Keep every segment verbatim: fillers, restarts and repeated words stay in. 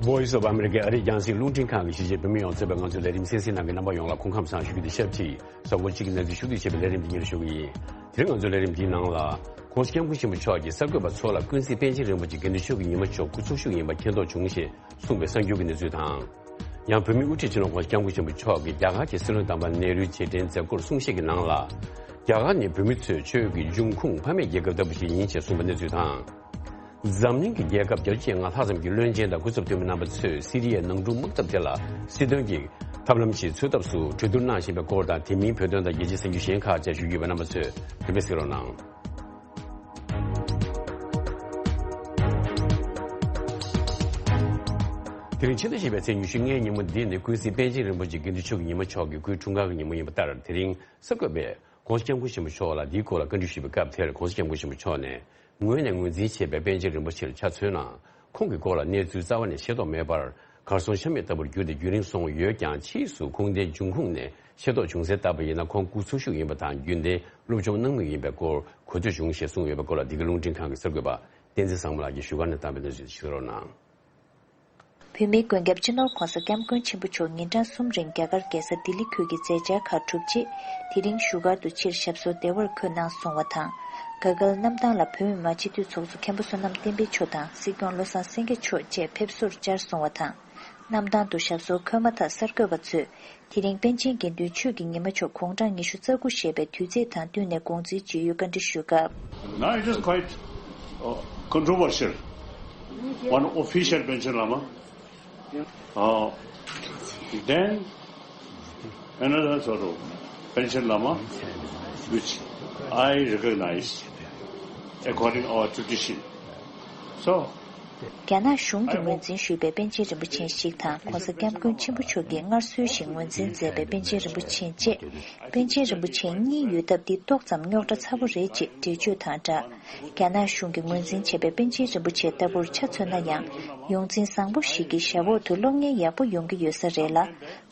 Voice of America ཨ་རིའི་རྒྱང་སྲིང་རླུང་འཕྲིན་ཁང་གི་གཞིས་བྱེས་བོད་མི་ཡོངས་གཙོས་པའི་ང་ཚོའི་ལས་རིམ་གསན་གཟིགས་གནང་མཁན་རྣམ་པ་ཡོངས་ལ་སྐུ་ཁམས་བཟང་ཞུ་རྒྱུ་དང་ཆབས་ཅིག་གཟའ་འཁོར་གཅིག་གི་གནས་ཚུལ་ཞུ་གཏུག་བྱས་པའི་ལས་རིམ་འདི་སྙན་སྒྲོན་ཞུ་གི་ཡིན། དེ་རིང་ང་ཚོའི་ལས་རིམ་འདིའི་ནང་ལ།༸གོང་ས་༸སྐྱབས་མགོན་ཆེན་པོ་མཆོག་གིས་གསར་འགོད་པ་ཚོ་ལ་ཀུན་གཟིགས་པཎ་ཆེན་རིན་པོ་ཆེ་དགེ་འདུན་ཆོས་ཀྱི་ཉི་མ་མཆོག་སྐུ་འཚོ་བཞུགས་ཡིན་པ་མཁྱེན་རྟོགས་བྱུང་ཞེས་གསུངས་པའི་གསར་འགྱུར་གྱི་གནས་ཚུལ་དང་། ཡང་བོད་མིའི་དབུ་ཁྲིད་སྤྱི་ནོར་༸གོང་ས་༸སྐྱབས་མགོན་ཆེན་པོ་མཆོག་གིས་རྒྱ་གར་གྱི་སྲིད་བློན་དམ་པ་ནེ་རུའི་རྗེས་དྲན་མཛད་སྒོར་གསུང་བཤད་ཀྱི་ནང་ལ། རྒྱ་གར་ནི་བོད་མི་ཚོའི་ཆོས་ཀྱི་འབྱུང་ཁུངས་ཕ་མེས་རྒྱལ་ཁབ་ལྟ་བུ་ཞིག་ཡིན་ཞེས་གསུངས་པའི་གནས་ཚུལ་དང་། འཛམ་གླིང་གི་རྒྱལ་ཁབ་བརྒྱད་ཅུ་ང་ལྷག་ཙམ་གྱི་བློན་ཆེན་དང་སྐུ་ཚབ་འཐུས་མི་རྣམ་པ་ཚོས་སི་རི་ཡའི་ནང་འཁྲུག་དམག་འཐབ་དེ་ལ་སྲིད་དོན་གྱི་ཐབས་ལམ་ཞིག་འཚོལ་ཐབས་སུ་གྲོས་བསྡུར་གནང་བཞིན་པའི་སྐོར་དང་། དེ་མིན་བོད་དོན་དང་རྒྱལ་སྤྱིའི་གསར་འགྱུར་གཞན་ཁག་བཅས་ཞུ་རྒྱུ་ཡོད་པས་རྣམ་པ་ཚོས་རིམ་པས་གཟིགས་རོགས་གནང་། དེ་རིང་ཕྱི་ཟླ་བཞི་པའི་ཚེས་ཉི་ཤུ་ལྔའི་ཉིན་མོ་འདི་ནི་ཀུན་གཟིགས་པཎ་ཆེན་རིན་པོ་ཆེ་དགེ་འདུན་ཆོས་ཀྱི་ཉི་མ་མཆོག་གི་སྐུའི་འཁྲུངས་སྐར་གྱི་ཉིན་མོ་ཡིན་པ་ལྟར། དེ་རིང་གསར་འགོད་པས་༸གོང་ས་༸སྐྱབས་མགོན་ཆེན་པོ་མཆོག་ལ་འདིའི་སྐོར་ལ་བཀའ་འདྲི་ཞུས་པའི་སྐབས་དེར། ༸གོང་ས་༸སྐྱབས་མགོན་ཆེན་པོ་མཆོག་ནས་ངོས་ནས་ངོས་འཛིན་བྱས་པའི་པཎ་ཆེན་རིན་པོ་ཆེར་ཆ་མཚོན་ན། ཁོང་གི་སྐོར་ལ་གནས་ཚུལ་རྩ་བ་ནས་ཤེས་རྟོགས་མེད་པར། གར་སོང་ཆ་མེད་ལྟ་བུར་གྱུར་ཏེ་རྒྱུན་རིང་སོང་ཡོད་ཀྱང་། ཕྱིས་སུ་ཁུངས་ལྡན་འབྱུང་ཁུངས་ནས་ཤེས་རྟོགས་བྱུང་གསལ་ལྟར་ཡིན་ན། ཁོང་སྐུ་འཚོ་བཞུགས་ཡིན་པ་དང་། རྒྱུན་ལྡན་སློབ་སྦྱོང་གནང་མུས་ཡིན་པའི་སྐོར་གོ་ཐོས་བྱུང་ཞེས་གསུངས་ཡོད་པའི་སྐོར་ལ། འདི་ག་རླུང་འཕྲིན་ཁང་གི་གསར་འགོད་པ་བསྟན་འཛིན་བཟང་མོ་ལགས་ཀྱིས་བཞུགས་སྒར་ནས་བཏང་བའི་གནས་ཚུལ་ཞིག་རོགས་གནང་། བོད་མིའི་མགོན་སྐྱབས་སྤྱི་ནོར་༸གོང་ས་༸སྐྱབས་མགོན་ཆེན་པོ་མཆོག་ཉིན་གྲངས་གསུམ་རིང་རྒྱ་གར་རྒྱལ་ས་ལྡི་ལི་ཁུལ་གྱི་མཛད་འཆར་ཁག་གྲུབ་རྗེས། དེ་རིང་བཞུགས་སྒར་དུ་ཕྱིར་ཞབས་སོར་བདེ་བར་འཁོད་གནང་སོང་བ་དང་། དགའ་སྐལ་གནམ་ཐང་ལ་བོད་མི་མང་སྤྱི་འཐུས་ཚོགས་གཙོ་མཁན་པོ་བསོད་ནམས་བསྟན་འཕེལ་མཆོག་དང་། སྲིད་སྐྱོང་བློ་བཟང་སེང་གེ་མཆོག་བཅས་ཕེབས་བསུར་བཅར་སོང་བ་དང་། གནམ་ཐང་དུ་ཞབས་སོར་འཁོད་མ་ཐག་གསར་འགོད་པ་ཚོས། དེ་རིང་པཎ་ཆེན་དགེ་འདུན་ཆོས་ཀྱི་ཉི་མ་མཆོག་དགུང་གྲངས་ཉི་ཤུ་རྩ་དགུ་བཞེས་པའི་དུས་ཚིགས་དང་བསྟུན་ནས་དགོངས་ཚུལ་ཇི་ཡོད་བཀའ་འདྲི་ཞུས་སྐབས། Now it is quite, uh, controversial. One official Panchen Lama, uh, then another sort of Panchen Lama, which I recognize according our tradition. So, རྒྱ་ནག་གཞུང་གིས་ངོས་འཛིན་ཞུས་པའི་པཎ་ཆེན་རིན་པོ་ཆེ་ཞིག་དང་། ༸གོང་ས་༸སྐྱབས་མགོན་ཆེན་པོ་མཆོག་གིས་སྔར་སྲོལ་བཞིན་ངོས་འཛིན་མཛད་པའི་པཎ་ཆེན་རིན་པོ་ཆེ་བཅས། པཎ་ཆེན་རིན་པོ་ཆེ་གཉིས་ཡོད་སྟབས། འདི་ཏོག་ཙམ་རྙོག་དྲ་ཚ་པོ་རེད་ཅེས་འགྲེལ་བརྗོད་དང་སྦྲགས། རྒྱ་ནག་གཞུང་གིས་ངོས་འཛིན་བྱས་པའི་པཎ་ཆེན་རིན་པོ་ཆེ་ལྟ་བུར་ཆ་མཚོན་ན་ཡང་། ཡོངས་འཛིན་བཟང་པོ་ཞིག་གི་ཞབས་འོག་ཏུ་སློབ་གཉེར་ཡག་པོ་ཡོང་གི་ཡོད་ས་རེད་ལ།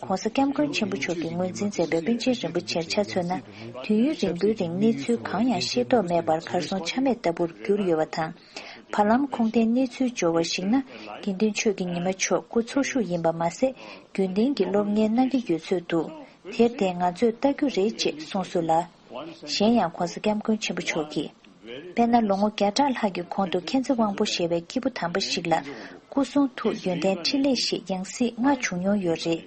༸གོང་ས་༸སྐྱབས་མགོན་ཆེན་པོ་མཆོག་གིས་ངོས་འཛིན་མཛད་པའི་པཎ་ཆེན་རིན་པོ་ཆེར་ཆ་མཚོན་ན། དུས་ཡུན་རིང་པོའི་རིང་གནས་ཚུལ་གང་ཡང་ཤེས་རྟོགས་མེད་པར་གར་སོང་ཆ་མེད་ལྟ་བུར་གྱུར་ཡོད་པ་དང་། བར་ལམ་ཁུངས་ལྡན་གནས་ཚུལ་འབྱོར་བར་གཞིགས་ན། དགེ་འདུན་ཆོས་ཀྱི་ཉི་མ་མཆོག་སྐུ་འཚོ་བཞུགས་ཡིན་པ་མ་ཟད། རྒྱུན་ལྡན་གྱི་སློབ་གཉེར་གནང་གི་ཡོད་ཚོད་འདུག་དེར་བརྟེན་ང་ཚོས་ལྟ་རྒྱུ་རེད་ཅེས་གསུངས་སོང་ལ། གཞན་ཡང་༸གོང་ས་༸སྐྱབས་མགོན་ཆེན་པོ་མཆོག་གིས། དཔེར་ན། ལོ་ངོ་བརྒྱ་ཕྲག་ལྷག་གི་གོང་དུ་མཁྱེན་བརྩེ་དབང་པོ་ཞེས་པའི་སྐྱེས་བུ་དམ་པ་ཞིག་ལ། སྐུ་གསུང་ཐུགས་ཡོན་ཏན་ཕྲིན་ལས་ཞེས་ཡང་སྲིད་ལྔ་བྱུང་མྱོང་ཡོད་རེད།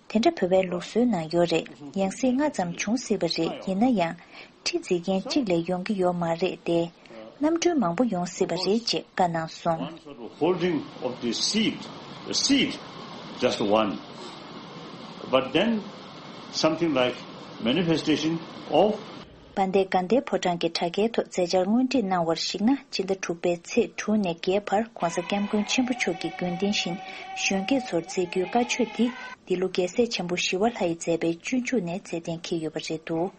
དེ་འདྲ་བོད་པའི་ལུགས་སྲོལ་ནང་ཡོད་རེད། ཡང་སྲིད་ལྔ་ཙམ་བྱུང་སྲིད་པ་རེད། ཡིན་ན་ཡང་། ཁྲི་འཛིན་མཁན་གཅིག་ལས་ཡོང་གི་ཡོད་མ་རེད་དེ། གནམ་གྲུ་མང་པོ་ཡོང་སྲིད་པ་རེད་ཅེས་བཀའ་གནང་སོང་། One sort of holding of the seat, a seat, just one. But then something like manifestation of དཔལ་ལྡན་དགའ་ལྡན་ཕོ་བྲང་གི་དྲ་རྒྱའི་ཐོག་མཛད་འཆར་སྔོན་ཁྲིད་གནང་བར་གཞིགས་ན། སྤྱི་ཟླ་དྲུག་པའི་ཚེས་དྲུག་ནས་བརྒྱད་བར་༸གོང་ས་༸སྐྱབས་མགོན་ཆེན་པོ་མཆོག་གིས་རྒྱུན་ལྡན་བཞིན་གཞོན་སྐྱེས་ཚོར་མཛད་རྒྱུའི་བཀའ་ཆོས་འདི། འདི་ལོ་རྒྱལ་སྲས་ཆེན་པོ་ཞི་བ་ལྷ་ཡིས་མཛད་པའི་སྤྱོད་འཇུག་ནས་མཛད་གཏན་འཁེལ་ཡོད་པ་རེད་འདུག་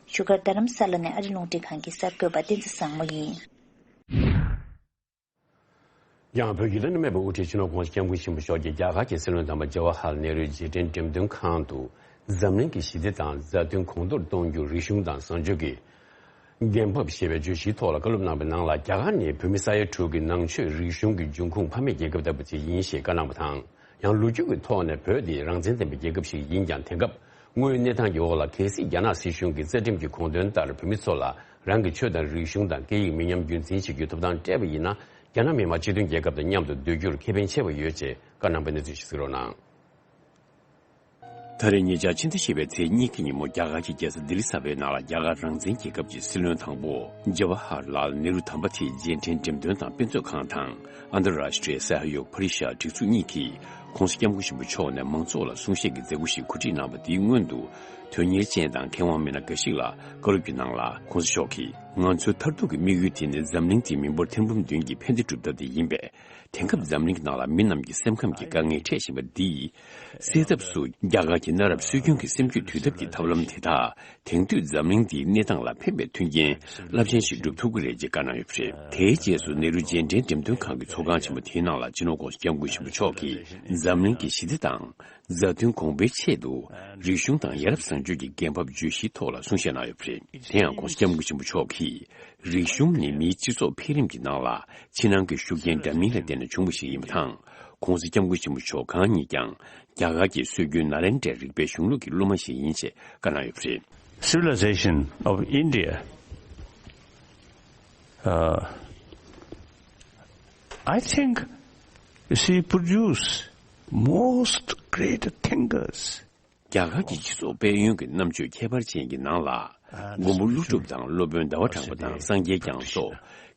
བཞུགས་སྒར་རྡ་རམ་ས་ལ་ནས་ཨ་རི་རླུང་འཕྲིན་ཁང་གི་གསར་འགོད་པ་བསྟན་འཛིན་བཟང་མོ་ཡིན། ཡང་བོད་ཀྱི་བླ་ན་མེད་པའི་དབུ་ཁྲིད་སྤྱི་ནོར་༸གོང་ས་༸སྐྱབས་མགོན་ཆེན་པོ་མཆོག་གིས་རྒྱ་གར་གྱི་སྲིད་བློན་དམ་པ་ཇ་ཝ་ཧར་ལ་ནེ་རུའི་རྗེས་དྲན་འགྲེམས་སྟོན་ཁང་དུ། འཛམ་གླིང་གི་ཞི་བདེ་དང་མཛའ་མཐུན་གོང་མཐོར་གཏོང་རྒྱུར་རིག་གཞུང་དང་བཟང་སྤྱོད་ཀྱི་འགན་བབ་ཞེས་པའི་བརྗོད་གཞིའི་ཐོག་ལ་བཀའ་སློབ་གནང་བའི་ནང་ལ། རྒྱ་གར་ནི་བོད་མི་ས་ཡ་དྲུག་གི་ནང་ཆོས་རིག་གཞུང་གི་འབྱུང་ཁུངས་ཕ་མེས་རྒྱལ་ཁབ་ལྟ་བུ་ཅིག་ཡིན་ཞེས་བཀའ་གནང་བ་དང་། ཡང་ལོ་རྒྱུས་ཀྱི་ཐོག་ནས་བོད་དེ་རང་བཙན་ལྡན་པའི་རྒྱལ་ཁབ་ཞིག་ཡིན་ཀྱང་། དེང་སྐབས་དངོས་ཡོད་གནས་སྟངས་ཀྱི་འོག་ལ། གལ་སྲིད་རྒྱ་ནག་སྲིད་གཞུང་གི་རྩ་ཁྲིམས་ཀྱི་དགོངས་དོན་ལྟར་བོད་མི་ཚོ་ལ་རང་གི་ཆོས་དང་རིག་གཞུང་དང་སྐད་ཡིག་མི་ཉམས་རྒྱུན་འཛིན་བྱེད་རྒྱུའི་ཐོབ་ཐང་སྤྲད་པ་ཡིན་ན། རྒྱ་ནག་མི་དམངས་སྤྱི་མཐུན་རྒྱལ་ཁབ་དང་མཉམ་དུ་སྡོད་རྒྱུར་ཁེ་ཕན་ཆེ་བ་ཡོད་ཅེས་བཀའ་གནང་བའི་གནས་ཚུལ་ཞིག་གཟིགས་རོགས་གནང་། ད་རེས་ཉེ་ཆར་ཕྱི་ཟླ་བཞི་པའི་ཚེས་གཉིས་ཀྱི་ཉིན་མོ། རྒྱ་གར་གྱི་རྒྱལ་ས་ལྡི་ལི་གསར་པའི་ནང་ལ། རྒྱ་གར་རང་བཙན་རྒྱལ་ཁབ་ཀྱི་སྲིད་བློན་དང་པོ་ཇ་ཝ་ཧར་ལཱལ་ནེ་རུ་དམ་པ་དེའི་རྗེས་དྲན་འགྲེམས་སྟོན་དང་དཔེ་མཛོད་ཁང་དང་། ཨན་དར་རཱཤ་ཊྲི་ཡ་སཱ་ཧ་ཡོག་པ་རི་ཤད་སྒྲིག་འཛུགས་གཉིས་ཀྱིས་༸གོང་ས་༸སྐྱབས་མགོན་ཆེན་པོ་མཆོག་ནས་མང་ཚོགས་ལ་གསུང་བཤད་ཀྱི་མཛད་སྒོ་ཞིག་གོ་སྒྲིག་གནང་བ། དེའི་སྔོན་དུ་དོན་གཉེར་ཅན་དང་མཁས་དབང་མི་སྣ་འགའ་ཞིག་ལ་བཀའ་སློབ་ཀྱི་ནང་ལ། ༸གོང་ས་མཆོག་གིས། ང་ཚོའི་མཐར་ཐུག་གི་དམིགས་ཡུལ་དེ་ནི་འཛམ་གླིང་འདིའི་མི་འབོར་ཐེར་འབུམ་བདུན་གྱི་ཕན་བདེ་སྒྲུབ་ཐབས་དེ་ཡིན་པས། དེང་སྐབས་འཛམ་གླིང་གི་ནང་ལ་མི་རྣམས་ཀྱི་སེམས་ཁམས་ཀྱི་དཀའ་ངལ་འཕྲད་བཞིན་པ་འདི་སེལ་ཐབས་སུ། རྒྱ་གར་གྱི་གནའ་རབས་སྲོལ་རྒྱུན་གྱི་སེམས་རྒྱུད་དུལ་ཐབས་ཀྱི་ཐབས་ལམ་དེ་དག་དེང་དུས་འཛམ་གླིང་འདིའི་གནས་སྟངས་ལ་ཕན་པའི་མཐུན་རྐྱེན་རླབས་ཆེན་ཞིག་སྒྲུབ་ཐུབ་ཀྱི་རེད་ཅེས་བཀའ་གནང་ཡོད་པ་རེད། དེའི་རྗེས་སུ་ནེ་རུ་རྗེས་དྲན་འགྲེམས་སྟོན་ཁང་གི་ཚོགས་ཁང་ཆེན་པོ་དེའི་ནང་ལ། སྤྱི་ནོར་༸གོང་ས་༸སྐྱབས་མགོན་ཆེན་པོ་མཆོག་གིས་འཛམ་གླིང་གི་ཞི་བདེ་དང་མཛའ་མཐུན་གོང་འཕེལ་ཆེད་དུ། རིག་གཞུང་དང་ཡ་རབས་བཟང་སྤྱོད་ཀྱི་འགན་བབ་བརྗོད་གཞིའི་ཐོག་ལ་གསུང་བཤད་གནང་ཡོད་པ་རེད། དེ་ཡང་༸གོང་ས་༸སྐྱབས་མགོན་ཆེན་པོ་མཆོག་གིས། རིག་གཞུང་ནི་མིའི་སྤྱི་ཚོགས་འཕེལ་རིམ་གྱི་ནང་ལ་ཕྱི་ནང་གི་ཤུགས་རྐྱེན་འདྲ་མིན་ལ་བརྟེན་ནས་བྱུང་བ་ཞིག་ཡིན་པ་དང་། ༸གོང་ས་༸སྐྱབས་མགོན་ཆེན་པོ་མཆོག་གང་ཉིད་ཀྱང་རྒྱ་གར་གྱི་སྲོལ་རྒྱུན་ནཱ་ལེནྡྲའི་རིག་པའི་གཞུང་ལུགས་ཀྱི་སློབ་མ་ཞིག་ཡིན་ཞེས་བཀའ་གནང་ཡོད་པ་རེད། Civilization of India. Uh, I think she produced most great thinkers. རྒྱ་གར་གྱི་སྤྱི་ཚོགས་དཔལ་ཡོན་གྱི་རྣམ་དཔྱོད་ཁྱད་པར་ཅན་གྱི་ནང་ལ། མགོན་པོ་ཀླུ་སྒྲུབ་དང་སློབ་དཔོན་ཟླ་བ་གྲགས་པ་དང་སངས་རྒྱས་རྒྱ་མཚོ།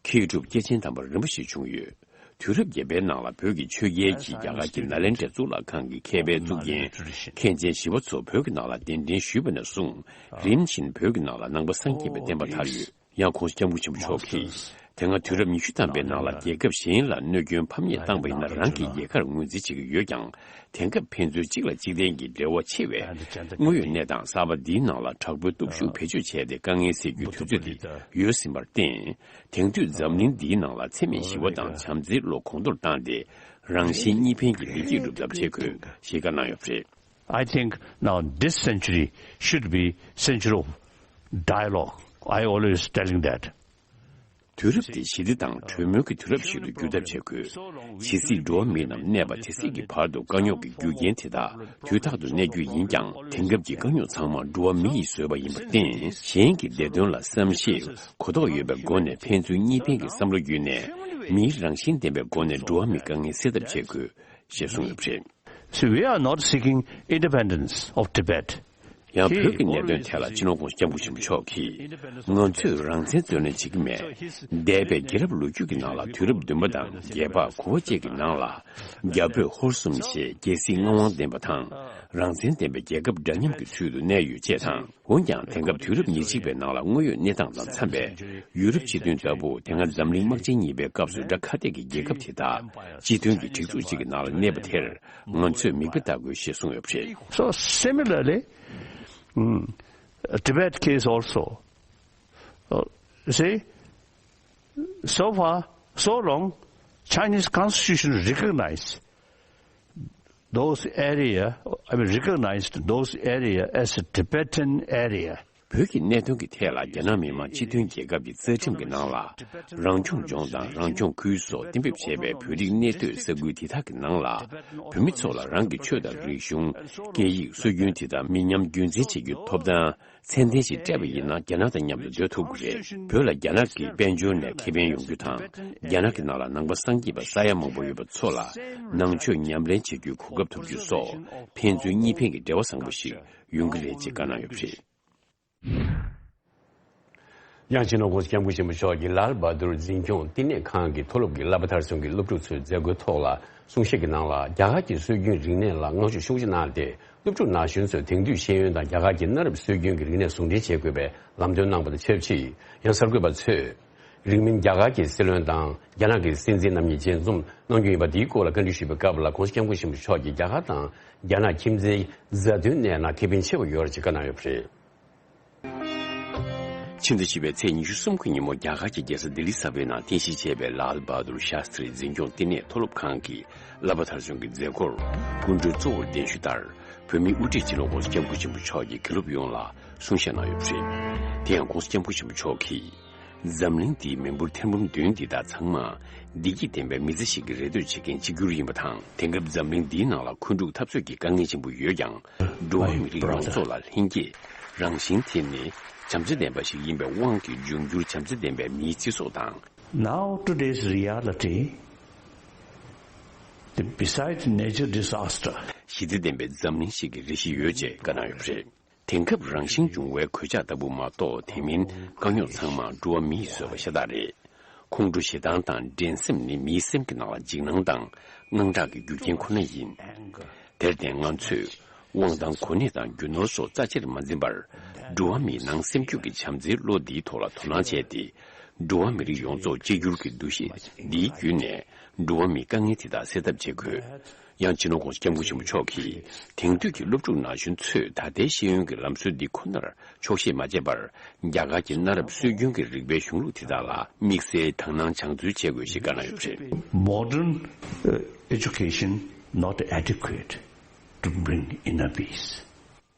མཁས་གྲུབ་སྐྱེས་ཆེན་དམ་པ་རིམ་པ་ཞིག་བྱུང་ཡོད། དུས་རབས་བརྒྱད་པའི་ནང་ལ་བོད་ཀྱི་ཆོས་རྒྱལ་གྱིས་རྒྱ་གར་གྱི་ནཱ་ལེནྡྲའི་གཙུག་ལག་ཁང་གི་མཁས་པའི་གཙུག་རྒྱན་མཁན་ཆེན་ཞི་བ་འཚོ་བོད་ཀྱི་ནང་ལ་གདན་འདྲེན་ཞུས་པ་ནས་བཟུང་རིམ་བཞིན་བོད་ཀྱི་ནང་ལ་ནང་པ་སངས་རྒྱས་པའི་བསྟན་པ་དར་ཡོད། ཡང་༸གོང་ས་༸སྐྱབས་མགོན་ཆེན་པོ་མཆོག་གིས་དེ་སྔ་དུས་རབས་ཉི་ཤུ་ཐམ་པའི་ནང་ལ་རྒྱལ་ཁབ་གཞན་ལ་གནོད་སྐྱོན་ཕམ་ཉེས་བཏང་པ་ཡིན་ན་རང་གི་རྒྱལ་ཁར་ངོས་འཛིན་བྱེད་ཀྱི་ཡོད་ཀྱང་། དེང་སྐབས་ཕན་ཚུན་གཅིག་ལ་གཅིག་བརྟེན་གྱི་འབྲེལ་བ་ཆེ་བས། དངོས་ཡོད་གནས་སྟངས་གསར་པ་འདིའི་ནང་ལ་དྲག་པོའི་སྟོབས་ཤུགས་བེད་སྤྱོད་བྱས་ཏེ་དཀའ་ངལ་སེལ་རྒྱུའི་དུས་ཚོད་དེ་ཡོལ་ཟིན་པར་བརྟེན། དེང་དུས་འཛམ་གླིང་འདིའི་ནང་ལ་འཚེ་མེད་ཞི་བ་དང་བྱམས་བརྩེའི་བློ་གོང་མཐོར་བཏང་སྟེ། རང་གཞན་གཉིས་ཕན་གྱི་བདེ་སྐྱིད་སྒྲུབ་ཐབས་བྱེད་དགོས་ཞེས་བཀའ་གནང་ཡོད་པ་རེད། I think now this century should be century of dialogue. I always telling that. དུས་རབས་འདི་ཞི་བདེ་དང་གྲོས་མོལ་གྱི་དུས་རབས་ཤིག་ཏུ་འགྱུར་ཐབས་བྱེད་དགོས། ཇི་སྲིད་འགྲོ་བ་མི་རྣམས་གནས་པ་དེ་སྲིད་ཀྱི་བར་དུ་དཀའ་རྙོག་གི་རྒྱུ་རྐྱེན་དེ་དག་དུས་ཐོག་ཏུ་གནས་རྒྱུ་ཡིན་ཀྱང་། དེང་སྐབས་ཀྱི་དཀའ་རྙོག་ཚང་མ་འགྲོ་བ་མི་ཡིས་བཟོས་པ་ཡིན་པར་བརྟེན། གཞན་གྱི་བདེ་དོན་ལ་བསམ་ཤེས་གོ་རྟོགས་ཡོད་པའི་སྒོ་ནས་ཕན་ཚུན་གཉིས་ཕན་གྱི་བསམ་བློ་བརྒྱུད་ནས་མིའི་རང་བཞིན་ལྡན་པའི་སྒོ་ནས་འགྲོ་བ་མིའི་དཀའ་ངལ་སེལ་ཐབས་བྱེད་དགོས་ཞེས་གསུངས་ཡོད་པ་རེད། See, we are not seeking independence of Tibet. ཡང་བོད་ཀྱི་གནད་དོན་ཐད་ལ་སྤྱི་ནོར་༸གོང་ས་༸སྐྱབས་མགོན་ཆེན་པོ་མཆོག་གིས། ང་ཚོས་རང་བཙན་རྩོད་ལེན་བྱེད་ཀྱི་མེད། འདས་པའི་རྒྱལ་རབས་ལོ་རྒྱུས་ཀྱི་ནང་ལ་དུས་རབས་བདུན་པ་དང་བརྒྱད་པ་གོ་བ་བཅས་ཀྱི་ནང་ལ། རྒྱ་བོད་ཧོར་གསུམ་ཞེས་རྒྱལ་སྲིད་མངའ་དབང་ལྡན་པ་དང་། རང་བཙན་ལྡན་པའི་རྒྱལ་ཁབ་འདྲ་མཉམ་གྱི་ཚུལ་དུ་གནས་ཡོད་ཅེས་དང་། འོན་ཀྱང་དེང་སྐབས་དུས་རབས་ཉེར་གཅིག་པའི་ནང་ལ་དངོས་ཡོད་གནས་སྟངས་དང་འཚམས་པའི་ཡུ་རོབ་སྤྱི་མཐུན་ལྟ་བུ། དེ་སྔ་འཛམ་གླིང་དམག་ཆེན་གཉིས་པའི་སྐབས་སུ་དགྲ་ཁ་གཏད་ཀྱི་རྒྱལ་ཁབ་དེ་དག་སྤྱི་མཐུན་གྱི་སྒྲིག་འཛུགས་གཅིག་གི་ནང་ལ་གནས་པ་དེར་ང་ཚོས་མིག་དཔེ་ལྟ་དགོས་ཞེས་གསུངས་ཡོད་པ་རེད། So similarly, mm, Tibet case also, uh, see, so far, so long, Chinese constitution recognize those area, I mean, recognized those area as a Tibetan area. བོད་ཀྱི་གནད་དོན་གྱི་ཐད་ལ་རྒྱ་ནག་མི་དམངས་སྤྱི་མཐུན་རྒྱལ་ཁབ་ཀྱི་རྩ་ཁྲིམས་ཀྱི་ནང་ལ་རང་སྐྱོང་ལྗོངས་དང་རང་སྐྱོང་ཁུལ་སོགས་གཏན་འབེབས་བྱས་པའི་བོད་རིགས་གནས་སྡོད་ས་ཁུལ་དེ་དག་གི་ནང་ལ་བོད་མི་ཚོ་ལ་རང་གི་ཆོས་དང་རིག་གཞུང་། སྐད་ཡིག་སྲོལ་རྒྱུན་དེ་དག་མི་ཉམས་རྒྱུན་འཛིན་བྱེད་རྒྱུའི་ཐོབ་ཐང་། མཚན་ལྡན་ཞིག་སྤྲད་པ་ཡིན་ན་རྒྱ་ནག་དང་མཉམ་དུ་སྡོད་ཐུབ་ཀྱི་རེད། བོད་ལ་རྒྱ་ནག་གི་དཔལ་འབྱོར་ནས་ཁེ་ཕན་ཡོང་རྒྱུ་དང་། རྒྱ་ནག་གི་ནང་ལ་ནང་པ་སངས་རྒྱས་པ་ས་ཡ་མང་པོ་ཡོད་པ་ཚོ་ལ་ནང་ཆོས་ཉམས་ལེན་བྱེད་རྒྱུའི་གོ་སྐབས་ཐོབ་རྒྱུ་སོགས་ཕན་ཚུན་གཉིས་ཕན་གྱི་འབྲེལ་བ་བཟང་པོ་ཞིག་ཡོང་གི་རེད་ཅེས་བཀའ་གནང་ཡོད་པ་རེད། ཡང་སྤྱི་ནོར་༸གོང་ས་༸སྐྱབས་མགོན་ཆེན་པོ་མཆོག་གིས་ལཱལ་བྷ་དུར་འཛིན་སྐྱོང་བསྟི་གནས་ཁང་གི་མཐོ་སློབ་ཀྱི་བསླབ་པ་མཐར་སོན་གྱི་སློབ་ཕྲུག་ཚོའི་མཛད་སྒོའི་ཐོག་ལ་གསུང་བཤད་ཀྱི་ནང་ལ། རྒྱ་གར་གྱི་སྲོལ་རྒྱུན་རིག་གནས་ལ་བསྔགས་བརྗོད་ཤུགས་ཆེ་གནང་སྟེ། སློབ་ཕྲུག་ན་གཞོན་ཚོས་དེང་དུས་ཤེས་ཡོན་དང་རྒྱ་གར་གྱི་གནའ་རབས་སྲོལ་རྒྱུན་གྱི་རིག་གནས་ཟུང་འབྲེལ་བྱེད་དགོས་པའི་ལམ་སྟོན་གནང་པ་དང་ཆབས་ཅིག། ཡང་གསར་འགོད་པ་ཚོས། རིང་མིན་རྒྱ་གར་གྱི་སྲིད་བློན་དང་རྒྱ་ནག་གི་སྲིད་འཛིན་རྣམ་གཉིས་མཇལ་འཛོམས་གནང་རྒྱུ་ཡིན་པ་འདིའི་སྐོར་ལ་བཀའ་འདྲི་ཞུས་པའི་སྐབས་ལ། ༸གོང་ས་༸སྐྱབས་མགོན་ཆེན་པོ་མཆོག་གིས་རྒྱ་གར་དང་རྒྱ་ནག་ཁྱིམ་མཚེས་མཛའ་མཐུན་གནས་ན་ཁེ་ཕན་ཆེ་བ་ཡོད་རེད་ཅེས་བཀའ་གནང་ཡོད་པ་རེད། ཕྱི་ཟླ་བཞི་པའི་ཚེས་ཉི་ཤུ་གསུམ་གྱི་ཉིན་མོ། རྒྱ་གར་གྱི་རྒྱལ་ས་ལྡི་ལི་གསར་པའི་ནང་རྟེན་གཞི་བྱས་པའི་ལཱལ་བྷ་དུར་ཤཱསྟྲི་འཛིན་སྐྱོང་བསྟི་གནས་མཐོ་སློབ་ཁང་གི་བསླབ་པ་མཐར་སོན་གྱི་མཛད་སྒོར། སྐུ་མགྲོན་གཙོ་བོར་གདན་ཞུ་ལྟར། བོད་མིའི་དབུ་ཁྲིད་སྤྱི་ནོར་༸གོང་ས་༸སྐྱབས་མགོན་ཆེན་པོ་མཆོག་གིས་དགེ་སློབ་ཡོངས་ལ་གསུང་བཤད་གནང་ཡོད་པ་རེད། དེ་ཡང་༸གོང་ས་༸སྐྱབས་མགོན་ཆེན་པོ་མཆོག་གིས། འཛམ་གླིང་འདིའི་མི་འབོར་ཐེར་འབུམ་བདུན་འདི་དག་ཚང་མ། བདེ་སྐྱིད་ལྡན་པའི་མི་ཚེ་ཞིག་གི་རེ་འདོད་བྱེད་མཁན་གཅིག་གྱུར་ཡིན་པ་དང་། དེང་སྐབས་འཛམ་གླིང་འདིའི་ནང་ལ་འཁོན་འཁྲུག་འཐབ་རྩོད་ཀྱི་དཀའ་ངལ་ཆེན་པོ་ཡོད་ཀྱང་། འགྲོ་བ་མི་རིགས་ཡོངས་རྫོགས་ལ་ལྷན་སྐྱེས། རང་བཞིན་དེ་ནི་བྱམས་བརྩེ་ལྡན་པ་ཞིག་ཡིན་པའི་དབང་གིས། འབྱུང་འགྱུར་བྱམས་བརྩེ་ལྡན་པའི་མིའི་སྤྱི་ཚོགས་དང་། Now today's reality, the, besides nature disaster, ཞི་བདེ་ལྡན་པའི་འཛམ་གླིང་ཞིག་གི་རེ་ཞིག་ཡོད་ཅེས་བཀའ་གནང་ཡོད་པ་རེད། དེང་སྐབས་རང་བཞིན་འབྱུང་བའི་གོད་ཆག་ལྟ་བུ་མ་གཏོགས། དེ་མིན་དཀའ་རྙོག་ཚང་མ་འགྲོ་བ་མི་ཡིས་བཟོས་པ་ཤ་སྟག་རེད། ཁོང་ཁྲོ་ཞེ་སྡང་དང་འགྲན་སེམས་ནི་མིའི་སེམས་ཀྱི་ནང་ལ་འཇིགས་སྣང་དང་དངངས་སྐྲག་གི་རྒྱུ་རྐྱེན་ཁོ་ན་ཡིན། དེར་བརྟེན་ང་ཚོས་དབང་ཐང་གོ་གནས་དང་རྒྱུ་ནོར་སོགས་རྩ་ཆེར་མ་འཛིན་པར། འགྲོ་བ་མིའི་ནང་སེམས་རྒྱུད་ཀྱི་བྱམས་བརྩེའི་བློ་འདིའི་ཐོག་ལ་དོ་སྣང་བྱས་ཏེ། འགྲོ་བ་མི་རིགས་ཡོངས་རྫོགས་གཅིག་གྱུར་གྱི་འདུ་ཤེས་འདིའི་བརྒྱུད་ནས། འགྲོ་བ་མིའི་དཀའ་ངལ་དེ་དག་སེལ་ཐབས་བྱེད་དགོས། ཡང་སྤྱི་ནོར་༸གོང་ས་༸སྐྱབས་མགོན་ཆེན་པོ་མཆོག་གིས། དེང་དུས་ཀྱི་སློབ་ཕྲུག་ན་གཞོན་ཚོས་ད་ལྟའི་ཤེས་ཡོན་གྱི་ལམ་སྲོལ་འདི་ཁོ་ནར་ཆོག་ཤེས་མ་བྱས་པར། རྒྱ་གར་གྱི་གནའ་རབས་སྲོལ་རྒྱུན་གྱི་རིག་པའི་གཞུང་ལུགས་དེ་དག་ལ་དམིགས་བསལ་དག་སྣང་སྦྱང་བརྩོན་བྱེད་དགོས་ཞེས་བཀའ་གནང་ཡོད་པ་རེད། Modern, uh, education not adequate to bring inner peace.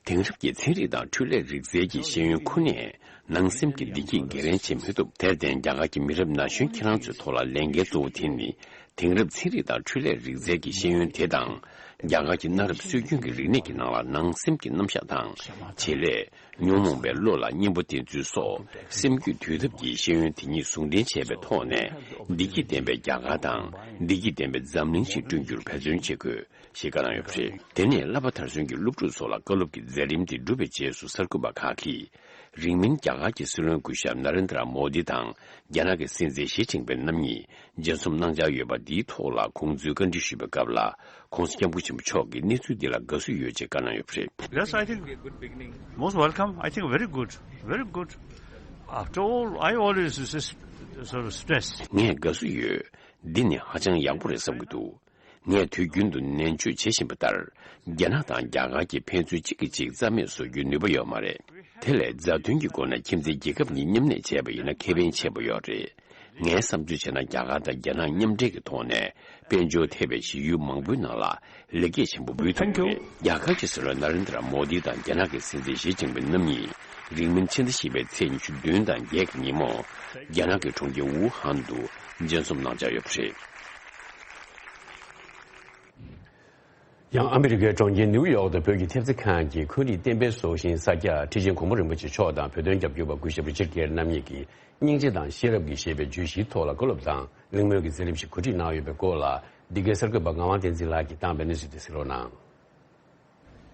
དེང་རབས་ཀྱི་ཚན་རིག་དང་འཕྲུལ་ལས་རིག་རྩལ་གྱི་ཤེས་ཡོན་ཁོ་ནས་ ནང་སེམས་ཀྱི་བདེ་སྐྱིད་འགན་ལེན་བྱེད་མི་ཐུབ། དེར་བརྟེན། རྒྱ་གར་གྱི་མི་རབས་ན་གཞོན་ཁྱེད་རང་ཚོའི་ཐོག་ལ་ལས་འགན་གཙོ་བོ་དེ་ནི། དེང་རབས་ཚན་རིག་དང་འཕྲུལ་ལས་རིག་རྩལ་གྱི་ཤེས་ཡོན་དེ་དང་། རྒྱ་གར་གྱི་གནའ་རབས་སྲོལ་རྒྱུན་གྱི་རིག་གནས་ཀྱི་ནང་ལ་ནང་སེམས་ཀྱི་རྣམ་གཞག་དང་། བྱེད་ལས། ཉོན་མོངས་པའི་བློ་ལ་གཉེན་པོ་བསྟེན་ཚུལ་སོགས། སེམས་རྒྱུད་དུས་ཐབས་ཀྱི་ཤེས་ཡོན་དེ་ཉིད་ཟུང་འབྲེལ་བྱས་པའི་ཐོག་ནས། བདེ་སྐྱིད་ལྡན་པའི་རྒྱ་གར་དང་། བདེ་སྐྱིད་ལྡན་པའི་འཛམ་གླིང་ཞིག་བསྐྲུན་རྒྱུར་འབད་བརྩོན་བྱེད་དགོས། ཞེས་བཀའ་གནང་ཡོད་པ་རེད། དེ་ནས་བསླབ་པ་མཐར་སོན་གྱི་སློབ་ཕྲུག་ཚོ་ལ་བཀའ་སློབ་ཀྱི་མཛད་རིམ་དེ་གྲུབ་པའི་རྗེས་སུ་གསར་འགོད་པ་ཁག་གིས། རིང་མིན་རྒྱ་གར་གྱི་སྲིད་བློན་སྐུ་ཞབས་ན་རེན་དྲ་མོ་དི་དང་རྒྱ་ནག་གི་སྲིད་འཛིན་ཞི་ཅིན་ཕིན་རྣམ་གཉིས་མཇལ་འཛོམས་གནང་འཆར་ཡོད་པ་འདིའི་ཐོག་ལ་ཁོང་ཚོས་བཀའ་འདྲི་ཞུས་པའི་སྐབས་ལ། ྋགོང་ས་ྋསྐྱབས་མགོན་ཆེན་པོ་མཆོག་གིས་གནས་ཚུལ་འདི་ལ་དགའ་བསུ་ཡོད་ཅེས་བཀའ་གནང་ཡོད་པ་རེད། Yes, I think most welcome. I think very good, very good. After all, I always s- s- sort of stress. ངས་དགའ་བསུ་ཡོད། འདི་ནི་ཧ་ཅང་ཡག་པོ་རེད་བསམ་གྱི་འདུག་ངས་དུས་རྒྱུན་དུ་ནན་བརྗོད་བྱེད་བཞིན་པ་ལྟར། རྒྱ་ནག་དང་རྒྱ་གར་གྱི་ཕན་ཚུན་གཅིག་གིས་གཅིག་རྩ་མེད་བཟོ་རྒྱུའི་ནུས་པ་ཡོད་མ་རེད། དེ་ལས་མཛའ་མཐུན་གྱི་སྒོ་ནས་ཁྱིམ་མཚེས་རྒྱལ་ཁབ་གཉིས་མཉམ་གནས་བྱས་པ་ཡིན་ན་ཁེ་ཕན་ཆེན་པོ་ཡོད་རེད། ངའི་བསམ་ཚུལ་བྱས་ན། རྒྱ་གར་དང་རྒྱ་ནག་མཉམ་འབྲེལ་གྱི་ཐོག་ནས་དཔལ་འབྱོར་ཐེ་བའི་གཞི་ཡུལ་མང་པོའི་ནང་ལ་ལེགས་སྐྱེས་ཆེན་པོ་འབུལ་ཐུབ་ཀྱི་རེད། རྒྱ་གར་གྱི་སྲིད་བློན་ན་རེན་དྲ་མོ་དི་དང་རྒྱ་ནག་གི་སྲིད་འཛིན་ཞི་ཅིན་ཕིན་རྣམ་གཉིས་རིང་མིན་ཕྱི་ཟླ་བཞི་པའི་ཚེས་ཉི་ཤུ་བདུན་དང་བརྒྱད་ཀྱི་ཉིན་མོ། རྒྱ་ནག་གི་གྲོང་ཁྱེར་ཝུ་ཧན་དུ་མཇལ་འཛོམས་གནང་འཆར་ཡོད་པ་རེད། ཡང་ཨ་མི་རི་ཀའི་གྲོང་ཁྱེར་ནིའུ་ཡོག་ཏུ་བོད་ཀྱི་ཐེབས་རྩ་ཁང་གི་འཁོན་རིགས་བསྟན་པའི་སྲོག་ཤིང་ས་སྐྱ་ཁྲི་ཆེན་གོང་མ་རིན་པོ་ཆེ་མཆོག་དང་བོད་དོན་རྒྱབ་སྐྱོར་པ་སྐུ་ཞབས་རི་ཅར་གེར་རྣམ་གཉིས་ཀྱིས། སྙིང་རྗེ་དང་ཤེས་རབ་ཀྱི་ཞེས་པའི་བརྗོད་གཞིའི་ཐོག་ལ་བཀའ་སློབ་དང་གླེང་མོལ་གྱི་མཛད་རིམ་ཞིག་གོ་སྒྲིག་གནང་ཡོད་པའི་སྐོར་ལ། འདི་གའི་གསར་འགོད་པ་ངག་དབང་བསྟན་འཛིན་ལགས་ཀྱིས་བཏང་བའི་གནས་ཚུལ་དེ་གཟིགས་རོགས་གནང་།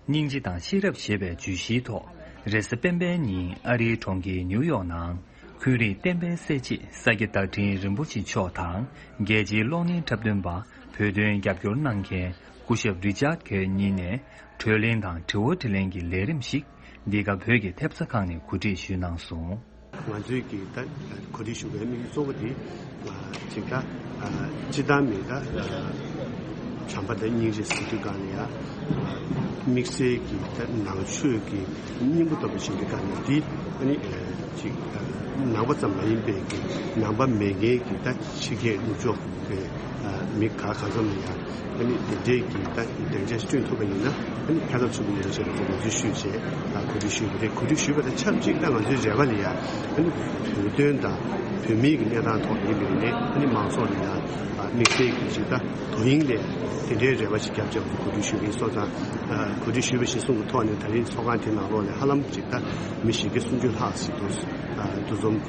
སྙིང་རྗེ་དང་ཤེས་རབ་ཞེས་པའི་བརྗོད་གཞིའི་ཐོག་རེས་གཟའ་སྤེན་པའི་ཉིན་ཨ་རིའི་གྲོང་ཁྱེར་ནིའུ་ཡོག་ནང་འཁོན་རིགས་བསྟན་པའི་གསལ་བྱེད་ས་སྐྱ་བདག་ཕྲེང་རིན་པོ་ཆེ་མཆོག་དང་རྒྱལ་སྤྱིའི་གློག་བརྙན་འཁྲབ་སྟོན་པ་བོད་དོན་རྒྱབ་སྐྱོར་གནང་མཁན་སྐུ་ཞབས་རི་ཅར་གེར་གཉིས་ནས་གྲོས་གླེང་དང་དྲི་བ་དྲིས་ལན་གྱི་ལས་རིམ་ཞིག་འདི་ག་བོད་ཀྱི་ཐེབས་རྩ་ཁང་ནས་གོ་སྒྲིག་ཞུས་གནང་སོང་། ང་ཚོའི་གི་ད་གོ་སྒྲིག་ཞུ་བའི་དམིགས་ཡུལ་གཙོ་བོ་དེ་ཅིག་ད་སྤྱི་བཏང་མི་ད་བྱམས་པ་དང་སྙིང་རྗེ་ཟེར་དུས་གང་ལ་ཡ་དམིགས་བསལ་གྱི་ད་ནང་ཆོས་ཀྱི་སྙིང་པོ་ལྟ་བུ་ཞིག་གི་སྒང་ནས་དེ་ཨ་ནི་ཅིག་ནང་པ་ཙམ་མ་ཡིན་པའི་གི་ནང་པ་མེད་མཁན་གྱི་ད་ཕྱི་རྒྱལ་ནུབ་ཕྱོགས་པའི་མི་ག་གང་འཚམ་ལ་ཡ། ཨ་ནི་དེ་འདྲའི་གི་ད་སྡིངས་ཆ་ཞིག་བསྐྲུན་ཐུབ་པ་ཡིན་ན་ཨ་ནི་ཕན་ཐོགས་ཆེན་པོ་ཡོད་རེད་ཅེས་པ་དེ་ངོས་འཛིན་ཞུས་བྱས་ཨ་གོ་སྒྲིག་ཞུས་པ་རེད། གོ་སྒྲིག་ཞུས་པ་དང་ཆབས་ཅིག་ད་ང་ཚོའི་རེ་བ་ལ་ཡ་ཨ་ནི་བོད་དོན་དང་བོད་མིའི་གི་གནས་སྟངས་ཐོག་ཡིན་པ་ཡིན་ནའི་ཨ་ནི་མང་ཚོགས་ལ་ཡ་དམིགས་བསལ་གྱི་ཅིག་ད་དོ་དབྱིངས་ལས་དེ་འདྲའི་རེ་བ་ཞིག་བརྒྱབ་བྱས་ང་ཚོ་གོ་སྒྲིག་ཞུས་པ་ཡིན། སོང་ཙང་གོ་སྒྲིག་ཞུས་པ་གཞིར་བཟུང་གི་ཐོག་ནས་ད་རིང་ཚོགས་ཁང་དེའི་ནང་ལོགས་ལ་ཧ་ལམ་ཅིག་ད་མི་བཞི་བརྒྱ་སུམ་ཅུ་ལྷག་ཞིག་འདུ་འཛོམས་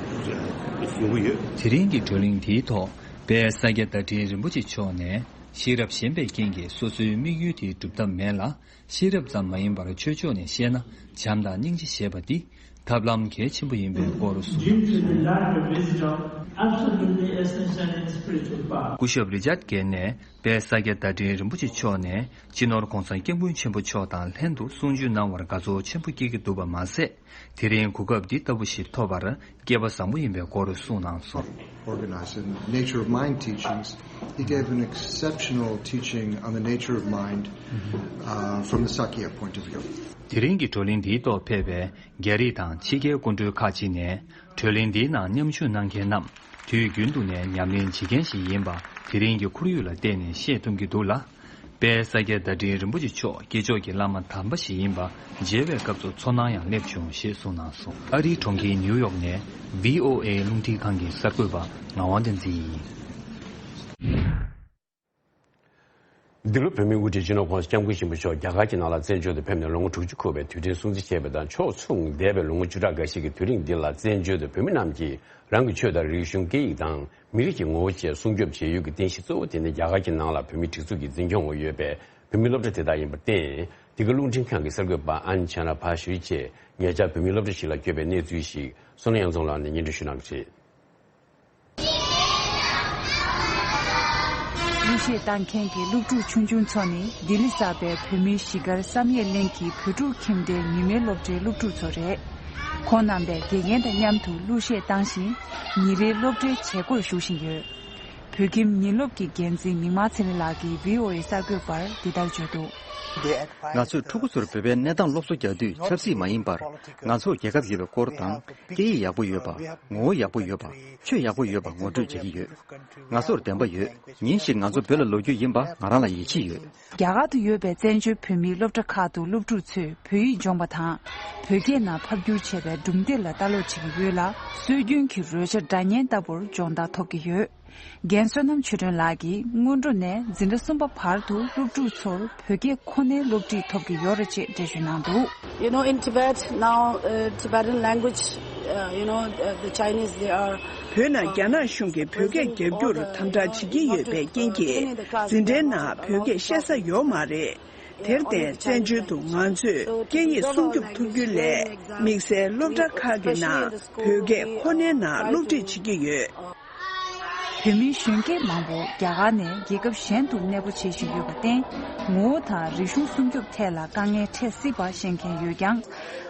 ཡོང་གི་ཡོད། དེ་རིང་གི་བགྲོ་གླེང་དེའི་ཐོག་དཔལ་ས་སྐྱ་བདག་ཁྲི་རིན་པོ་ཆེ་མཆོག་ནས་ཤེས་རབ་ཞན་པའི་རྐྱེན་གྱིས་སོ་སོའི་དམིགས་ཡུལ་དེ་སྒྲུབ་ཐབས་མེད་ལ། ཤེས་རབ་ཙམ་མ་ཡིན་པར་ཆོས་ཕྱོགས་ནས་བཤད་ན་བྱམས་དང་སྙིང་རྗེ་ཞེས་པ་འདི་ཐབས་ལམ་གལ་ཆེན་པོ་ཡིན་པའི་སྐོར་གསུངས། Due to the lack of wisdom, absolutely essential in spiritual path. སྐུ་ཞབས་རི་ཅར་གེར་ནས་དཔལ་ས་སྐྱ་བདག་ཁྲི་རིན་པོ་ཆེ་མཆོག་ནས་སྤྱི་ནོར་༧གོང་ས་༧སྐྱབས་མགོན་ཆེན་པོ་མཆོག་དང་ལྷན་དུ་གསུང་ཆོས་གནང་བར་དགའ་ཚོར་ཆེན་པོ་སྐྱེ་གི་འདུག་པ་མ་ཟད། དེ་རིང་གོ་སྐབས་འདི་ལྟ་བུ་ཞིག་ཐོབ་པར་སྐལ་པ་བཟང་པོ་ཡིན་པའི་སྐོར་གསུངས་གནང་སོང་། Organized in Nature of Mind teachings, he gave an exceptional teaching on the nature of mind, uh, from the Sakya point of view. དེ་རིང་གི་བགྲོ་གླེང་འདིའི་ཐོག་ཕེབས་པའི་རྒྱ་རིགས་དང་ཕྱི་རྒྱལ་སྐུ་མགྲོན་ཁག་ཅིག་ནས་བགྲོ་གླེང་འདིའི་ནང་མཉམ་ཞུགས་གནང་མཁན་རྣམས་དུས་རྒྱུན་དུ་ནས་ཉམས་ལེན་བྱེད་མཁན་ཞིག་ཡིན་པ་དེ་རིང་གི་ཁོར་ཡུག་ལ་བལྟས་ནས་ཤེས་ཐུབ་ཀྱི་འདུག་ལ། དཔལ་ས་སྐྱ་བདག་ཁྲི་རིན་པོ་ཆེ་མཆོག་སྐྱེས་མཆོག་གི་བླ་མ་དམ་པ་ཞིག་ཡིན་པ་མཇལ་བའི་སྐབས་སུ་ཚོར་སྣང་ཡང་སླེབས་བྱུང་ཞེས་གསུངས་གནང་སོང་། ཨ་རིའི་གྲོང་ཁྱེར་ནིའུ་ཡོག་ནས་བྷི་ཨོ་ཨེ་རླུང་འཕྲིན་ཁང་གི་གསར་འགོད་པ་ངག་དབང་བསྟན་འཛིན་ཡིན། འདི་ལོ་བོད་མིའི་དབུ་ཁྲིད་སྤྱི་ནོར་༧གོང་ས་༧སྐྱབས་མགོན་ཆེན་པོ་མཆོག་རྒྱ་གར་གྱི་ནང་ལ་བཙན་བྱོལ་དུ་ཕེབས་ནས་ལོ་ངོ་དྲུག་ཅུ་འཁོར་བའི་དུས་དྲན་སྲུང་བརྩི་བྱས་པ་དང་ཕྱོགས་མཚུངས་འདས་པའི་ལོ་ངོ་བཅུ་ཕྲག་འགའ་ཤས་ཀྱི་དུས་རིང་འདི་ལ་བཙན་བྱོལ་དུ་བོད་མི་རྣམས་ཀྱིས་རང་གི་ཆོས་དང་རིག་གཞུང་སྐད་ཡིག་དང་མི་རིགས་ཀྱི་ངོ་བོ་བཅས་སྲུང་སྐྱོབ་བྱེད་ཡུལ་གྱི་རྟེན་གཞི་གཙོ་བོ་དེ་ནི་རྒྱ་གར་གྱི་ནང་ལ་བོད་མིའི་སྒྲིག་འཛུགས་ཀྱིས་འཛིན་སྐྱོང་འོག་ཡོད་པའི་བོད་མི་སློབ་གྲྭ་དེ་དག་ཡིན་པར་བརྟེན། འདི་ག་རླུང་འཕྲིན་ཁང་གི་གསར་འགོད་པ་ཨན་ཆ་ན་ཕ་ཞུའི་བཅས་ཉེ་ཆར་བོད་མིའི་སློབ་གྲྭ་ཞིག་ལ་བསྐྱོད་པའི་གནས་ཚུལ་ཞིག་བསོད་ནམས་དབྱངས་འཛོམས་ལགས་ནས་སྙན་སྒྲོན་ཞུ་གནང་གི་རེད། གླུ་གཞས་བཏང་མཁན་གྱི་སློབ་ཕྲུག་ཆུང་ཆུང་ཚོ་ནི་ལྡི་ལི་གསར་པའི་བོད་མིའི་གཞིས་སྒར་བསམ་ཡས་གླིང་གི་བོད་ཕྲུག་ཁྱིམ་སྡེའི་ཉི་མའི་སློབ་གྲྭའི་སློབ་ཕྲུག་ཚོ་རེད། ཁོང་རྣམ་པས་དགེ་རྒན་དང་མཉམ་དུ་གླུ་གཞས་བཏང་བཞིན་ཉིན་རེའི་སློབ་གྲྭའི་བྱེད་སྒོར་ཞུགས་བཞིན་ཡོད། བོད་ཁྱིམ་ཉིན་སློབ་ཀྱི་འགན་འཛིན་མིག་དམར་ཚེ་རིང་ལགས་ཀྱིས་བྷི་ཨོ་ཨེ་གསར་འགོད་པར་འདི་ལྟར་བརྗོད་འདུག། ང་ཚོས་ཕྲུ་གུ་ཚོར་བོད་པའི་གནས་སྟངས་སློབ་གསོ་རྒྱག་དུས་ཆབ་སྲིད་མ་ཡིན་པར་ང་ཚོར་རྒྱལ་ཁབ་ཡོད་པའི་སྐོར་དང་སྐད་ཡིག་ཡག་པོ་ཡོད་པ། ངོ་བོ་ཡག་པོ་ཡོད་པ། ཆོས་ཡག་པོ་ཡོད་པ་ངོ་སྤྲོད་བྱེད་ཀྱི་ཡོད། ང་ཚོར་བདེན་པ་ཡོད། ཉིན་ཞིག་ང་ཚོ་བོད་ལ་ལོག་རྒྱུ་ཡིན་པ་ང་རང་ལ་ཡིད་ཆེས་ཡོད། རྒྱ་གར་དུ་ཡོད་པའི་བཙན་བྱོལ་བོད་མིའི་སློབ་གྲྭ་ཁག་ཏུ་སློབ་ཕྲུག་ཚོས་བོད་ཡིག་སྦྱོང་བ་དང་། བོད་སྐད་ནང་ཕབ་བསྒྱུར་བྱས་པའི་སྒྲུང་དེབ་ལ་ལྟ་ཀློག་བྱེད་ཀྱི་ཡོད་ལ། སྲོལ་རྒྱུན་གྱི་རོལ་ཆ་སྒྲ་སྙན་ལྟ་བུར་སྦྱོང་བརྡར་ཐོབ་ཀྱི་ཡོད། རྒན་བསོད་ནམས་ཆོས་སྒྲོན་ལགས་ཀྱིས་སྔོན་འགྲོ་ནས་འཛིན་གྲྭ་གསུམ་པ་བར་དུ་སློབ་ཕྲུག་ཚོར་བོད་སྐད་ཁོ་ནའི་སློབ་ཁྲིད་ཐོབ་ཀྱི་ཡོད་རེད་ཅེས་འགྲེལ་བརྗོད་གནང་འདུག། You know, in Tibet now, uh, Tibetan language, uh, you know, uh, the Chinese, they are. བོད་ནང་རྒྱ་ནག་གཞུང་གིས་བོད་སྐད་རྒྱབ་སྐྱོར་དམ་དྲག་བྱེད་ཀྱི་ཡོད་པའི་རྐྱེན་གྱིས། འཛིན་གྲྭའི་ནང་བོད་སྐད་བཤད་ས་ཡོད་མ་རེད། དེར་བརྟེན་བཙན་བྱོལ་དུ་ང་ཚོས་སྐད་ཡིག་སྲུང་སྐྱོབ་ཐུབ་རྒྱུ་ལས། དམིགས་བསལ་སློབ་གྲྭ་ཁག་གི་ནང་བོད་སྐད་ཁོ་ནའི་ནང་སློབ་ཁྲིད་བྱེད་ཀྱི་ཡོད། བོད་མིའི་གཞོན་སྐྱེས་མང་པོ་རྒྱ་གར་ནས་རྒྱལ་ཁབ་གཞན་དུ་གནས་སྤོ་བྱེད་བཞིན་ཡོད་པར་བརྟེན། ངོ་བོ་དང་རིག་གཞུང་སྲུང་སྐྱོབ་ཐད་ལ་དཀའ་ངལ་འཕྲད་སྲིད་པ་ཤེས་མཁན་ཡོད་ཀྱང་།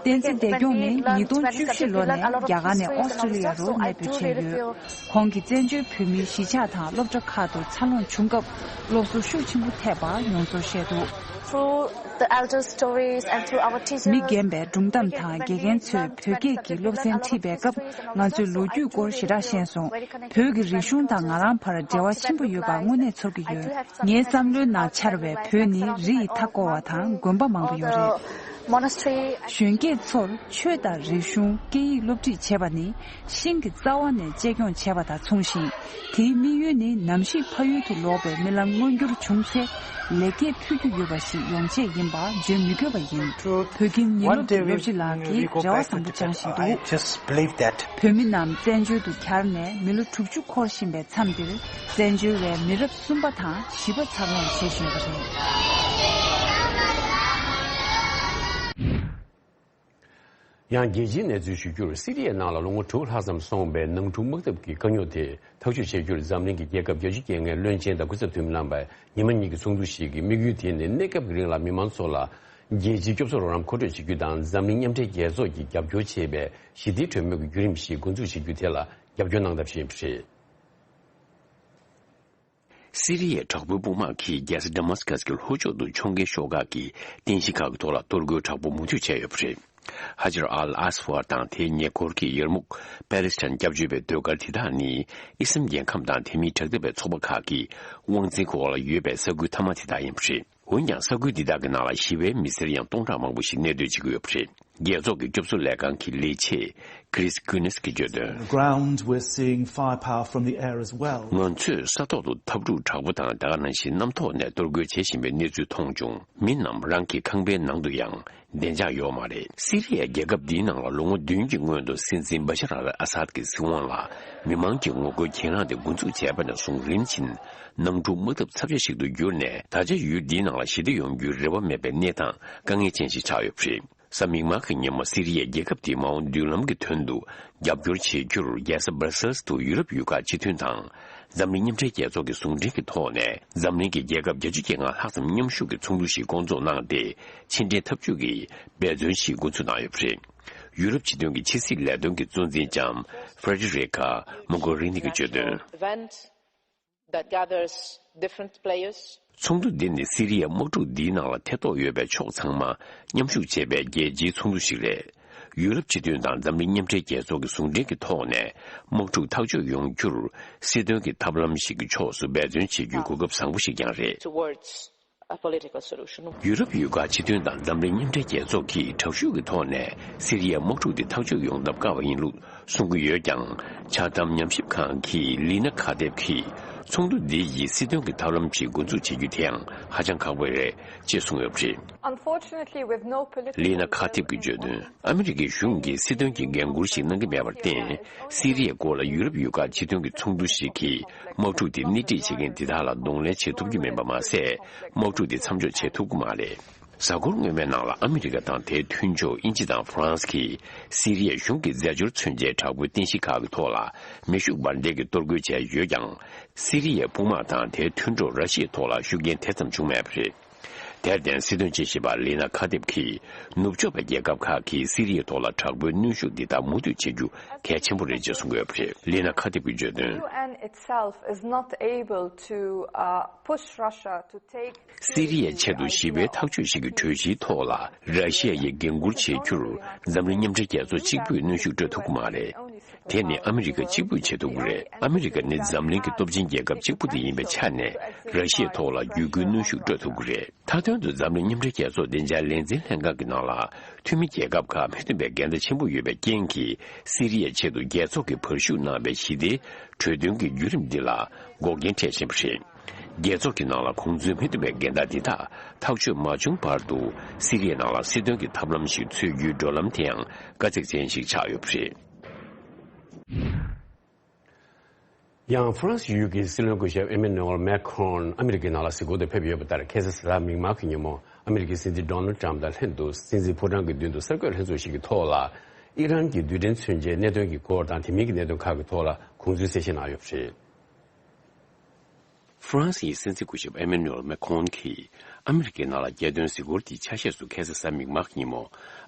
བསྟན་འཛིན་བདེ་སྐྱོང་ནི་ཉིས་སྟོང་བཅུ་བཞི་ལོ་ནས་རྒྱ་གར་ནས་ཨོ་སི་ཀྲི་ལི་ཡ་རུ་གནས་སྤོས་བྱས་ཡོད། ཁོང་གིས་བཙན་བྱོལ་བོད་མིའི་གཞིས་ཆགས་དང་སློབ་གྲྭ་ཁག་ཏུ་འཚར་ལོངས་བྱུང་སྐབས་སློབ་གསོ་ཤུགས་ཆེན་པོ་ཐེབས་པ་མྱོང་ཚོར་བཤད་འདུག། Through the elders' stories and through our teachers. མི་རྒན་པའི་སྒྲུང་གཏམ་དང་དགེ་རྒན་ཚོས་བོད་སྐད་ཀྱི་སློབ་ཚན་ཁྲིད་པའི་སྐབས་ང་ཚོས་ལོ་རྒྱུས་སྐོར་ཞེ་དྲག་ཤེས་སོང་། བོད་ཀྱི་རིག་གཞུང་དང་ང་རང་བར་འབྲེལ་བ་ཆེན་པོ་ཡོད་པ་དངོས་གནས་ཚོར་གྱི་ཡོད། ངའི་བསམ་བློའི་ནང་འཆར་བའི་བོད་ནི་རི་ཡི་མཐའ་བསྐོར་བ་དང་དགོན་པ་མང་པོ་ཡོད་རེད། Monastery. གཞོན་སྐྱེས་ཚོར་ཆོས་དང་རིག་གཞུང་སྐད་ཡིག་སློབ་ཁྲིད་བྱེད་པ་ནི་ཤིང་གི་རྩ་བ་ནས་གཅེས་སྐྱོང་བྱས་པ་དང་མཚུངས་ཤིང་། དེའི་དམིགས་ཡུལ་ནི་ནམ་ཞིག་ཕ་ཡུལ་དུ་ལོག་པའི་རྨི་ལམ་མངོན་འགྱུར་བྱུང་ཚེ་ལེགས་སྐྱེས་ཕུལ་རྒྱུ་ཡོད་པ་ཞིག་ཡོང་ཆེད་ཡིན་པ་བརྗོད་མི་དགོས་པ་ཡིན། བོད་ཁྱིམ་ཉིན་སློབ་ཀྱི་སློབ་སྤྱི་ལགས་ཀྱིས་རེ་བ་བཟང་པོ་བཅངས་བཞིན་འདུག། བོད་མི་རྣམས་བཙན་བྱོལ་དུ་གྱར་ནས་མི་ལོ་དྲུག་ཅུ་འཁོར་བཞིན་པའི་མཚམས་འདིར་བཙན་བྱོལ་བའི་མི་རབས་གསུམ་པ་དང་བཞི་པ་འཚར་ལོངས་བྱེད་བཞིན་པ་རེད། ཡང་རྒྱལ་སྤྱིའི་གནས་ཚུལ་ཞུ་རྒྱུར། སི་རི་ཡའི་ནང་ལ་ལོ་ངོ་དྲུག་ལྷག་ཙམ་སོང་བའི་ནང་འཁྲུག་དམག་འཐབ་ཀྱི་དཀའ་རྙོག་དེ་ཐག་གཅོད་བྱེད་རྒྱུར་འཛམ་གླིང་གི་རྒྱལ་ཁབ་བརྒྱད་ཅུ་གྱ་ལྔའི་བློན་ཆེན་དང་སྐུ་ཚབ་འཐུས་མི་རྣམ་པས་ཉི་མ་གཉིས་ཀྱི་ཚོགས་འདུ་ཞིག་གི་དམིགས་ཡུལ་དེ་ནི་གནས་སྐབས་ཀྱི་རིང་ལ་མི་མང་ཚོ་ལ་རྒྱལ་སྤྱིའི་སྐྱོབ་གསོ་རོགས་རམ་མཁོ་སྤྲོད་བྱེད་རྒྱུ་དང་། འཛམ་གླིང་མཉམ་འབྲེལ་རྒྱལ་ཚོགས་ཀྱིས་རྒྱབ་སྐྱོར་བྱེད་པའི་ཞི་བདེའི་གྲོས་མོལ་གྱི་བརྒྱུད་རིམ་ཞིག་འགོ་འཛུགས་བྱེད་རྒྱུ་དེ་ལ་རྒྱབ་སྐྱོར་གནང་ཐབས་ཞུས་པ་རེད། སི་རི་ཡའི་དྲག་པོའི་དཔུང་དམག་གིས་རྒྱལ་ས་ཌ་མཱ་སི་ཀ་སི་གི་ལྷོ་ཕྱོགས་དུ་ཕྱོགས་འགལ་ཤོག་ཁག་གི་རྟེན་གཞི་ཁག་གི་ཐོག་ལ་གཏོར་རྒོལ་དྲག་པོ་མུ་མཐུད་བྱས་ཡོད་པ་རེད། ཧ་ཇར་ཨལ་ཨ་སི་ཝར་དང་དེའི་ཉེ་འཁོར་གྱི་ཡར་མུག་པེ་ལེ་སི་ཐན་སྐྱབས་བཅོལ་བའི་ཟློས་གར་དེ་དག་ནི་ཨི་སི་ལམ་རྒྱལ་ཁམས་དང་དེ་མིན་དྲག་འཐབ་པའི་ཚོགས་པ་ཁག་གི་དབང་འཛིན་འོག་ལ་ཡོད་པའི་ས་ཁུལ་མཐའ་མ་དེ་དག་ཡིན་པ་རེད། འོན་ཀྱང་ས་ཁུལ་འདི་དག་གི་ནང་ལ་ཞི་བའི་མི་སེར་ཡང་སྟོང་ཕྲག་མང་པོ་ཞིག་གནས་སྡོད་བྱེད་ཀྱི་ཡོད་པ་རེད། རྒྱལ་ཚོགས་ཀྱི་སྐྱོབ་གསོ་ལས་ཁང་གི་ལས་བྱེད་Chris Guinness གྱིས་བརྗོད་དོན། The ground, we're seeing firepower from the air as well. ང་ཚོས་ས་ཐོག་ཏུ་འཐབ་འཁྲུག་དྲག་པོ་དང་དེ་ག་ནང་བཞིན་གནམ་ཐོག་ནས་གཏོར་རྒོལ་བྱེད་བཞིན་པའི་གནས་ཚུལ་མཐོང་བྱུང་། མི་རྣམས་རང་གི་ཁང་པའི་ནང་དུ་ཡང་བདེ་འཇགས་ཡོད་མ་རེད། སི་རི་ཡའི་རྒྱལ་ཁབ་འདིའི་ནང་ལ་ལོ་ངོ་བདུན་གྱི་སྔོན་དུ་སྲིད་འཛིན་བ་ཤར་ཨལ་ཨ་སཱད་ཀྱི་སྲིད་དབང་ལ་མི་མང་གི་ངོ་རྒོལ་གྱེན་ལངས་དེ་འགོ་འཛུགས་བྱས་པ་ནས་བཟུང་རིམ་བཞིན་ནང་འཁྲུག་དམག་འཐབ་ཚབས་ཆེ་ཞིག་ཏུ་གྱུར་ནས། ད་ཆ་ཡུལ་འདིའི་ནང་ལ་ཞི་བདེ་ཡོང་རྒྱུའི་རེ་བ་མེད་པའི་གནས་སྟངས་དཀའ་ངལ་ཅན་ཞིག་ཆགས་ཡོད་པ་རེད། གཟའ་མིག་དམར་གྱི་ཉིན་མོ་སི་རི་ཡའི་རྒྱལ་ཁབ་དེའི་མ་འོངས་མདུན་ལམ་གྱི་དོན་དུ་རྒྱབ་སྐྱོར་བྱེད་རྒྱུར་རྒྱལ་ས་སྦར་སེལ་སི་དུ་ཡུ་རོབ་ཡུལ་ཁག་སྤྱི་མཐུན་དང་འཛམ་གླིང་མཉམ་འབྲེལ་རྒྱལ་ཚོགས་ཀྱི་ཟུང་འབྲེལ་གྱི་ཐོག་ནས་འཛམ་གླིང་གི་རྒྱལ་ཁབ་བརྒྱད་ཅུ་གྱ་ལྔ་ལྷག་ཙམ་མཉམ་ཞུགས་ཀྱིས་ཚོགས་འདུ་ཞིག་བསྐོང་ཚོགས་གནང་སྟེ། ཕྱི་འབྲེལ་འཐབ་ཇུས་ཀྱི་འབད་བརྩོན་ཞིག་འགོ་འཛུགས་གནང་ཡོད་པ་རེད། ཡུ་རོབ་སྤྱི་མཐུན་གྱི་ཕྱི་སྲིད་ལས་དོན་གྱི་གཙོ་འཛིན་ལྕམ་Federica Mogherini གྱིས་བརྗོད་དོན། Event that gathers different players. ཚོགས་འདུ་འདི་ནི་སི་རི་ཡའི་དམག་འཁྲུག་འདིའི་ནང་ལ་ཐེ་གཏོགས་ཡོད་པའི་ཕྱོགས་ཚང་མ་མཉམ་ཞུགས་བྱེད་པའི་རྒྱལ་སྤྱིའི་ཚོགས་འདུ་ཞིག་རེད། ཡུ་རོབ་སྤྱི་མཐུན་དང་འཛམ་གླིང་མཉམ་འབྲེལ་རྒྱལ་ཚོགས་ཀྱི་ཟུང་འབྲེལ་གྱི་ཐོག་ནས་དམག་འཁྲུག་ཐག་གཅོད་ཡོང་རྒྱུར་སྲིད་དོན་གྱི་ཐབས་ལམ་ཞིག་གི་ཕྱོགས་སུ་འབད་བརྩོན་བྱེད་རྒྱུའི་གོ་སྐབས་བཟང་པོ་ཞིག་ཀྱང་རེད། Towards a political solution. ཡུ་རོབ་ཡུལ་ཁག་སྤྱི་མཐུན་དང་འཛམ་གླིང་མཉམ་འབྲེལ་རྒྱལ་ཚོགས་ཀྱིས་དྲག་ཤུགས་ཀྱི་ཐོག་ནས་སི་རི་ཡའི་དམག་འཁྲུག་འདི་ཐག་གཅོད་ཡོང་ཐབས་དཀའ་བ་ཡིན་ལུགས་གསུང་གི་ཡོད་ཀྱང་། འཆར་གཏམ་ཉམས་ཞིབ་ཁང་གི་ལི་ན་ཁ་ཐེབ་ཀྱིས་ཚོགས་འདུ་འདི་ཡིས་སྲིད་དོན་གྱི་ཐབས་ལམ་ཞིག་འགོ་འཛུགས་བྱེད་རྒྱུ་དེའང་ཧ་ཅང་ཁག་པོ་རེད་ཅེས་གསུངས་ཡོད་པ་རེད། Unfortunately, with no political ལི་ན་ཁ་ཐེབ་ཀྱིས་བརྗོད་དོན། ཨ་མི་རི་ཀའི་གཞུང་གིས་སྲིད་དོན་གྱི་འགན་འཁུར་ཞིག་གནང་གི་མེད་པར་བརྟེན། སི་རི་ཡའི་སྐོར་ལ་ཡུ་རོབ་ཡུལ་ཁག་སྤྱི་མཐུན་གྱི་ཚོགས་འདུ་ཞིག་གིས་དམག་འཁྲུག་དེ་སྣེ་ཁྲིད་བྱེད་མཁན་དེ་དག་ལ་གདོང་ལེན་བྱེད་ཐུབ་ཀྱི་མིན་པ་མ་ཟད། དམག་འཁྲུག་དེ་མཚམས་འཇོག་བྱེད་ཐུབ་ཀྱི་མ་རེད། གཟའ་འཁོར་སྔོན་མའི་ནང་ལ་ཨ་མི་རི་ཀ་དང་དེའི་མཐུན་ཕྱོགས་དབྱིན་ཇི་དང་ཧྥ་རན་སི་གིས་སི་རི་ཡའི་གཞུང་གི་རྫས་སྦྱོར་མཚོན་ཆའི་དྲག་པོའི་རྟེན་གཞི་ཁག་གི་ཐོག་ལ་མེ་ཤུགས་འབར་མདེལ་གྱི་གཏོར་རྒོལ་བྱས་ཡོད་ཀྱང་། སི་རི་ཡའི་དཔུང་དམག་དང་དེའི་མཐུན་གྲོགས་ར་ཤི་ཡའི་ཐོག་ལ་ཤུགས་རྐྱེན་དེ་ཙམ་བྱུང་མེད་པ་རེད། དེར་བརྟེན་སྲིད་དོན་དཔྱད་ཞིབ་པ་ལི་ན་ཁ་ཏིབ་ཀྱིས་ནུབ་ཕྱོགས་པའི་རྒྱལ་ཁབ་ཁག་གིས་སི་རི་ཡའི་ཐོག་ལ་དྲག་པོའི་གནོན་ཤུགས་འདི་དག་མུ་མཐུད་བྱེད་རྒྱུ་གལ་ཆེན་པོ་རེད་ཅེས་གསུངས་ཡོད་པ་རེད། ལི་ན་ཁ་ཏིབ་ཀྱིས་བརྗོད་དོན། U N itself is not able to uh, push Russia to take སི་རི་ཡའི་ཆེད་དུ་ཞི་བའི་ཐག་གཅོད་ཞིག་གི་གྲོས་གཞིའི་ཐོག་ལ་ར་ཤི་ཡ་ཡིས་འགན་འཁུར་བྱེད་རྒྱུར་འཛམ་གླིང་མཉམ་འབྲེལ་རྒྱལ་ཚོགས་གཅིག་པུས་གནོན་ཤུགས་སྤྲོད་ཐུབ་ཀྱི་མ་རེད། དེ་ནི་ཨ་མི་རི་ཀ་གཅིག་པུས་བྱེད་ཐུབ་ཀྱི་རེད། ཨ་མི་རི་ཀ་ནི་འཛམ་གླིང་གི་སྟོབས་ཆེན་རྒྱལ་ཁབ་གཅིག་པུ་དེ་ཡིན་པའི་ཆ་ནས་ར་ཤི་ཡའི་ཐོག་ལ་བརྒྱུད་སྐུལ་གནོན་ཤུགས་སྤྲོད་ཐུབ་ཀྱི་རེད། མཐའ་དོན་དུ་འཛམ་གླིང་མཉམ་འབྲེལ་རྒྱལ་ཚོགས་བདེ་འཇགས་ལས་འཛིན་ལྷན་ཁང་གི་ནང་ལ་འཐུས་མི་རྒྱལ་ཁབ་ཁག་མི་མཐུན་པའི་འགལ་ཟླ་ཆེན་པོ་ཡོད་པའི་རྐྱེན་གྱིས་སི་རི་ཡའི་ཆེད་དུ་རྒྱལ་ཚོགས་ཀྱིས་བར་ཞུགས་གནང་བའི་ཞི་བདེའི་གྲོས་མཐུན་གྱི་བརྒྱུད་རིམ་འདི་ལ་འགོག་རྐྱེན་འཕྲད་བཞིན་པ་རེད། རྒྱལ་ཚོགས་ཀྱི་ནང་ལ་ཁོང་ཚོའི་མི་མཐུན་པའི་འགལ་ཟླ་འདི་དག་ཐག་གཅོད་མ་བྱུང་བར་དུ་སི་རི་ཡའི་ནང་ལ་སྲིད་དོན་གྱི་ཐབས་ལམ་ཞིག་འཚོལ་རྒྱུའི་བགྲོད་ལམ་དེའང་དཀའ་ཚེགས་ཅན་ཞིག་ཆགས་ཡོད་པ་རེད། ཡང་ཧྥ་རན་སི་ཡུལ་གྱི་སྲིད་བློན་སྐུ་ཞབས་ཨེ་མེ་ནུ་ཨེལ་མེ་ཁོན་ཨ་མི་རི་ཀའི་ནང་ལ་གཟིགས་སྐོར་དུ་ཕེབས་ཡོད་པ་ལྟར། ཁ་སང་གཟའ་མིག་དམར་གྱི་ཉིན་མོ་ཨ་མི་རི་ཀའི་སྲིད་འཛིན་ཌོ་ནལ་ཊམ་དང་ལྷན་དུ་སྲིད་འཛིན་ཕོ་བྲང་གི་མདུན་དུ་གསར་འགོད་ལྷན་ཚོགས་ཤིག་གི་ཐོག་ལ་ཨི་རན་གྱི་རྡུལ་ཕྲན་མཚོན་ཆའི་གནད་དོན་གྱི་སྐོར་དང་དེ་མིན་གྱི་གནད་དོན་ཁག་གི་ཐོག་ལ་དགོངས་ཚུལ་གསལ་བཤད་གནང་ཡོད་པ་རེད། ཧྥ་རན་སིའི་སྲིད་འཛིན་སྐུ་ཞབས་ཨེ་མེ་ནུ་ཨེལ་མེ་ཁོན་གྱིས་ཨ་མི་རི་ཀའི་ནང་ལ་རྒྱལ་དོན་གཟིགས་སྐོར་དེའི་ཆ་ཤས་སུ་ཁ་སང་གཟའ་མིག་དམར་གྱི་ཉིན་མོ་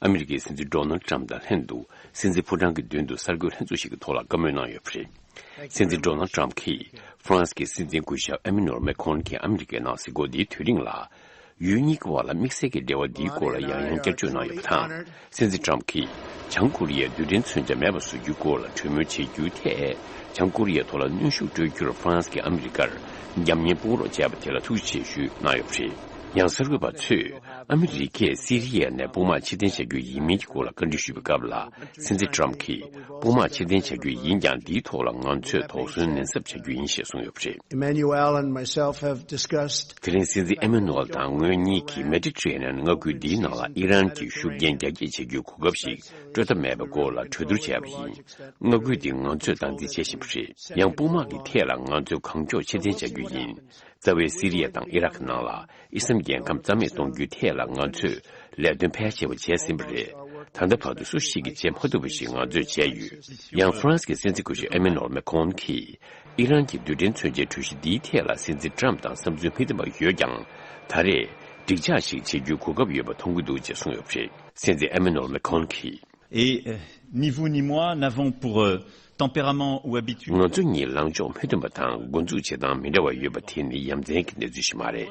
ཨ་མི་རི་ཀའི་སྲིད་འཛིན་ཌོ་ནལ་ཊམ་དང་ལྷན་དུ་སྲིད་འཛིན་ཕོ་བྲང་གི་མདུན་དུ་གསར་འགོད་ལྷན་ཚོགས་ཤིག་གི་ཐོག་ལ་བཀའ་མོལ་གནང་ཡོད་པ་རེད། སྲིད་འཛིན་ཌོ་ནལ་ཊམ་གྱིས་ཧྥ་རན་སི་གི་སྲིད་འཛིན་སྐུ་ཞབས་ཨེ་མེ་ནུ་ཨེལ་མེ་ཁོན་གྱི་ཨ་མི་རི་ཀའི་ནང་གཟིགས་སྐོར་འདིའི་དུས་རིང་ལ། ཡུལ་གཉིས་ཀྱི་བར་ལ་དམིགས་བསལ་གྱི་འབྲེལ་བ་འདིའི་སྐོར་ལ་ཡང་ཡང་བསྐྱར་བརྗོད་གནང་ཡོད་པ་དང་། སྲིད་འཛིན་ཊམ་གྱིས་བྱང་ཀོ་རི་ཡས་རྡུལ་ཕྲན་མཚོན་ཆ་མེད་པ་བཟོ་རྒྱུའི་སྐོར་ལ་གྲོས་མོལ་བྱེད་རྒྱུའི་ཐད། བྱང་ཀོ་རི་ཡའི་ཐོག་ལ་གནོན་ཤུགས་སྤྲོད་རྒྱུར་ཧྥ་རན་སི་གིས་ཨ་མི་རི་ཀར་རྒྱབ་གཉེར་དཔུང་རོགས་བྱས་པ་དེ་ལ་ཐུགས་རྗེ་ཆེ་ཞུས་གནང་ཡོད་པ་རེད། ཡང་གསར་འགོད་པ་ཚོས་ཨ་མི་རི་ཀས་སི་རི་ཡ་ནས་དཔུང་དམག་ཕྱིར་འཐེན་བྱ་རྒྱུ་ཡིན་མིན་གྱི་སྐོར་ལ་བཀའ་འདྲི་ཞུས་པའི་སྐབས་ལ། སྲིད་འཛིན་ཊམ་གྱིས་དཔུང་དམག་ཕྱིར་འཐེན་བྱ་རྒྱུ་ཡིན་ཀྱང་། འདིའི་ཐོག་ལ་ང་ཚོས་དོགས་ཟོན་ནན་གསབ་བྱ་རྒྱུ་ཡིན་ཞེས་གསུངས་ཡོད་པ་རེད། Emmanuel and myself have discussed དེ་རིང་སྲིད་འཛིན་ཨེ་མེ་ནུ་ཨེལ་དང་ངོས་གཉིས་ཀྱིས་མེ་ཌི་ཊི་རེ་ནན་མངའ་ཁུལ་འདིའི་ནང་ལ་ཨི་རན་གྱི་ཤུགས་རྐྱེན་རྒྱ་སྐྱེད་བྱེད་རྒྱུའི་གོ་སྐབས་ཤིག་སྤྲོད་ཐབས་མེད་པའི་སྐོར་ལ་གྲོས་བསྡུར་བྱས་པ་ཡིན། མངའ་ཁུལ་འདི་ང་ཚོས་སྟངས་འཛིན་བྱེད་བཞིན་པ་རེད། ཡང་དཔུང་དམག་གི་ཐད་ལ་ང་ཚོས་གང་མགྱོགས་ཕྱིར་འཐེན་བྱ་རྒྱུ་ཡིན། རྩ་བའི་སི་རི་ཡ་དང་ཨི་རག་གི་ནང་ལ་དབྱེ་མཚམས་རྒྱལ་ཁམས་རྩ་མེད་གཏོང་རྒྱུའི་ཐད་ལ་ང་ཚོས་ལས་དོན་ཕལ་ཆེ་བ་བྱས་ཟིན་པ་རེད། ད་ལྟ་བར་དུ་སུ་ཞིག་གིས་བྱེད་མ་ཐུབ་པ་ཞིག་ང་ཚོས་བྱས་ཡོད། ཡང་ཧྥ་རན་སི་གི་སྲིད་འཛིན་སྐུ་ཞབས་ཨེ་མེ་ནོར་མེ་ཁོན་གྱིས་ཨི་རན་གྱི་རྡུལ་ཕྲན་མཚོན་ཆའི་གྲོས་གཞི་འདིའི་ཐད་ལ་སྲིད་འཛིན་ཊམ་དང་བསམ་ཚུལ་མི་མཐུན་པ་ཡོད་ཀྱང་། ད་རེས་འགྲིག་འཇགས་ཤིག་བྱེད་རྒྱུའི་གོ་སྐབས་ཡོད་པ་མཐོང་གི་འདུག་ཅེས་གསུངས་ཡོད་པ་རེད། སྲིད་འཛིན་ཨེ་མེ་ནོར་མེ་ཁོན་གྱིས། Et euh, ni vous ni moi n'avons pour euh, tempérament ou habitude. ང་ཚོ་གཉིས་ལངས་ཕྱོགས་མི་མཐུན་པ་དང་འགོ་འཛུགས་བྱེད་སྟངས་མི་འདྲ་བ་ཡོད་པ་དེ་ནི་ཡ་མཚན་གྱི་གནས་ཚུལ་ཞིག་མ་རེད།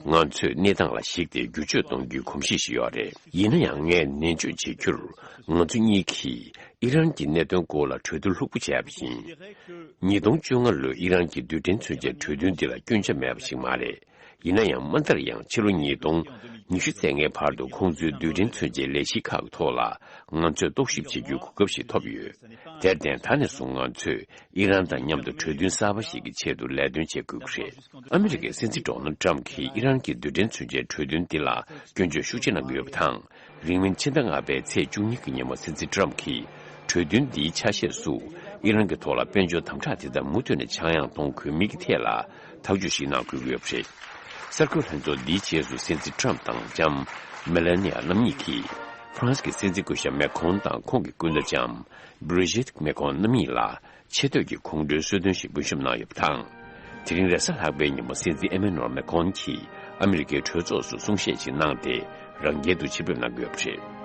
ང་ཚོས་གནས་སྟངས་ལ་གཞིགས་ཏེ་བསྒྱུར་བཅོས་གཏོང་རྒྱུའི་གོམས་གཤིས་ཤིག་ཡོད་རེད། ཡིན་ན་ཡང་ངས་ནན་བརྗོད་བྱེད་རྒྱུར། ང་ཚོ་གཉིས་ཀྱིས་ཨི་རན་གྱི་གནད་དོན་སྐོར་ལ་གྲོས་བསྡུར་ལྷུག་པོ་བྱས་པ་ཡིན། ཉིས་སྟོང་བཅོ་ལྔ་ལོའི་ཨི་རན་གྱི་རྡུལ་ཕྲན་མཚོན་ཆའི་གྲོས་མཐུན་འདི་ལ་སྐྱོན་ཆ་མེད་པ་ཞིག་མ་རེད། ཡིན་ན་ཡང་མ་མཐར་ཡང་ཕྱི་ལོ་ཉིས་སྟོང་ཉི་ཤུ་ཚེས་ལྔའི་བར་དུ་ཁོང་ཚོའི་རྡུལ་ཕྲན་མཚོན་ཆའི་ལས་གཞི་ཁག་གི་ཐོག་ལ་ང་ཚོས་རྟོག་ཞིབ་བྱེད་རྒྱུའི་གོ་སྐབས་ཤིག་ཐོབ་ཡོད། དེར་བརྟེན་ད་ནས་བཟུང་ང་ཚོས་ཨི་རན་དང་མཉམ་དུ་གྲོས་མཐུན་གསར་པ་ཞིག་གི་ཆེད་དུ་ལས་དོན་བྱེད་དགོས་ཀྱི་རེད། ཨ་མི་རི་ཀའི་སྲིད་འཛིན་ཌོ་ནལ་ཊམ་གྱིས་ཨི་རན་གྱི་རྡུལ་ཕྲན་མཚོན་ཆའི་གྲོས་མཐུན་འདི་ལ་སྐྱོན་བརྗོད་ཤུགས་ཆེ་གནང་གི་ཡོད་པ་དང་། རིང་མིན་ཕྱི་ཟླ་ལྔ་པའི་ཚེས་བཅུ་གཉིས་ཀྱི་ཉིན་མོ་སྲིད་འཛིན་ཊམ་གྱིས་གྲོས་མཐུན་འདིའི་ཆ་ཤས་སུ་ཨི་རན་གྱི་ཐོག་ལ་དཔལ་འབྱོར་དམ་དྲག་དེ་དག་མུ་མཐུད་ནས་ཆག་ཡང་གཏོང་དགོས་མིན་གྱི་ཐད་ལ་ཐག་གཅོད་ཞིག་གནང་དགོས་ཀྱི་ཡོད་པ་རེད། གསར་འགོད་ལྷན་ཚོགས་འདིའི་རྗེས་སུ་སྲིད་འཛིན་ཊམ་དང་ལྕམ་མེ་ལ་ནི་ཡ་རྣམ་གཉིས་ཀྱིས་ཧྥ་རན་སི་གི་སྲིད་འཛིན་སྐུ་ཞབས་མེ་ཁོན་དང་ཁོང་གི་སྐུ་ཟླ་ལྕམ་བྷི་རི་ཇིད་མེ་ཁོན་རྣམ་གཉིས་ལ་ཆེ་བསྟོད་ཀྱི་གོང་བཀྲོལ་གསོལ་སྟོན་ཞིག་འབུལ་བཞེས་གནང་ཡོད་པ་དང་། དེ་རིང་རེས་གཟའ་ལྷག་པའི་ཉིན་མོ་སྲིད་འཛིན་ཨེ་མེ་ནོར་མེ་ཁོན་གྱིས་ཨ་མི་རི་ཀའི་གྲོས་ཚོགས་སུ་གསུང་བཤད་ཅིག་གནང་སྟེ་རང་རྒྱལ་དུ་ཕྱིར་ཕེབས་གནང་གི་ཡོད་པ་རེད།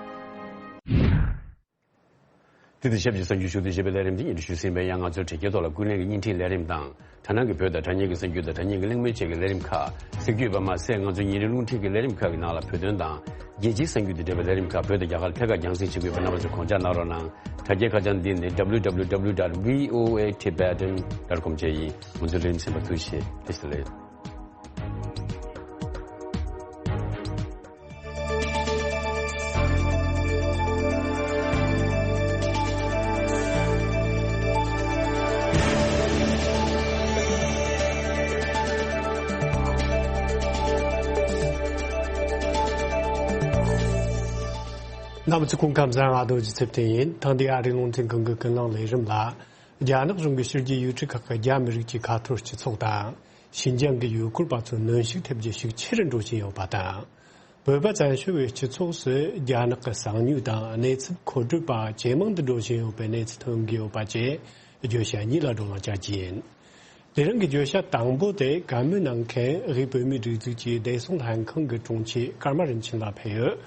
དེ་དང་ཆབས་ཅིག་གསར་འགྱུར་ཞུ་གཏུག་ཞེས་པའི་ལས་རིམ་འདི་སྙན་སྒྲོན་ཞུས་ཟིན་པས། ཡང་ང་ཚོའི་དྲ་རྒྱའི་ཐོག་ལ་ཀུན་གླེང་གི་བརྙན་འཕྲིན་ལས་རིམ་དང་། དྲ་སྣང་གི་བོད་དང་དྲ་བརྙན་གྱི་གསར་འགྱུར་དང་། དྲ་བརྙན་གྱི་གླེང་མོལ་བཅས་ཀྱི་ལས་རིམ་ཁག་གཟིགས་རྒྱུ་ཡོད་པ་མ་ཟད། ང་ཚོའི་ཉིན་རེའི་རླུང་འཕྲིན་གྱི་ལས་རིམ་ཁག་གི་ནང་ལ་བོད་དོན་དང་རྒྱལ་སྤྱིའི་གསར་འགྱུར་དང་འབྲེལ་བའི་ལས་རིམ་ཁག་བོད་དང་རྒྱ་གར་ཐད་ཀར་རྒྱང་སྲིང་བྱེད་ཀྱི་ཡོད་པས། རྣམ་པ་ཚོས་དགོངས་འཇགས་གནང་རོགས་གནང་། དྲ་རྒྱའི་ཁ་བྱང་འདི་ནི་www dot voatibetan dot com བཅས་ཡིན། ང་ཚོའི་ལས་རིམ་གསན་པར་ཐུགས་རྗེ་ཆེ། བཀྲ་ཤིས་བདེ་ལེགས། རྣམ་པ་ཚོ་སྐུ་ཁམས་བཟང་། ཨ་རྡོ་རྗེ་ཚེ་བརྟན་ཡིན། ཐེངས་འདིའི་ཨ་རིའི་རླུང་འཕྲིན་ཁང་གི་ཀུན་གླེང་ལས་རིམ་ལ། རྒྱ་ནག་གཞུང་གིས་ཕྱི་རྒྱལ་ཡུལ་གྲུ་ཁག་གི་རྒྱ་མི་རིགས་ཀྱི་ཁ་ཐོར་སྤྱི་ཚོགས་དང་། ཤིན་ཅང་གི་ཡུལ་སྐོར་པ་ཚོར་གནོན་ཤུགས་ཐེབས་རྒྱུ་ཤུགས་ཆེ་རུ་འགྲོ་བཞིན་ཡོད་པ་དང་། བོད་པ་བཙན་བྱོལ་བའི་སྤྱི་ཚོགས་སུ་རྒྱ་ནག་གི་གསང་ཉུལ་དང་གནས་ཚུལ་མཁོ་སྤྲོད་པ་ཇེ་མང་དུ་འགྲོ་བཞིན་ཡོད་པའི་གནས་ཚུལ་ཐོན་གྱི་ཡོད་པ་བཅས་བརྗོད་བྱ་གཉིས་ལ་བགྲོ་གླེང་བྱ་རྒྱུ་ཡིན། དེ་རིང་གི་བརྗོད་བྱ་དང་པོ་དེ་བཀའ་མོལ་གནང་མཁན་དབུས་བོད་མིའི་སྒྲིག་འཛུགས་ཀྱི་བདེ་སྲུང་ལྷན་ཁང་གི་དྲུང་ཆེ་ཀརྨ་རིན་ཆེན་ལགས་ཕེབས་ཡོད།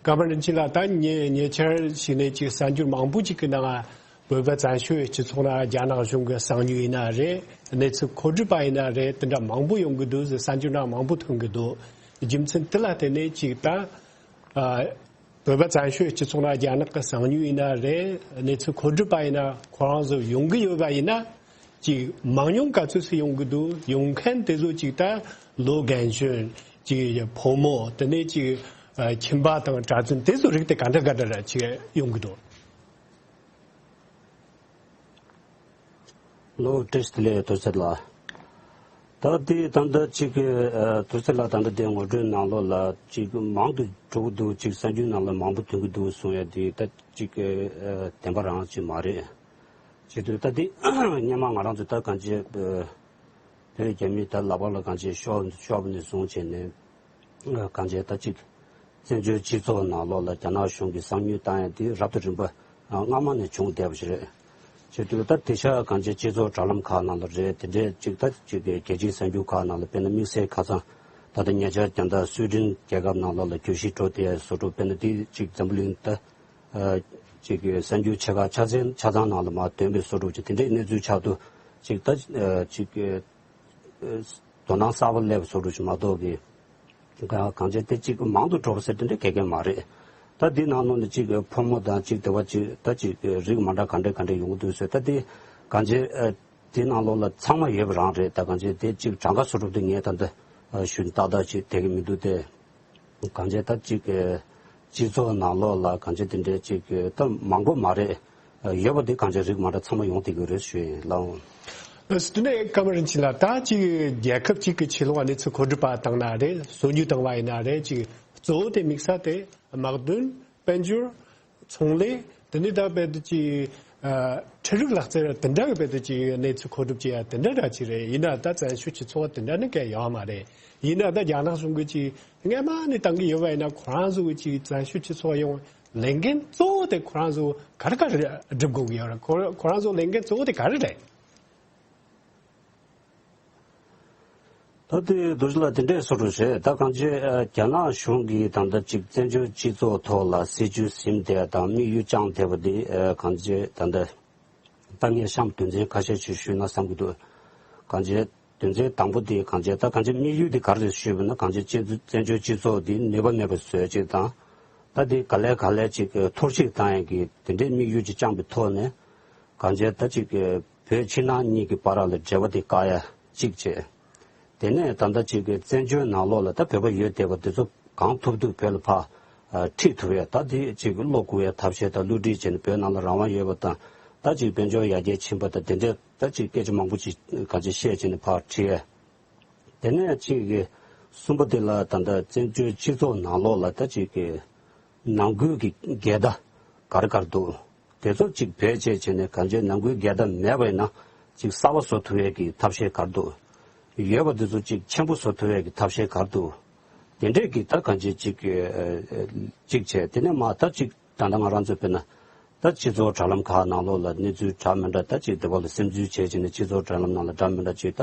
ཀརྨ་རིན་ཆེན་ལགས། ད་ཉེ་ཉེ་ཆར་ཞིག་ནས་ཅིག་གསར་འགྱུར་མང་པོ་ཅིག་གི་ནང་བོད་པ་བཙན་བྱོལ་སྤྱི་ཚོགས་ནང་རྒྱ་ནག་གཞུང་གི་གསང་ཉུལ་ཡིན་ན་རེད། གནས་ཚུལ་མཁོ་སྒྲུབ་པ་ཡིན་ན་རེད། དེ་འདྲ་མང་པོ་ཡོང་གི་འདུག་ཟེར་གསར་འགྱུར་ནང་མང་པོ་ཐོན་གི་འདུག་རྒྱུ་མཚན་དེ་ལ་བརྟེན་ནས་ཅིག་ད་ཨ། བོད་པ་བཙན་བྱོལ་སྤྱི་ཚོགས་ནང་རྒྱ་ནག་གི་གསང་ཉུལ་ཡིན་ན་རེད། གནས་ཚུལ་མཁོ་སྒྲུབ་པ་ཡིན་ན། ཁོ་རང་ཚོ་ཡོང་གི་ཡོད་པ་ཡིན་ན། ཅིག་མང་ཉུང་ག་ཚོད་ཙམ་ཡོང་གི་འདུག་ཡོང་མཁན་དེ་ཚོ་ཅིག་ད་ལོ་རྒན་གཞོན། ཅིག་ཕོ་མོ། དེ་ནས་ཅིག་ཨ། ཁྱིམ་པ་དང་གྲྭ་བཙུན་དེ་ཚོ་རིགས་དེ་ག་འདྲ་ག་འདྲ་ར་ཅིག་ཡོང་གི་འདུག་ལོ། བཀྲ་ཤིས་བདེ་ལེགས། དུར་ཚེ་ལགས། ད་དེ་ད་ལྟ་ཅིག་ཨ། དུར་ཚེ་ལགས་ད་ལྟ་དེ་ངོ་སྤྲོད་ནང་ལོགས་ལ་ཅིག་མང་དུ་འགྲོ་གི་འདུག་ཅིག་གསར་འགྱུར་ནང་ལ་མང་པོ་ཐོན་གི་འདུག་གསུང་ཡ་དེ་ད་ཅིག་ཨ། བདེན་པ་རང་ཅིག་མ་རེད། བྱེད་དུས་ད་དེ་སྔོན་མ་ང་རང་ཚོ་ད་གང་ཅི་ཨ། བོད་རྒྱ་མི་ད་ལག་པ་ལ་གང་ཅི་ཤོར་ཤོར་བ་ནས་བཟུང་བྱས་ནས། གང་ཅི་ད་ཅིག་བཙན་བྱོལ་སྤྱི་ཚོགས་ནང་ལོགས་ལ་རྒྱ་ནག་གཞུང་གིས་གསང་ཉུལ་བཏང་ཡ་དེ་རབ་ཏུ་རིམ་པ་སྔ་མ་ནས་བྱུང་བསྡད་པ་ཞིག་རེད། བྱེད་དུས་ད་དེང་སང་གང་ཅི་སྤྱི་ཚོགས་དྲ་ལམ་ཁག་ནང་ལ་རེད། དེ་འདྲའི་ཅིག་ད་ཅིག་རྒྱལ་སྤྱིའི་གསར་འགྱུར་ཁག་ནང་ལ་དཔེར་ན་དམིགས་བསལ་ཁ་སང་ད་ལྟ་ཉེ་ཆར་རྒྱ་ད་སུའེ་ཏེན་རྒྱལ་ཁབ་ནང་ལོགས་ལ་གྱོད་གཞི་འགྲོ་བསྡད་ཡ་བཟོ་འདྲ། དཔེར་ན་དེ་ཅིག་འཛམ་བུ་གླིང་ད་ཨ། ཅིག་གསར་འགྱུར་ཆེ་ཁག་ཆ་ཚང་ཆ་ཚང་ནང་ལ་མར་ཐོན་པའི་བཟོ་འདྲ་ཅིག་དེ་འདྲའི་གནས་ཚུལ་ཆགས་དུས་ཅིག་ད་ཨ། ཅིག་ཨ། དོ་སྣང་གསར་པ་སླེབས་བཟོ་འདྲ་ཅིག་མ་གཏོགས་ཀྱི། གང་གང་ཅི་དེ་གཅིག་མང་དུ་འགྲོ་བ་ཟེར་དེ་འདྲ་ག་གེ་མ་རེད། ད་འདི་ནང་ལོགས་ནས་གཅིག་ཕོ་མོ་དང་གཅིག་དེ་བ་གཅིག་ད་གཅིག་རིགས་མ་འདྲ་ག་འདྲ་ག་འདྲ་ཡོང་གི་འདུག་ཟེར། ད་དེ་གང་ཅི་ཨ། དེ་ནང་ལོགས་ལ་ཚང་མ་ཡོད་པ་རང་རེད། ད་གང་ཅི་དེ་གཅིག་གྲངས་ཀ་བཟོ་འདྲ་དེ་ངས་ད་ལྟ་ཨ། ཞུ་ཏག་ཏག་ཅིག་དེ་གི་མི་འདུག་སྟེ། གང་ཅི་ད་གཅིག་སྤྱི་ཚོགས་ནང་ལོགས་ལ་གང་ཅི་དེ་འདྲའི་གཅིག་ད་མང་པོ་མ་རེད། ཡོད་པ་དེ་གང་ཅི་རིགས་མ་འདྲ་ཚང་མ་ཡོང་བསྡད་ཀྱི་རེད་ཞུ་ཡིན་ལགས། དེ་ནས་ཀརྨ་རིན་ཆེན་ལགས། ད་ཅིག་རྒྱལ་ཁབ་ཅིག་གི་ཕྱི་ལོགས་གནས་ཚུལ་མཁོ་སྒྲུབ་པ་བཏང་ན་རེད། སོ་ཉུལ་བཏང་བ་ཡིན་ན་རེད། ཅིག་གཙོ་བོ་དེ་དམིགས་ས་དེ་དམག་དོན། དཔལ་འབྱོར། ཚོང་ལས། དེ་ནས་ད་རྦད་དེ་ཅིག་ཨ། འཕྲུལ་རིག་ལག་རྩལ་དེ་འདྲ་གི་རྦད་དེ་ཅིག་གནས་ཚུལ་མཁོ་སྒྲུབ་བྱེད་ཡ་དེ་འདྲ་འདྲ་ཅིག་རེད། ཡིན་ན་ད་བཙན་བྱོལ་སྤྱི་ཚོགས་དེ་འདྲ་ནི་གང་ཡང་ཡོད་མ་རེད། ཡིན་ན་ད་རྒྱ་ནག་གཞུང་གིས་ཅིག་སྔོན་མ་ནས་བཏང་གི་ཡོད་པ་ཡིན་ན། ཁོ་རང་ཚོ་གི་ཅིག་བཙན་བྱོལ་སྤྱི་ཚོགས་ཡོང་ལས་འགན་གཙོ་བོ་དེ་ཁོ་རང་ཚོ་ག་རེ་ག་རེ་སྒྲུབ་དགོས་ཀྱི་ཡོད་རེད། ཁོ་ཁོ་རང་ཚོ་ལས་འགན་གཙོ་བོ་དེ་ག་རེ་རེད། ད་དེ་རྡོ་རྗེ་ལགས་དེ་འདྲས་བཟོ་འདྲ་བྱས། ད་གང་ཅི་ཨ། རྒྱ་ནག་གཞུང་གིས་ད་ལྟ་ཅིག་བཙན་བྱོལ་སྤྱི་ཚོགས་ཐོག་ལ་སྲིད་ཇུས་ཟིན་བསྡད་དང་དམིགས་ཡུལ་བཅངས་བསྡད་པ་འདི་ཨ། གང་ཅི་ད་ལྟ་ད་ངས་གཤམ་དོན་ཚན་ཁ་ཤས་ཅིག་ཞུས་ན་བསམ་གྱི་འདུག་གང་ཅི་དོན་ཚན་དང་པོ་དེ་གང་ཅི་ད་གང་ཅི་དམིགས་ཡུལ་དེ་ག་རེ་རེད་ཞུས་པ་ན། གང་ཅི་བཙན་བཙན་བྱོལ་སྤྱི་ཚོགས་འདི་ནུས་པ་མེད་པ་བཟོ་ཅིག་དང་། ད་དེ་ག་ལེ་ག་ལེ་ཅིག་འཐོར་བཤིག་བཏང་ཡག་གི་དེ་འདྲའི་དམིགས་ཡུལ་ཅིག་བཅངས་པའི་ཐོག་ནས། གང་ཅི་ད་ཅིག་བོད་ཕྱི་ནང་གཉིས་ཀྱི་བར་ལ་འབྲེལ་བ་དེ་བཀག་ཡ་གཅིག་བྱས། དེ་ནས་ད་ལྟ་ཅིག་བཙན་བྱོལ་ནང་ལོགས་ལ་ད་བོད་པ་ཡོད་བསྡད་པ་དེ་ཚོ་གང་ཐུབ་ཐུབ་བོད་ལ་ཕར་ཨ། ཁྲིད་ཐུབ་ཡ། ད་དེ་ཅིག་བློ་འགུག་ཡ་ཐབས་ཤེས་དང་བསླུ་བྲིད་བྱས་ནས་བོད་ནང་ལ་རང་དབང་ཡོད་པ་དང་། ད་ཅིག་དཔལ་འབྱོར་ཡར་རྒྱས་ཕྱིན་པ་དང་། དེ་འདྲ་ད་ཅིག་སྐད་ཆ་མང་པོ་ཅིག་གང་ཅི་བཤད་བྱས་ནས་ཕར་ཁྲིད་ཡ། དེ་ནས་གཅིག་གི་གསུམ་པ་དེ་ལ་ད་ལྟ་བཙན་བྱོལ་སྤྱི་ཚོགས་ནང་ལོགས་ལ་ད་ཅིག་གི་ནང་ཁུལ་གྱི་འགལ་ཟླ་ག་རེ་ག་རེ་འདུག་དེ་ཚོ་གཅིག་བེད་སྤྱད་བྱས་ནས་གང་ཅི་ནང་ཁུལ་འགལ་ཟླ་མེད་པ་ཡིན་ན་གཅིག་གསར་པ་བཟོ་ཐུབ་ཡས་ཀྱི་ཐབས་ཤེས་ག་རེ་འདུག་ཡོད་པ་དེ་ཚོ་གཅིག་ཆེན་པོ་བཟོ་ཐུབ་ཡས་ཀྱི་ཐབས་ཤེས་ག་རེ་འདུག་དེ་འདྲས་ཀྱི་ད་གང་ཅི་གཅིག་གཅིག་བྱས། དེ་ནས་མ་ད་གཅིག་ད་ལྟ་ང་རང་ཚོ་དཔེར་ན་ད་སྤྱི་ཚོགས་དྲ་ལམ་ཁག་ནང་ལོགས་ལ་གནས་ཚུལ་འདྲ་མི་འདྲ་ད་ཅིག་དེ་བ་ལ་སིམ་འཛུལ་བྱས་བྱས་ནས་སྤྱི་ཚོགས་དྲ་ལམ་ནང་ལ་འདྲ་མི་འདྲ་ཅིག་ད་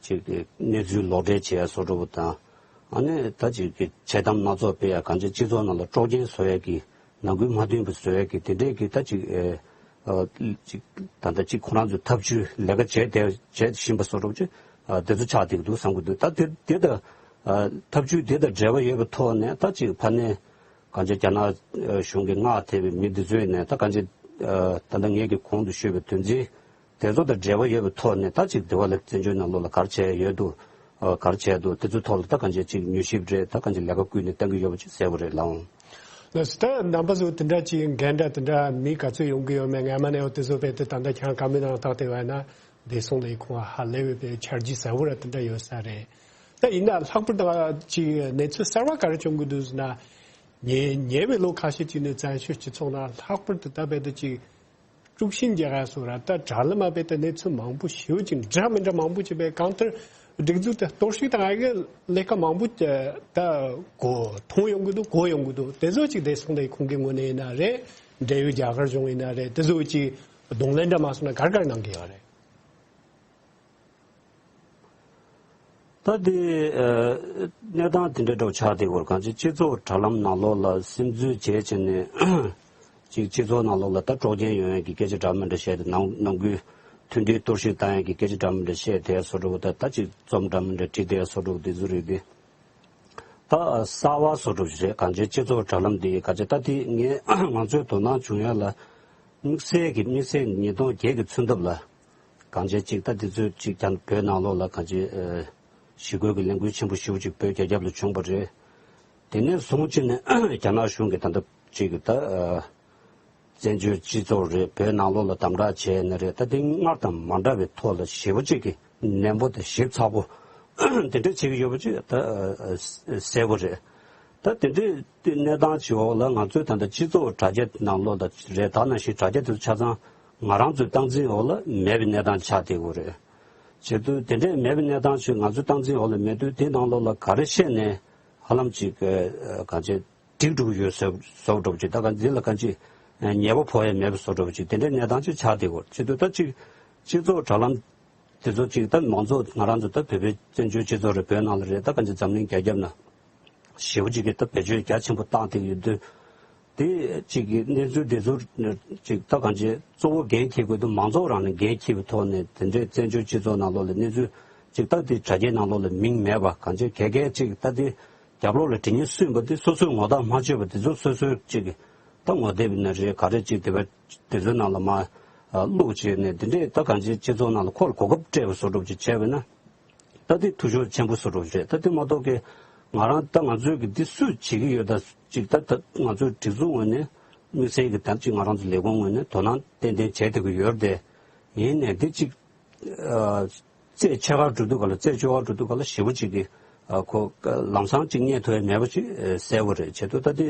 ཅིག་གནས་ཚུལ་ལོག་འགྲེལ་བྱས་བཟོ་འདྲ་བོ་དང་། ཨ་ནི་ད་ཅིག་གི་བྱེད་སྟངས་སྣ་ཚོགས་སྤེལ་ཡ། གང་ཅི་སྤྱི་ཚོགས་ནང་ལ་དཀྲོག་རྐྱེན་བཟོ་ཡ་གི་ནང་ཁུལ་མ་མཐུན་པ་བཟོ་ཡ་གི་དེ་འདྲས་ཀྱི་ད་ཅིག་ཨ་ཅིག་ད་ལྟ་ཅིག་ཁོ་རང་ཚོའི་ཐབས་ཇུས་ལས་ཀ་བྱས་བསྡད་བྱས་བཞིན་པ་བཟོ་འདྲ་བོ་ཅིག་ཨ་དེ་ཚོ་ཆགས་བསྡད་ཀྱི་འདུག་བསམ་གྱི་འདུག་ད་དེ་དེ་དང་ཨ་ཐབས་ཇུས་དེ་དང་འབྲེལ་བ་ཡོད་པའི་ཐོག་ནས་ད་ཅིག་ཕ་ནས་གང་ཅི་རྒྱ་ནག་གཞུང་གིས་མངགས་ཐེབས་པའི་མི་འདི་ཚོས་ནས་ད་གང་ཅི་ཨ་ད་ལྟ་ངེད་ཀྱིས་གོང་དུ་ཞུས་པའི་དོན་ཚན་དེ་ཚོ་དང་འབྲེལ་བ་ཡོད་པའི་ཐོག་ནས་ད་ཅིག་དེ་བ་ལ་བཙན་བྱོལ་ནང་ལོགས་ལ་ག་རེ་བྱས་ཡོད་འདུག་ཨ་ག་རེ་བྱས་འདུག་དེ་ཚོའི་ཐོག་ལ་ད་གང་ཅི་ཅིག་མྱུལ་ཞིབ་རེད། ད་གང་ཅི་ལས་ཀ་བསྐུལ་ནས་གཏང་གི་ཡོད་པ་ཅིག་གསལ་པོ་རེད་ལགས། ལགས་སོ། ད་རྣམ་པ་ཚོ་དེ་འདྲ་ཅིག་འགན་འདྲ་དེ་འདྲ་མི་ག་ཚོད་ཡོང་གི་ཡོད་མེད་སྔ་མ་ནས་འོ་དེ་ཚོ་རྦད་དེ་ད་ལྟ་ཁྱེད་རང་བཀའ་མོལ་གནང་སྟངས་དེ་བས་ན་བདེ་སྲུང་ལས་ཁུངས་ཧ་ལས་པའི་འཆར་གཞི་གསལ་པོ་ར་དེ་འདྲ་ཡོད་ས་རེད། ད་ཡིན་ན་ལྷག་པར་དུ་ཅིག་གནས་ཚུལ་གསར་བ་ག་རེ་བྱུང་གི་འདུག་ཟེར་ན། ཉེ་ཉེ་བའི་ལོ་ཁ་ཤས་ཅིག་ནས་བཙན་བྱོལ་སྤྱི་ཚོགས་ནང་ལྷག་པར་དུ་ད་རྦད་དེ་ཅིག་དཀྲུག་ཤིང་རྒྱག་ཡ་སོགས་ར། ད་དྲ་ལམ་མ་རྦད་དེ་གནས་ཚུལ་མང་པོ་ཞེ་པོ་ཅིག་འདྲ་མི་འདྲ་མང་པོ་ཅིག་རྦད་གང་ལྟར་སྒྲིག་འཛུགས་དེ་གཏོར་བཤིག་བཏང་ཡ་གི་ལས་ཀ་མང་པོ་ཅིག་ད་གོ་མཐོང་ཡོང་གི་འདུག་གོ་ཡོང་གི་འདུག་དེ་ཚོ་ཅིག་བདེ་སྲུང་ལས་ཁུངས་ཀྱི་ངོས་ནས་ཡིན་ན་རེད། འབྲེལ་ཡོད་རྒྱ་གར་གཞུང་ཡིན་ན་རེད། དེ་ཚོ་ཅིག་གདོང་ལེན་འདྲ་མ་སོང་ན་ག་རེ་ག་རེ་གནང་གི་ཡོད་རེད། ད་དེ་ཨ་གནས་སྟངས་དེ་འདྲ་འདྲ་བོ་ཆགས་བསྡད་ཡོད་རེད། གང་ཅི་སྤྱི་ཚོགས་དྲ་ལམ་ནང་ལོགས་ལ་སིམ་འཛུལ་བྱས་བྱས་ནས་ཅིག་སྤྱི་ཚོགས་ནང་ལོགས་ལ་ད་དཀྲོག་རྐྱེན་ཡོང་ཡག་གི་སྐད་ཆ་འདྲ་མི་འདྲ་བཤད་དེ། ནང་ནང་ཁུལ་མཐུན་སྒྲིལ་གཏོར་བཤིག་བཏང་ཡག་གི་སྐད་ཆ་འདྲ་མི་འདྲ་བཤད་དེ་བཟོ་འདྲ་བོ། ད་ད་ཅིག་རྩོམ་འདྲ་མི་འདྲ་བྲིས་དེ་བཟོ་འདྲ་བོ་དེ་ཚོ་རེད་དེ། ད་གསར་བ་བཟོ་འདྲ་བོ་ཞིག་རེད། གང་ཅི་སྤྱི་ཚོགས་དྲ་ལམ་དེ་གང་ཅི་ད་དེ་ངས་ང་ཚོའི་དོ་སྣང་བྱུང་ཡག་ལ། དམིགས་བསལ་གྱི་དམིགས་བསལ་ཉིས་སྟོང་བརྒྱད་ཀྱི་ཚུན་ཐབས་ལ་གང་ཅི་ཅིག་ད་དེ་ཚོས་ཅིག་ཀྱང་བོད་ནང་ལོགས་ལ་གང་ཅི་ཨ་ཞི་རྒོལ་གྱི་ལས་འགུལ་ཆེན་པོ་ཞེ་པོ་ཅིག་བོད་རྒྱ་ཁྱབ་ལ་བྱུང་བ་རེད། དེ་ནས་བཟུང་བྱས་ནས་རྒྱ་ནག་གཞུང་གིས་ད་ལྟ་ཅིག་ད་ཨ་བཙན་བྱོལ་སྤྱི་ཚོགས་རེད། བོད་ནང་ལོགས་ལ་དམ་དྲག་བྱས་ནས་རེད། ད་དེ་སྔར་དང་མ་འདྲ་བའི་ཐོག་ལ་ཞེ་པོ་ཅིག་གི་ནན་པོ་དང་ཞིབ་ཚགས་པོ་དེ་འདྲ་བྱེད་ཀྱི་ཡོད་པ་ཅིག་ད་ཨ་གསལ་པོ་རེད། ད་དེ་འདྲའི་གནས་སྟངས་ཅིག་འོག་ལ་ང་ཚོའི་ད་ལྟ་སྤྱི་ཚོགས་དྲ་རྒྱ་ནང་ལོགས་ལ་རེད། ད་ནང་བཞིན་དྲ་རྒྱ་དེ་ཚོ་ཆ་ཚང་ང་རང་ཚོའི་སྟངས་འཛིན་འོག་ལ་མེད་པའི་གནས་སྟངས་ཆགས་བསྡད་ཡོད་རེད། བྱེད་དུས་དེ་འདྲའི་མེད་པའི་གནས་སྟངས་ཅིག་ང་ཚོའི་སྟངས་འཛིན་འོག་ལ་མེད་དུས། དེ་ནང་ལོགས་ལ་ག་རེ་བཤད་ནས་ཧ་ལམ་ཅིག་ཨ་གང་ཅི་འགྲིག་འགྲོ་གི་ཡོད་བཟོ་བཟོ་འདྲ་བོ་ཅིག་ད་ག་འདི་ལ་གང་ཅི་ཉེས་པ་ཕོག་ཡ་མེད་པ་བཟོ་འདྲ་བོ་ཅིག་དེ་འདྲའི་གནས་སྟངས་ཅིག་ཆགས་བསྡད་ཡོད་རེད། བྱེད་དུས་ད་ཅིག་སྤྱི་ཚོགས་དྲ་ལམ་དེ་ཚོ་ཅིག་ད་མང་ཚོགས་ང་རང་ཚོ་ད་བོད་པའི་བཙན་བྱོལ་སྤྱི་ཚོགས་རེད། བོད་ནང་ལ་རེད། ད་གང་ཅི་འཛམ་གླིང་རྒྱ་ཁྱབ་ན་ཞེ་པོ་ཅིག་གིས་ད་བེད་སྤྱོད་རྒྱ་ཆེན་པོ་བཏང་བསྡད་ཡོད་དུས། དེ་ཅིག་གི་གནས་ཚུལ་དེ་ཚོ་ཅིག་ད་གང་ཅི་གཙོ་བོ་འགན་འཁྱེར་དགོས་དུས། མང་ཚོགས་རང་ནས་འགན་འཁྱེར་བའི་ཐོག་ནས་དེ་འདྲའི་བཙན་བྱོལ་སྤྱི་ཚོགས་ནང་ལོགས་ལ་གནས་ཚུལ་ཅིག་ད་དེ་དྲ་རྒྱའི་ནང་ལོགས་ལ་མིང་མེད་པ། གང་ཅི་ག་གེ་ཅིག་ད་དེ་རྒྱབ་ལོགས་ལ་དྲི་ཉན་སུན་པ་དེ་སོ་སོའི་ངོ་ཐག་མ་ཆོད་པ་དེ་ཚོ་སོ་སོའི་ཅིག་ད་ངོ་དེབ་ན་རེད། ག་རེ་ཅིག་དེ་བ་དེ་ཚོའི་ནང་ལ་མ་བླུགས་བྱས་ནས། དེ་འདྲས་ད་གང་ཅི་སྤྱི་ཚོགས་ནང་ལ་ཁོར་གོ་སྐབས་སྤྲད་པ་བཟོ་འདྲ་ཅིག་བྱས་པ་ན། ད་དེ་འཐུས་ཤོར་ཆེན་པོ་བཟོ་འདྲ་རེད། ད་དེ་མ་གཏོགས་ཀྱི་ང་རང་ད་ང་ཚོས་ཀྱི་འདི་སུས་བྱེད་ཀྱི་ཡོད། ད་ཅིག་ད་ད་ང་ཚོའི་སྒྲིག་འཛུགས་ངོས་ནས་དམིགས་བསལ་གྱི་ད་ཅིག་ང་རང་ཚོ་ལས་ཁུངས་ངོས་ནས་དོ་སྣང་ཏན་ཏན་བྱས་བསྡད་ཀྱི་ཡོད་རེད་དེ། ཡིན་ནའི་འདི་ཅིག་ཨ་རྩེ་ཕྱེད་ཀ་འགྲོ་དུས་ག་ལ། རྩེ་བཅོ་ཀ་འགྲོ་དུས་ག་ལ་ཞེ་པོ་ཅིག་གི་ཨ་ཁོ་ལམ་སང་ཅིག་རྙེད་ཐུབ་ཡ་མེད་པ་ཅིག་ཨ་གསལ་པོ་རེད། བྱེད་དུས་ད་དེ་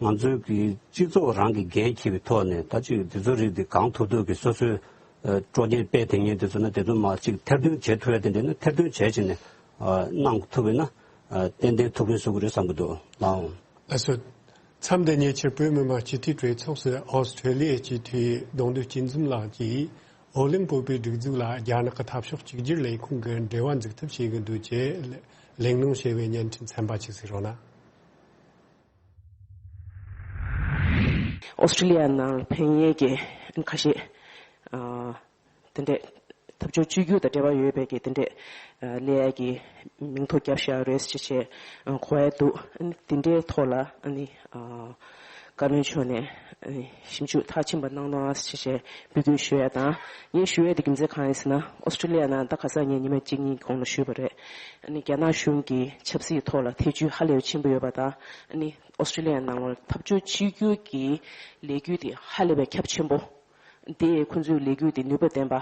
ང་ཚོའི་གི་སྤྱི་ཚོགས་རང་གི་འགན་འཁྱེར་བའི་ཐོག་ནས་ད་ཅིག་འདི་ཚོ་རིགས་འདི་གང་ཐུབ་ཐུབ་ཀྱི་སོ་སོའི་ཨ་དཀྲོག་རྐྱེན་དཔེ་དེ་ངས་དེ་ཚོ་ན་དེ་ཚོ་མ་ཅིག་ཐེར་འདོན་བྱེད་ཐུབ་ཡ་དེ་འདྲ་ན་ཐེར་འདོན་བྱས་བྱས་ནས་ཨ་གནང་ཐུབ་པ་ཡིན་ན་ཨ་ཏན་ཏན་ཐུགས་ཕན་གསོས་ཀྱི་རེད་བསམ་གྱི་འདུག་ལགས་འོང་། ལགས་སོ། མཚམས་འདི་ཉེ་ཆར་བོད་མི་མང་སྤྱི་འཐུས་གྲོས་ཚོགས་སུ་ཨོ་སི་ཁྲེ་ལི་ཡའི་སྤྱི་འཐུས་གདོང་འདོད་སྐྱིད་འཛོམས་ལགས་ཀྱིས། ཨོ་གླིང་བོད་པའི་སྒྲིག་འཛུགས་ལ་རྒྱ་ནག་གི་འཐབ་ཕྱོགས་གཅིག་གྱུར་ལས་ཁུངས་ཀྱི་འབྲེལ་བ་འཛུགས་ཐབས་བྱེད་ཀྱི་འདུག་ཅེས་གླེང་སློང་བྱས་པའི་བརྙན་འཕྲིན་ཚན་པ་ཅིག་གཟིགས་རོགས་གནང་། ཨོ་སི་ཁྲེ་ལི་ཡ་ནང་ཕེབས་མཁན་གྱི་ཁ་ཤས་ཨ་དེ་འདྲས་འཐབ་ཕྱོགས་གཅིག་གྱུར་དང་འབྲེལ་བ་ཡོད་པའི་གི་དེ་འདྲས་ཨ་ཀླད་ཀྱི་མིང་ཐོ་བརྒྱབ་བཞག་རེད་ཟེར་བྱས་ཨ་གོ་ཡ་འདུག་ཨ་ནི་དེ་འདྲའི་ཐོག་ལ་ཨ་ནི་ཨ་བཀའ་བློན་མཆོག་ནས་ཨ་ནི་ཞིབ་འཇུག་མཐར་ཕྱིན་པ་གནང་རོགས་ཟེར་བྱས་འབོད་སྐུལ་ཞུ་ཡ་དང་། ངས་ཞུ་ཡ་དེ་རྒྱུ་མཚན་གང་ཡིན་ཟེར་ན། ཨོ་སི་ཁྲེ་ལི་ཡ་ནང་ད་ག་ས་ངས་ཉི་མ་གཅིག་གཉིས་གོང་ལ་ཞུས་པ་རེད། ཨ་ནི་རྒྱ་ནག་གཞུང་གི་ཆབ་སྲིད་ཐོག་ལ་ཐེ་བྱུས་ཧ་ལས་པའི་ཆེན་པོ་ཡོད་པ་དང་། ཨ་ནི་ཨོ་སི་ཁྲེ་ལི་ཡ་ནང་ལ་འཐབ་ཕྱོགས་གཅིག་གྱུར་གྱི་ལས་འགུལ་དེ་ཧ་ལས་པའི་ཁྱབ་ཆེན་པོ། དེ་ཁོང་ཚོའི་ལས་འགུལ་དེ་ནུས་པ་ལྡན་པ།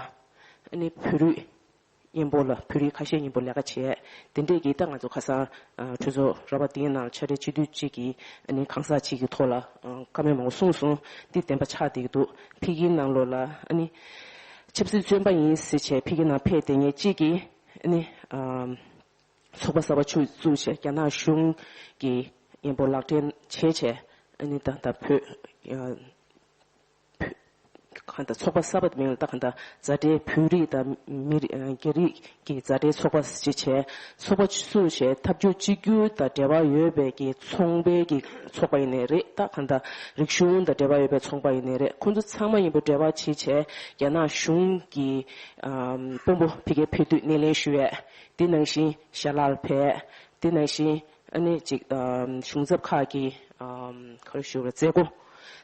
ཨ་ནི་བོད་རིགས་མཉམ་པོ་ལ་བོད་རིགས་ཁ་ཤས་མཉམ་པོ་ལས་ཀ་བྱས། དེ་འདྲས་ཀྱི་ད་ང་ཚོ་ཁ་སང་ཨ་གྲོས་ཚོགས་ར་བ་དེའི་ནང་ལ་ཕྱག་སྦྲེལ་སྤྱི་འཐུས་གཅིག་གིས་ཨ་ནི་གང་ཟག་གཅིག་གི་ཐོག་ལ་ཨ་བཀའ་མོལ་མང་པོ་གསུངས་སོང་། འདི་བདེན་པ་ཆགས་བསྡད་ཀྱི་འདུག་ཕ་གིའི་ནང་ལོགས་ལ་ཨ་ནི་ཆབ་སྲིད་བཙོན་པ་ཡིན་ཟེར་བྱས་ཕ་གིའི་ནང་ཕེབས་བསྡད་མཁན་གཅིག་གིས་ཨ་ནི་ཨ་ཚོགས་པ་གསར་པ་ཆུ་བཙུགས་བྱས་རྒྱ་ནག་གཞུང་གི་མཉམ་པོ་ལག་འབྲེལ་བྱས་བྱས་ཨ་ནི་ད་ལྟ་བོད་ཨ་གང་ལྟར་ཚོགས་པ་གསར་པ་དེ་མིང་ལ་ད་གང་ལྟར་མཛའ་འབྲེལ་བོད་རིགས་དང་མི་རིགས་རྒྱ་རིགས་ཀྱི་མཛའ་འབྲེལ་ཚོགས་པ་ཞེས་བྱས་ཚོགས་པ་བཙུགས་བྱས་འཐབ་ཕྱོགས་གཅིག་གྱུར་དང་འབྲེལ་བ་ཡོད་པའི་གི་ཚོང་པའི་གི་ཚོགས་པ་ཡིན་ནའི་རེད། ད་གང་ལྟར་རིག་གཞུང་དང་འབྲེལ་བ་ཡོད་པའི་ཚོང་པ་ཡིན་ནའི་རེད། ཁོང་ཚོ་ཚང་མ་མཉམ་པོ་འབྲེལ་བ་བྱེད་བྱས་རྒྱ་ནག་གཞུང་གི་དཔོན་པོ་ཕ་གིར་ཕེབས་དུས་སྣེ་ལེན་ཞུ་ཡས། དེ་ནང་བཞིན་ཞལ་ལག་ཕེབས། དེ་ནང་བཞིན་ཨ་ནི་ཅིག་གཞུང་ཚབ་ཁག་གི་ག་རེ་ཞུ་དགོས་རེད། མཛད་སྒོ་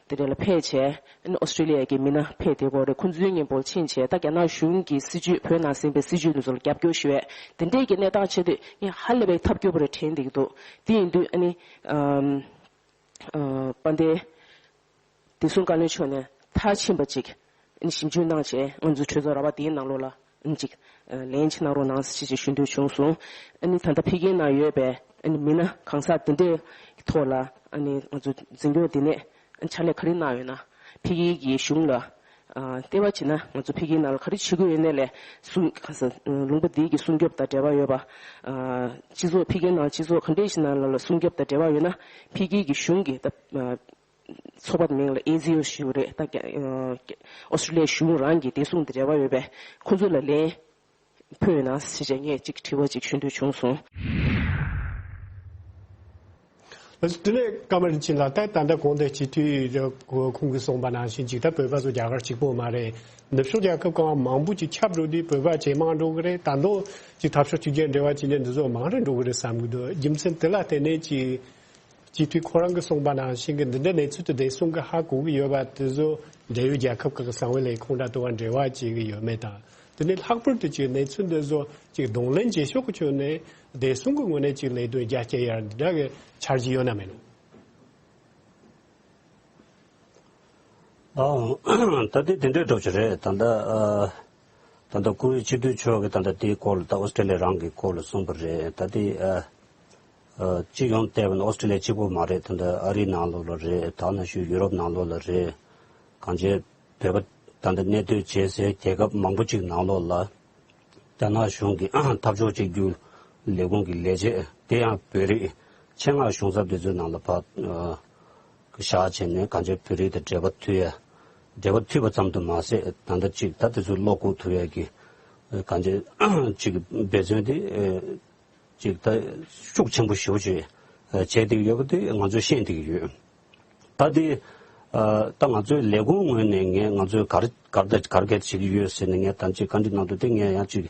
དེ་འདྲ་ལ་ཕེབས་བྱས། ཨ་ནི་ཨོ་སི་ཀྲི་ལི་ཡ་གི་མི་སྣ་ཕེབས་བསྡད་ཀྱི་ཡོད་རེད། ཁོང་ཚོའི་མཉམ་པོ་ཕྱིན་བྱས་ད་རྒྱ་ནག་གཞུང་གི་སྲིད་བྱུས་བོད་ནང་ཟིན་པའི་སྲིད་བྱུས་དེ་ཚོ་ལ་རྒྱབ་སྐྱོར་ཞུ་ཡས་དེ་འདྲའི་གི་གནས་སྟངས་ཆེ་དུས་ངས་ཧ་ལས་པའི་ཐབས་སྐྱོ་པོ་རེ་དྲན་བསྡད་ཀྱི་འདུག་དེ་ཡིན་དུས་ཨ་ནི་དཔལ་ལྡན་བདེ་སྲུང་བཀའ་བློན་མཆོག་ནས་མཐར་ཕྱིན་པ་ཅིག་ཨ་ནི་ཞིབ་འཇུག་གནང་བྱས་ང་ཚོའི་གྲོས་ཚོགས་ར་བ་དེའི་ནང་ལོགས་ལ་ཨ་ནི་ཅིག་ལན་ཅིག་གནང་རོགས་གནང་ཟེར་ཅིག་ཞུ་འདོད་བྱུང་སོང་། ཨ་ནི་ད་ལྟ་ཕ་གིའི་ནང་ཡོད་པའི་ཨ་ནི་མི་སྣ་གང་ཟག་དེ་འདྲའི་ཐོག་ལ་ཨ་ནི་ང་ཚོ་འཛིན་སྐྱོང་ལྟེ་གནས་ཕྱག་ལས་ག་རེ་གནང་ཡོད་ན། ཕ་གི་གི་གཞུང་ལ་ཨ་ལྟེ་བ་བྱས་ན་ང་ཚོ་ཕ་གིའི་ནང་ལ་ག་རེ་བྱེད་དགོས་ཡོད་ན་ལས་སྲུང་གང་ཟག་ལུང་པ་འདིའི་གི་སྲུང་སྐྱོབ་དང་འབྲེལ་བ་ཡོད་པ། ཨ་སྤྱི་ཚོགས་ཕ་གིའི་ནང་སྤྱི་ཚོགས་ག་འདྲས་ཤིག་ནང་ལ་ལ་སྲུང་སྐྱོབ་དང་འབྲེལ་བ་ཡོད་ན་ཕ་གི་གི་གཞུང་གི་ད་ཨ་ཚོགས་པ་མིང་ལ་ཨེ་ཛི་ཨོ་ཞུ་རེད། ད་ཨ་ཨོ་སི་ཀྲི་ལི་ཡའི་གཞུང་རང་གི་བདེ་སྲུང་དང་འབྲེལ་བ་ཡོད་པའི་ཁོང་ཚོ་ལ་ལན། ཕུལ་ཡོད་ན་ཟེར་ངས་ཅིག་དྲི་བ་ཅིག་ཞུ་འདོད་བྱུང་སོང་། དེ་ནས་ཀརྨ་རིན་ཆེན་ལགས། ད་ད་ལྟ་གོང་དུ་སྤྱི་འཐུས་ཁོང་གིས་གསུངས་པ་ནང་བཞིན་ཅིག་ད་བོད་པ་ཚོ་རྒྱ་གར་གཅིག་པོ་མ་རེད། ནུབ་ཕྱོགས་རྒྱལ་ཁབ་གང་མང་པོ་ཅིག་ཁྱབ་འགྲོ་དུས་བོད་པ་ཇེ་མང་འགྲོ་གི་རེད། ད་དུང་ཅིག་འཐབ་ཕྱོགས་གཅིག་གྱུར་འབྲེལ་བ་བྱས་ནས་འདི་ཚོ་མང་རུ་འགྲོ་གི་རེད་བསམ་གི་འདུག་རྒྱུ་མཚན་དེ་ལ་བརྟེན་ནས་ཅིག་སྤྱི་འཐུས་ཁོ་རང་གིས་གསུངས་པ་ནང་བཞིན་གྱི་འདི་འདྲ་གནས་ཚུལ་དེ་བདེ་སྲུང་གིས་ཧ་གོ་གི་ཡོད་པ་དེ་ཚོ་འབྲེལ་ཡོད་རྒྱལ་ཁབ་ཁག་གི་གསང་བའི་ལས་ཁུངས་དང་དུ་བ་འབྲེལ་བ་བྱེད་ཀྱི་ཡོད་མེད་དང་། དེ་ནས་ལྷག་པར་དུ་ཅིག་གནས་ཚུལ་འདི་ཚོ་ཅིག་གདོང་ལེན་བྱེད་ཕྱོགས་ཀྱི་ཕྱོགས་ནས་བདེ་སྲུང་གི་ངོས་ནས་ཅིག་ལས་དོན་རྒྱ་སྐྱེད་ཡར་འདི་འདྲ་གི་འཆར་གཞི་ཡོད་ན་མེད་ན། ཨ། ད་ལྟའི་དེ་འདྲའི་འགྲོ་ཆ་རེད། ད་ལྟ་ཨ། ད་ལྟ་སྐུ་ངོ་སྤྱི་འཐུས་མཆོག་གིས་ད་ལྟ་དེའི་སྐོར་ལ་ད་ཨོ་སི་ཀྲི་ལི་ཡ་རང་གི་སྐོར་ལ་གསུངས་པ་རེད། ད་ལྟའི་ཨ། ཨ། སྤྱི་ཡོངས་བལྟས་པ་ན་ཨོ་སི་ཀྲི་ལི་ཡ་གཅིག་པོ་མ་རེད། ད་ལྟ་ཨ་རིའི་ནང་ལོགས་ལ་རེད། ད་ནང་བཞིན་ཡུ་རོབ་ནང་ལོགས་ལ་རེད། གང་ཅི་བོད་པ་ད་ལྟ་གནས་སྡོད་བྱེད་སའི་རྒྱལ་ཁབ་མང་པོ་ཅིག་ནང་ལོགས་ལ་རྒྱ་ནག་གཞུང་གི་འཐབ་ཕྱོགས་གཅིག་གྱུར་ལས་ཁུངས་ཀྱི་ལས་བྱེད་དེ་ཡང་བོད་རིགས་ཆེད་མངགས་གཞུང་ཚབ་དེ་ཚོའི་ནང་ལ་ཕར་ཨ། བཞག་བྱས་ནས་གང་ཅི་བོད་རིགས་དང་འབྲེལ་བ་མཐུད་ཡ། འབྲེལ་བ་མཐུད་པ་ཙམ་དུ་མ་ཟད་ད་ལྟ་ཅིག་ད་དེ་ཚོ་བློ་བཀུག་ཐུབ་ཡ་གི་གང་ཅི་ཅིག་འབད་བརྩོན་དེ་ཅིག་ད་ཤུགས་ཆེན་པོ་ཞེ་པོ་ཅིག་བྱས་བསྡད་ཡོད་པ་དེ་ང་ཚོས་ཤེས་བསྡད་ཀྱི་ཡོད། ད་དེ་ད་ང་ཚོའི་ལས་ཁུངས་ངོས་ནས་ངས་ང་ཚོས་ག་རེ་ག་རེ་དང་ག་རེ་ག་རེ་བྱེད་ཀྱི་ཡོད་ཟེར་ནས་ངས་ད་ཅིག་བཀའ་འདྲི་གནང་དུས་དེ་ངས་ཡང་ཅིག་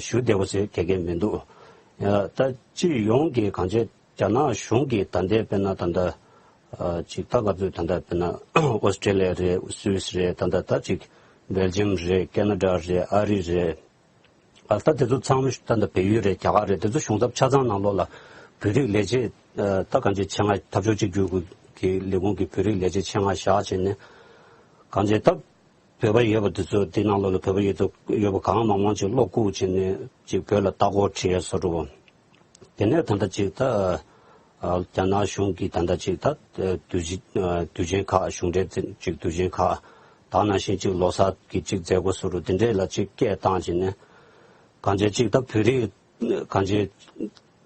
ཞུ་བདེ་པོ་ཟེར་ག་གེ་མི་འདུག་ད་སྤྱི་ཡོངས་ཀྱི་གང་ཅི་རྒྱ་ནག་གཞུང་གིས་ད་ལྟའི་དཔེར་ན་ད་ལྟ་ཅིག་ད་ག་ཚོད་ད་ལྟ་དཔེར་ན་ཨོ་སི་ཀྲི་ལི་ཡ་རེད། སུད་སི་རེད། ད་ལྟ་ད་ཅིག་སྦེལ་ཇམ་རེད། ཁེ་ན་ཌ་རེད། ཨ་རི་རེད། ཨ་ད་དེ་ཚོ་ཚང་མ་ད་ལྟ་བལ་ཡུལ་རེད། རྒྱ་གར་རེད། དེ་ཚོ་གཞུང་ཚབ་ཆ་ཚང་ནང་ལོགས་ལ་བོད་རིགས་ལས་བྱེད་ད་གང་ཅི་ཆེད་མངགས་འཐབ་ཕྱོགས་གཅིག་གྱུར་གྱི་ལས་ཁུངས་ཀྱི་བོད་རིགས་ལས་བྱེད་ཆེད་མངགས་བཞག་བྱས་ནས་གང་ཅི་ད་བོད་པ་ཡོད་པ་དེ་ཚོ་དེ་ནང་ལོགས་ལ་བོད་པ་ཡོད་ཚོ་ཡོད་པ་གང་མང་མང་ཅིག་བློ་བཀུག་བྱས་ནས་ཅིག་བོད་ལ་ལྟ་སྐོར་ཁྲིད་ཡས་བཟོ་འདྲ་བོ། དེ་ནས་ད་ལྟ་ཅིག་ད་རྒྱ་ནག་གཞུང་གིས་ད་ལྟ་ཅིག་ད་དུས་ཆེན་དུས་ཆེན་ཁག་གཞུང་འབྲེལ་ཅིག་དུས་ཆེན་ཁག་ད་ནང་བཞིན་ཅིག་ལོ་གསར་གྱི་ཅིག་མཛད་སྒོ་བཟོ་འདྲ་དེ་འདྲས་ལ་ཅིག་སྐད་བཏང་བྱས་ནས་གང་ཅི་ཅིག་ད་བོད་རིགས་གང་ཅི་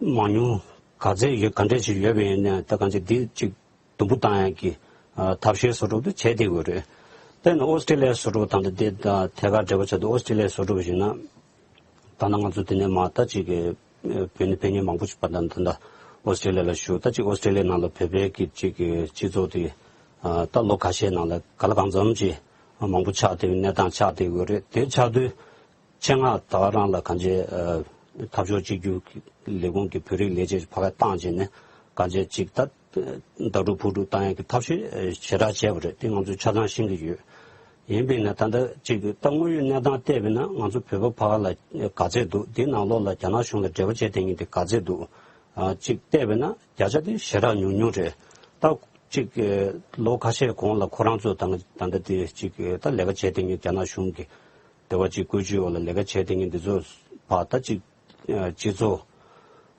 མང་ཉུང་ག་ཚད་ཡོད་ག་འདྲས་ཅིག་ཡོད་པ་ཡིན་ན་ད་གང་ཅི་འདི་ཅིག་དུམ་བུ་བཏང་ཡག་གི་ཨ་ཐབས་ཤེས་བཟོ་འདྲ་དེ་བྱས་བསྡད་ཡོད་རེད། དེ་ནི་ཨོ་སི་ཀྲི་ལི་ཡ་བཟོ་འདྲ་དང་དེ་དང་ཐད་ཀར་འབྲེལ་བ་བྱས་ཏེ་ཨོ་སི་ཀྲི་ལི་ཡ་བཟོ་འདྲ་ཞིག་ན་ད་ནང་ང་ཚོ་དེ་ནས་མ་ད་ཅིག་གི་བོད་ནས་ཕེབས་མཁན་མང་པོ་ཞིག་པ་དང་ད་ལྟ་ཨོ་སི་ཀྲི་ལི་ཡ་ལ་བཞུགས། ད་ཅིག་ཨོ་སི་ཀྲི་ལི་ཡ་ནང་ལ་བོད་པའི་གི་ཅིག་གི་སྤྱི་ཚོགས་དེ་ཨ་ད་ལོ་ཁ་ཤས་ནང་ལ་ག་ལ་གང་འཚམ་ཅིག་མང་པོ་ཆགས་བསྡད་ཡོད་གནས་སྟངས་ཆགས་བསྡད་ཡོད་རེད། དེ་ཆགས་དུས། ཆེད་མངགས་ད་ག་རང་ལ་གང་ཅི་ཨ་འཐབ་ཕྱོགས་གཅིག་གྱུར་ལས་ཁུངས་ཀྱི་བོད་རིགས་ལས་བྱེད་ཕ་ག་བཏང་བྱས་ནས་གང་ཅི་ཅིག་ད་ལྟ་གྲུབ་ཕུག་གྲུབ་བཏང་ཡག་གི་ཐབས་ཤེས་ཞེ་དྲག་བྱས་པ་རེད། དེ་ང་ཚོས་ཆ་ཚང་ཤེས་ཀྱི་ཡོད། ཡིན་པས་ན་ད་ལྟ་ཅིག་ད་དངོས་ཡོད་གནས་སྟངས་བལྟས་པས་ན་ང་ཚོ་བོད་པ་ཕ་ག་ལ་ག་ཚད་འདུག་དེའི་ནང་ལོགས་ལ་རྒྱ་ནག་གཞུང་ལ་འབྲེལ་བ་བྱས་བསྡད་མཁན་དེ་ག་ཚད་འདུག་ཨ་ཅིག་བལྟས་པས་ན་བརྒྱ་ཆ་དེ་ཞེ་དྲག་ཉུང་ཉུང་རེད། ད་ཅིག་ལོ་ཁ་ཤས་གོང་ལ་ཁོ་རང་ཚོ་ད་ད་ལྟ་དེ་ཅིག་ད་ལས་ཀ་བྱས་བསྡད་མཁན་རྒྱ་ནག་གཞུང་གི་དེ་བ་ཅིག་བཀོད་ཇུས་འོག་ལ་ལས་ཀ་བྱས་བསྡད་མཁན་འདི་ཚོ་ཕར་ད་ཅིག་སྤྱི་ཚོགས་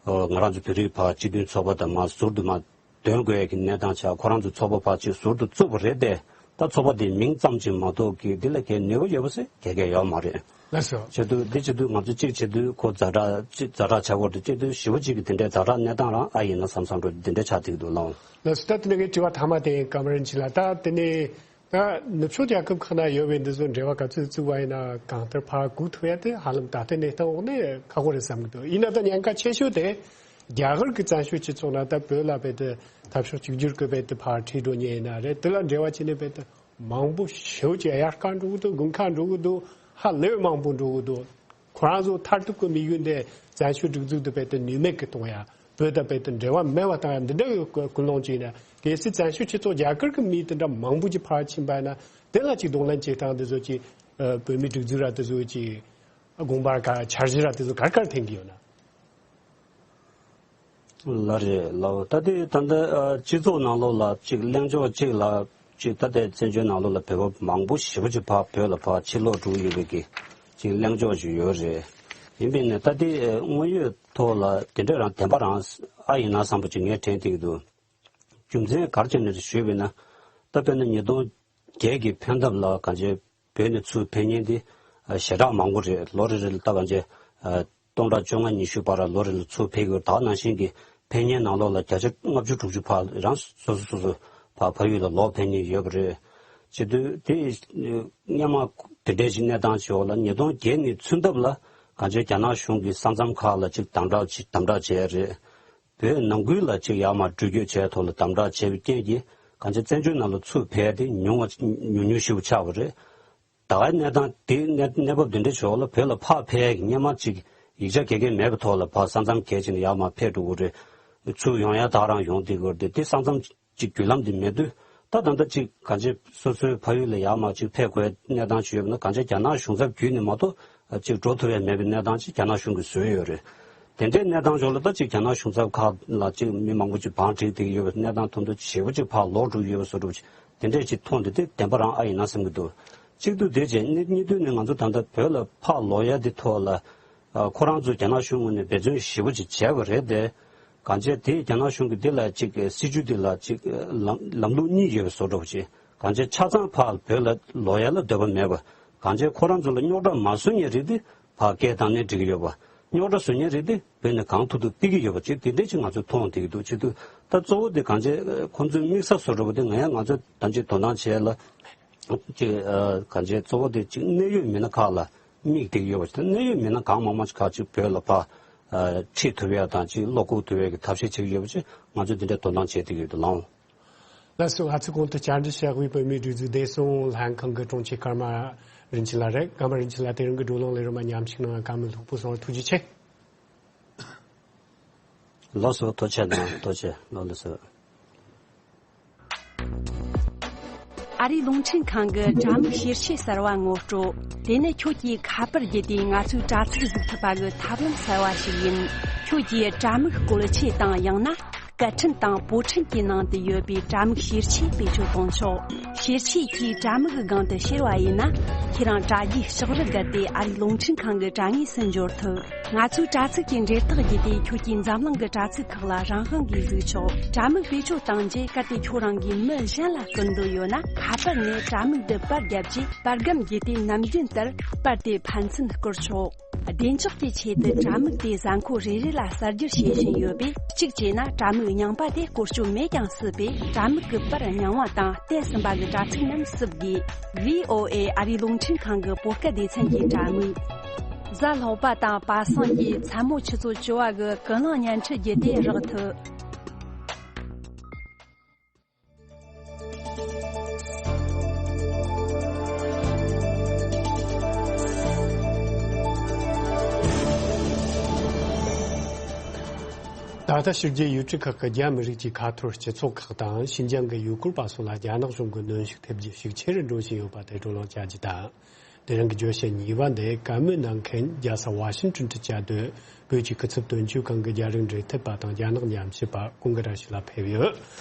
ང་རང་ཚོ་བོད་རིགས་ཕར་སྤྱི་མཐུན་ཚོགས་པ་དང་མར་ཟུར་དུ་མར་འདོན་དགོས་ཀྱི་གནས་སྟངས་ཆགས། ཁོ་རང་ཚོ་ཚོགས་པ་ཕར་ཅིག་ཟུར་དུ་བཙུགས་པ་རེད་དེ། ད་ཚོགས་པ་དེ་མིང་ཙམ་ཅིག་མ་གཏོགས་ཀྱི་འདི་ལ་གའི་ནུས་པ་ཡོད་པ་ཟེར་ག་གེ་ཡོད་མ་རེད། ལགས་སོ། བྱེད་དུས་འདི་བྱེད་དུས་ང་ཚོ་གཅིག་བྱེད་དུས་ཁོ་ཛ་དྲག་གཅིག་ཛ་དྲག་ཆགས་ཀྱི་ཡོད་རེད། བྱེད་དུས་ཞེ་པོ་ཅིག་གི་དེ་འདྲའི་ཛ་དྲག་གནས་སྟངས་རང་ཨ་ཡིན་ན་བསམ་བསམ་འགྲོ་དེ་འདྲ་ཆགས་བསྡད་ཀྱི་འདུག་ལགས། ལགས་སོ། ད་དེ་ནས་ངའི་དྲི་བ་མཐའ་མ་དེ་ཀརྨ་རིན་ཆེན་ལགས། ད་དེ་ནས། ད་ནུབ་ཕྱོགས་རྒྱལ་ཁབ་ཁག་ན་ཡོད་པའི་འདི་ཚོ་འབྲེལ་བ་ག་ཚོད་བཙུགས་པ་ཡིན་ན་གང་ལྟར་ཕར་སྒུག་ཐུབ་ཡ་དེ་ཧ་ལམ་ད་ལྟའི་གནས་སྟངས་འོག་ནས་ཁག་པོ་རེད་བསམ་གྱི་འདུག་ཡིན་ན་ད་ཉེན་ཁ་ཆེ་ཤོས་དེ་རྒྱ་གར་གྱི་བཙན་བྱོལ་སྤྱི་ཚོགས་ནང་ད་བོད་ལ་བས་ཏེ་འཐབ་ཕྱོགས་གཅིག་གྱུར་གྱི་བས་ཏེ་ཕར་ཁྲིད་འགྲོ་མཁན་ཡིན་ན་རེད། དེ་ལ་འབྲེལ་བ་བྱས་ནས་བས་ཏེ་མང་པོ་ཞེ་པོ་ཅིག་དབྱར་ཁ་འགྲོ་གི་འདུག་དགུན་ཁ་འགྲོ་གི་འདུག་ཧ་ལས་པའི་མང་པོ་འགྲོ་གི་འདུག་ཁོ་རང་ཚོ་མཐར་ཐུག་གི་དམིགས་ཡུལ་འདི་བཙན་བྱོལ་སྒྲིག་འཛུགས་འདི་བས་ཏེ་ནུས་མེད་ཀྱི་གཏོང་ཡ། བོད་དང་བོད་དུ་འབྲེལ་བ་མེད་པ་དང་འདི་འདྲ་གི་ཀུན་སློང་ཅིག་ཡིན་ན། གལ་སྲིད་བཙན་བྱོལ་སྤྱི་ཚོགས་རྒྱ་གར་གྱི་མི་དེ་འདྲ་མང་པོ་ཅིག་ཕར་ཕྱིན་པ་ཡིན་ན་དེ་ལ་ཅིག་གདོང་ལེན་བྱེད་སྟངས་དེ་ཚོ་ཅིག་ཨ་བོད་མིའི་སྒྲིག་འཛུགས་ར་དེ་ཚོ་ཅིག་དགོངས་པ་ག་འཆར་གཞི་ར་དེ་ཚོ་ག་རེ་ག་རེ་འཐེན་གྱི་ཡོད་ན། ལགས་རེད་ལགས། ད་ལྟའི་ད་ལྟ་ཨ་སྤྱི་ཚོགས་ནང་ལོགས་ལ་ཅིག་གླེང་ཕྱོགས་གཅིག་ལ་ཅིག་ད་ལྟའི་བཙན་བྱོལ་ནང་ལོགས་ལ་བོད་པ་མང་པོ་ཞེ་པོ་ཅིག་ཕར་བོད་ལ་ཕར་ཕྱིར་ལོག་འགྲོ་ཡོད་པའི་གི་ཅིག་གླེང་ཕྱོགས་ཅིག་ཡོད་རེད། ཡིན་པས་ན་ད་ལྟའི་ཨ་དངོས་ཡོད་ཐོག་ལ་དེ་འདྲ་རང་བདེན་པ་རང་ཨ་ཡིན་ན་བསམ་པ་ཅིག་ངས་དྲན་བསྡད་ཀྱི་འདུག་རྒྱུ་མཚན་ག་རེ་བྱས་ནས་ཞུས་པས་ན། ད་དཔེར་ན་ཉིས་སྟོང་བརྒྱད་ཀྱི་ཕན་ཐབས་ལ་གང་ཅི་བོད་ནས་ཚུར་ཕེབས་མཁན་དེ་ཞེ་དྲག་མང་པོ་རེད། ལོ་རེ་རེ་ལ་ད་གང་ཅི་སྟོང་ཕྲག་བཅོ་ལྔ་ཉི་ཤུ་བར་ལོ་རེ་ལ་ཚུར་ཕེབས་ཀྱི་ཡོད། ད་ནང་བཞིན་གྱི་ཕེབས་མཁན་ནང་ལོགས་ལ་བརྒྱ་ཆ་ལྔ་བཅུ་དྲུག་ཅུ་ཕར་རང་སོ་སོ་སོ་སོ་ཕར་ཕ་ཡུལ་ལ་ལོག་ཕེབས་མཁན་ཡོད་པ་རེད། བྱེད་དུས་དེ་སྔོན་མ་དེ་འདྲའི་ཅིག་གནས་སྟངས་ཅིག་འོག་ལ་ཉིས་སྟོང་བརྒྱད་ནས་ཚུན་ཐབས་ལ། གང་ཅི་རྒྱ་ནག་གཞུང་གིས་ས་མཚམས་ཁག་ལ་ཅིག་དམ་དྲག་ཅིག་དམ་དྲག་བྱས་རེད། བོད་ནང་ཁུལ་ལ་ཅིག་ཡར་མར་འགྲུལ་སྐྱོད་བྱས་ཐོག་ལ་དམ་དྲག་བྱས་པའི་རྐྱེན་གྱིས་གང་ཅི་བཙན་བྱོལ་ནང་ལ་ཚུར་ཕེབས་ཏེ་ཉུང་བ་ཉུང་ཉུང་ཞིག་ཆགས་པ་རེད། ད་གའི་གནས་སྟངས་དེ་གནས་གནས་བབ་དེ་འདྲ་ཞིག་ལ་བོད་ལ་ཕར་ཕེབས་ཡག་གི་སྔོན་མ་ཅིག་ཡིག་ཆ་ག་གེ་མེད་པའི་ཐོག་ལ་ཕར་ས་མཚམས་བརྒལ་བྱས་ནས་ཡར་མར་ཕེབས་འགྲོ་གི་རེད། ཚུར་ཡོང་ཡག་ད་ག་རང་ཡོང་བསྡད་ཀྱི་རེད་དེ། དེ་ས་མཚམས་ཅིག་བརྒྱུད་ལམ་དེ་མེད་དུས་ད་ད་ལྟ་ཅིག་གང་ཅི་སོ་སོའི་ཕ་ཡུལ་ལ་ཡར་མར་ཅིག་ཕེབས་དགོས་གནས་སྟངས་ཅིག་ཡོད་པ་ན་གང་ཅི་རྒྱ་ནག་གཞུང་ཚབ་བརྒྱུད་ནས་མ་གཏོགས་ཅིག་འགྲོ་ཐུབ་ཡག་མེད་པའི་གནས་སྟངས་ཅིག་རྒྱ་ནག་གཞུང་གིས་བཟོས་ཡོད་རེད། དེ་འདྲའི་གནས་སྟངས་ཕྱོགས་ལ་ད་ཅིག་རྒྱ་ནག་གཞུང་ཚབ་ཁག་ལ་ཅིག་མི་མང་པོ་ཅིག་བང་བསྒྲིགས་བསྡད་ཀྱི་ཡོད་པའི་གནས་སྟངས་མཐོང་དུས་ཞེ་པོ་ཅིག་ཕར་ལོག་འགྲོ་གི་ཡོད་པ་བཟོ་འདྲ་པོ་ཅིག་དེ་འདྲས་ཅིག་མཐོང་དུས་དེ་བདེན་པ་རང་ཨ་ཡིན་ན་བསམ་གྱི་འདུག་གཅིག་ཏུ་དེ་བྱས་གཉིས་གཉིས་དུས་ནས་ང་ཚོ་ད་ལྟ་བོད་ལ་ཕར་ལོག་ཡག་དེ་ཐོག་ལ་ཨ་ཁོ་རང་ཚོ་རྒྱ་ནག་གཞུང་ངོས་ནས་འབད་བརྩོན་ཞེ་པོ་ཅིག་བྱས་པ་རེད་དེ། གང་བྱས་དེ་རྒྱ་ནག་གཞུང་གིས་དེ་ལ་ཅིག་སྲིད་ཇུས་དེ་ལ་ཅིག་ལམ་ལམ་ལུགས་གཉིས་ཡོད་པའི་བཟོ་འདྲ་པོ་ཅིག་གང་བྱས་ཆ་ཚང་ཕར་བོད་ལ་ལོག་ཡག་ལ་འདོད་པ་མེད་པ། གང་བྱས་ཁོ་རང་ཚོ་ལ་རྙོག་དྲ་མ་བཟོ་མཁན་རིགས་དེ་ཕར་སྐད་བཏང་ནས་འགྲིག་གི་ཡོད་པ། རྙོག་དྲ་བཟོ་མཁན་རིགས་དེ་བོད་ནས་གང་ཐུབ་ཐུབ་སྤེལ་གྱི་ཡོད་པ་ཅིག་དེ་འདྲས་ཅིག་ང་ཚོས་མཐོང་བསྡད་ཀྱི་འདུག་བྱེད་དུས་ད་གཙོ་བོ་དེ་གང་བྱས་ཁོང་ཚོའི་དམིགས་ས་བཟོ་འདྲ་པོ་དེ་ང་ཡང་ང་ཚོས་ད་ཅིག་དོ་སྣང་བྱས་ལ་ཅིག་གང་བྱས་གཙོ་བོ་དེ་ཅིག་གནད་ཡོད་མི་སྣ་ཁག་ལ་དམིགས་བསྡད་ཀྱི་ཡོད་པ་ཅིག་དང་གནད་ཡོད་མི་སྣ་གང་མང་མང་ཅིག་ཁག་ཅིག་བོད་ལ་ཕར་ཁྲིད་ཐུབ་ཡག་དང་ཅིག་བློ་འགུག་ཐུབ་ཡག་གི་ཐབས་ཤེས་བྱེད་ཀྱི་ཡོད་པ་ཅིག་ང་ཚོས་དེ་འདྲའི་དོ་སྣང་བྱེད་བསྡད་ཀྱི་ཡོད་འདུག་ལགས། ལགས་སོ། ང་ཚོས་གོང་དུ་བཅར་འདྲི་བྱ་དགོས་པའི་མི་སྒྲིག་འཛུགས་བདེ་སྲུང་ལྷན་ཁང་གི་དྲུང་ཆེ་ཀརྨ་རིན་ཆེན་ལགས་རེད། ཀརྨ་རིན་ཆེན་ལགས་དེ་རིང་གི་བགྲོ་གླེང་ལས་རིམ་མཉམ་ཞུགས་གནང་བ་བཀའ་མོལ་ལྷུག་པོ་གསུང་བར་ཐུགས་རྗེ་ཆེ། ལགས་སོ། ཐུགས་རྗེ་ཆེ་གནང་། ཐུགས་རྗེ་ཆེ་གནང་། ལགས་སོ། ཨ་རིའི་རླུང་འཕྲིན་ཁང་གི་དྲ་མིག་ཤེར་ཆས་གསར་བ་ངོ་སྤྲོད། དེ་ནི་ཁྱོད་ཀྱིས་ཁ་པར་བརྒྱུད་དེ་ང་ཚོའི་དྲ་ཚིགས་གཟིགས་ཐུབ་པ་གི་ཐབས་ལམ་གསར་བ་ཞིག་ཡིན། ཁྱོད་ཀྱིས་དྲ་མིག་བཀོལ་ཆས་དང་ཡང་ན་སྐད་འཕྲིན་དང་པོ་འཕྲིན་གྱི་ནང་དུ་ཡོད་པའི་དྲ་མིག་ཤེར་ཆས་བེད་སྤྱོད་གཏོང་ཆོག་ཤེར་ཆས་ཀྱིས་དྲ་མིག་གི་སྒང་དུ་ཤེར་བ་ཡིན་ན། ཁྱེད་རང་དྲ་རྒྱའི་ལྕགས་རི་བརྒལ་ཏེ་ཨ་རིའི་རླུང་འཕྲིན་ཁང་གི་དྲ་ངོས་སུ་འབྱོར་ཐུབ། ང་ཚོའི་དྲ་ཚིགས་ཀྱི་འབྲེལ་ཐག་བརྒྱུད་དེ་ཁྱོད་ཀྱིས་འཛམ་གླིང་གི་དྲ་ཚིགས་ཁག་ལ་རང་དབང་གིས་གཟིགས་ཆོག་དྲ་མིག་བེད་སྤྱོད་བཏང་རྗེས་གལ་ཏེ་ཁྱོད་རང་གིས་མི་གཞན་ལ་བསྐུར་འདོད་ཡོད་ན། ཁ་པར་ནས་དྲ་མིག་འདི་པར་བརྒྱབ་རྗེས་པར་སྒམ་བརྒྱུད་དེ་ནམ་རྒྱུན་ལྟར་པར་དེ་ཕན་ཚུན་བསྐུར་ཆོག་བདེ་འཇགས་ཀྱི་ཆེད་དུ་དྲ་མིག་དེ་གཟའ་འཁོར་རེ་རེ་ལ་གསར་བསྒྱུར་བྱེད་བཞིན་ཡོད་པས། གཅིག་བྱས་ན་དྲ་མིག་རྙིང་པ་དེ་བཀོལ་སྤྱོད་མེད་ཀྱང་སྲིད་པས། དྲ་མིག་གི་པར་རྙིང་བ་དང་བསྟན་ཟིན་པ་གི་དྲ་ཚིགས་རྣམས་བསུབ་དགོས། ཝི་ཨོ་ཨེ་ཨ་རིའི་རླུང་འཕྲིན་ཁང་གི་བོད་སྐད་སྡེ་ཚན་གྱི་དྲ་མིག་གཟའ་ལྷག་པ་དང་པ་སངས་ཀྱི་མཚན་མོ་ཆུ་ཚོད་བཅུ་བ་གི་ཀུན་གླེང་བརྙན་འཕྲིན་བརྒྱུད་དེ་རག་ཐུབ། ད་ལྟ་ཕྱི་རྒྱལ་ཡུལ་གྲུ་ཁག་གི་རྒྱ་མི་རིགས་ཀྱི་ཁ་ཐོར་སྤྱི་ཚོགས་ཁག་དང་ཤིན་ཅང་གི་ཡུལ་སྐོར་པ་སོགས་ལ་རྒྱ་ནག་གཞུང་གི་གནོན་ཤུགས་ཐེབས་རྒྱུ་ཤུགས་ཆེ་རུ་འགྲོ་བཞིན་ཡོད་པ་དེ་བགྲོ་གླེང་བྱ་རྒྱུ་དང་། དེ་རིང་གི་བརྗོད་བྱ་གཉིས་པ་འདི་བཀའ་མོལ་གནང་མཁན་རྒྱལ་ས་ཝ་ཤིང་ཏོན་དུ་བཅའ་སྡོད་བོད་ཀྱི་སྐུ་ཚབ་དོན་གཅོད་ཁང་གི་རྒྱ་རིགས་འབྲེལ་མཐུད་པ་དང་རྒྱ་ནག་ཉམས་ཞིབ་པ་ཀུན་དགའ་བཀྲ་ཤིས་ལགས་ཕེབས་ཡོད།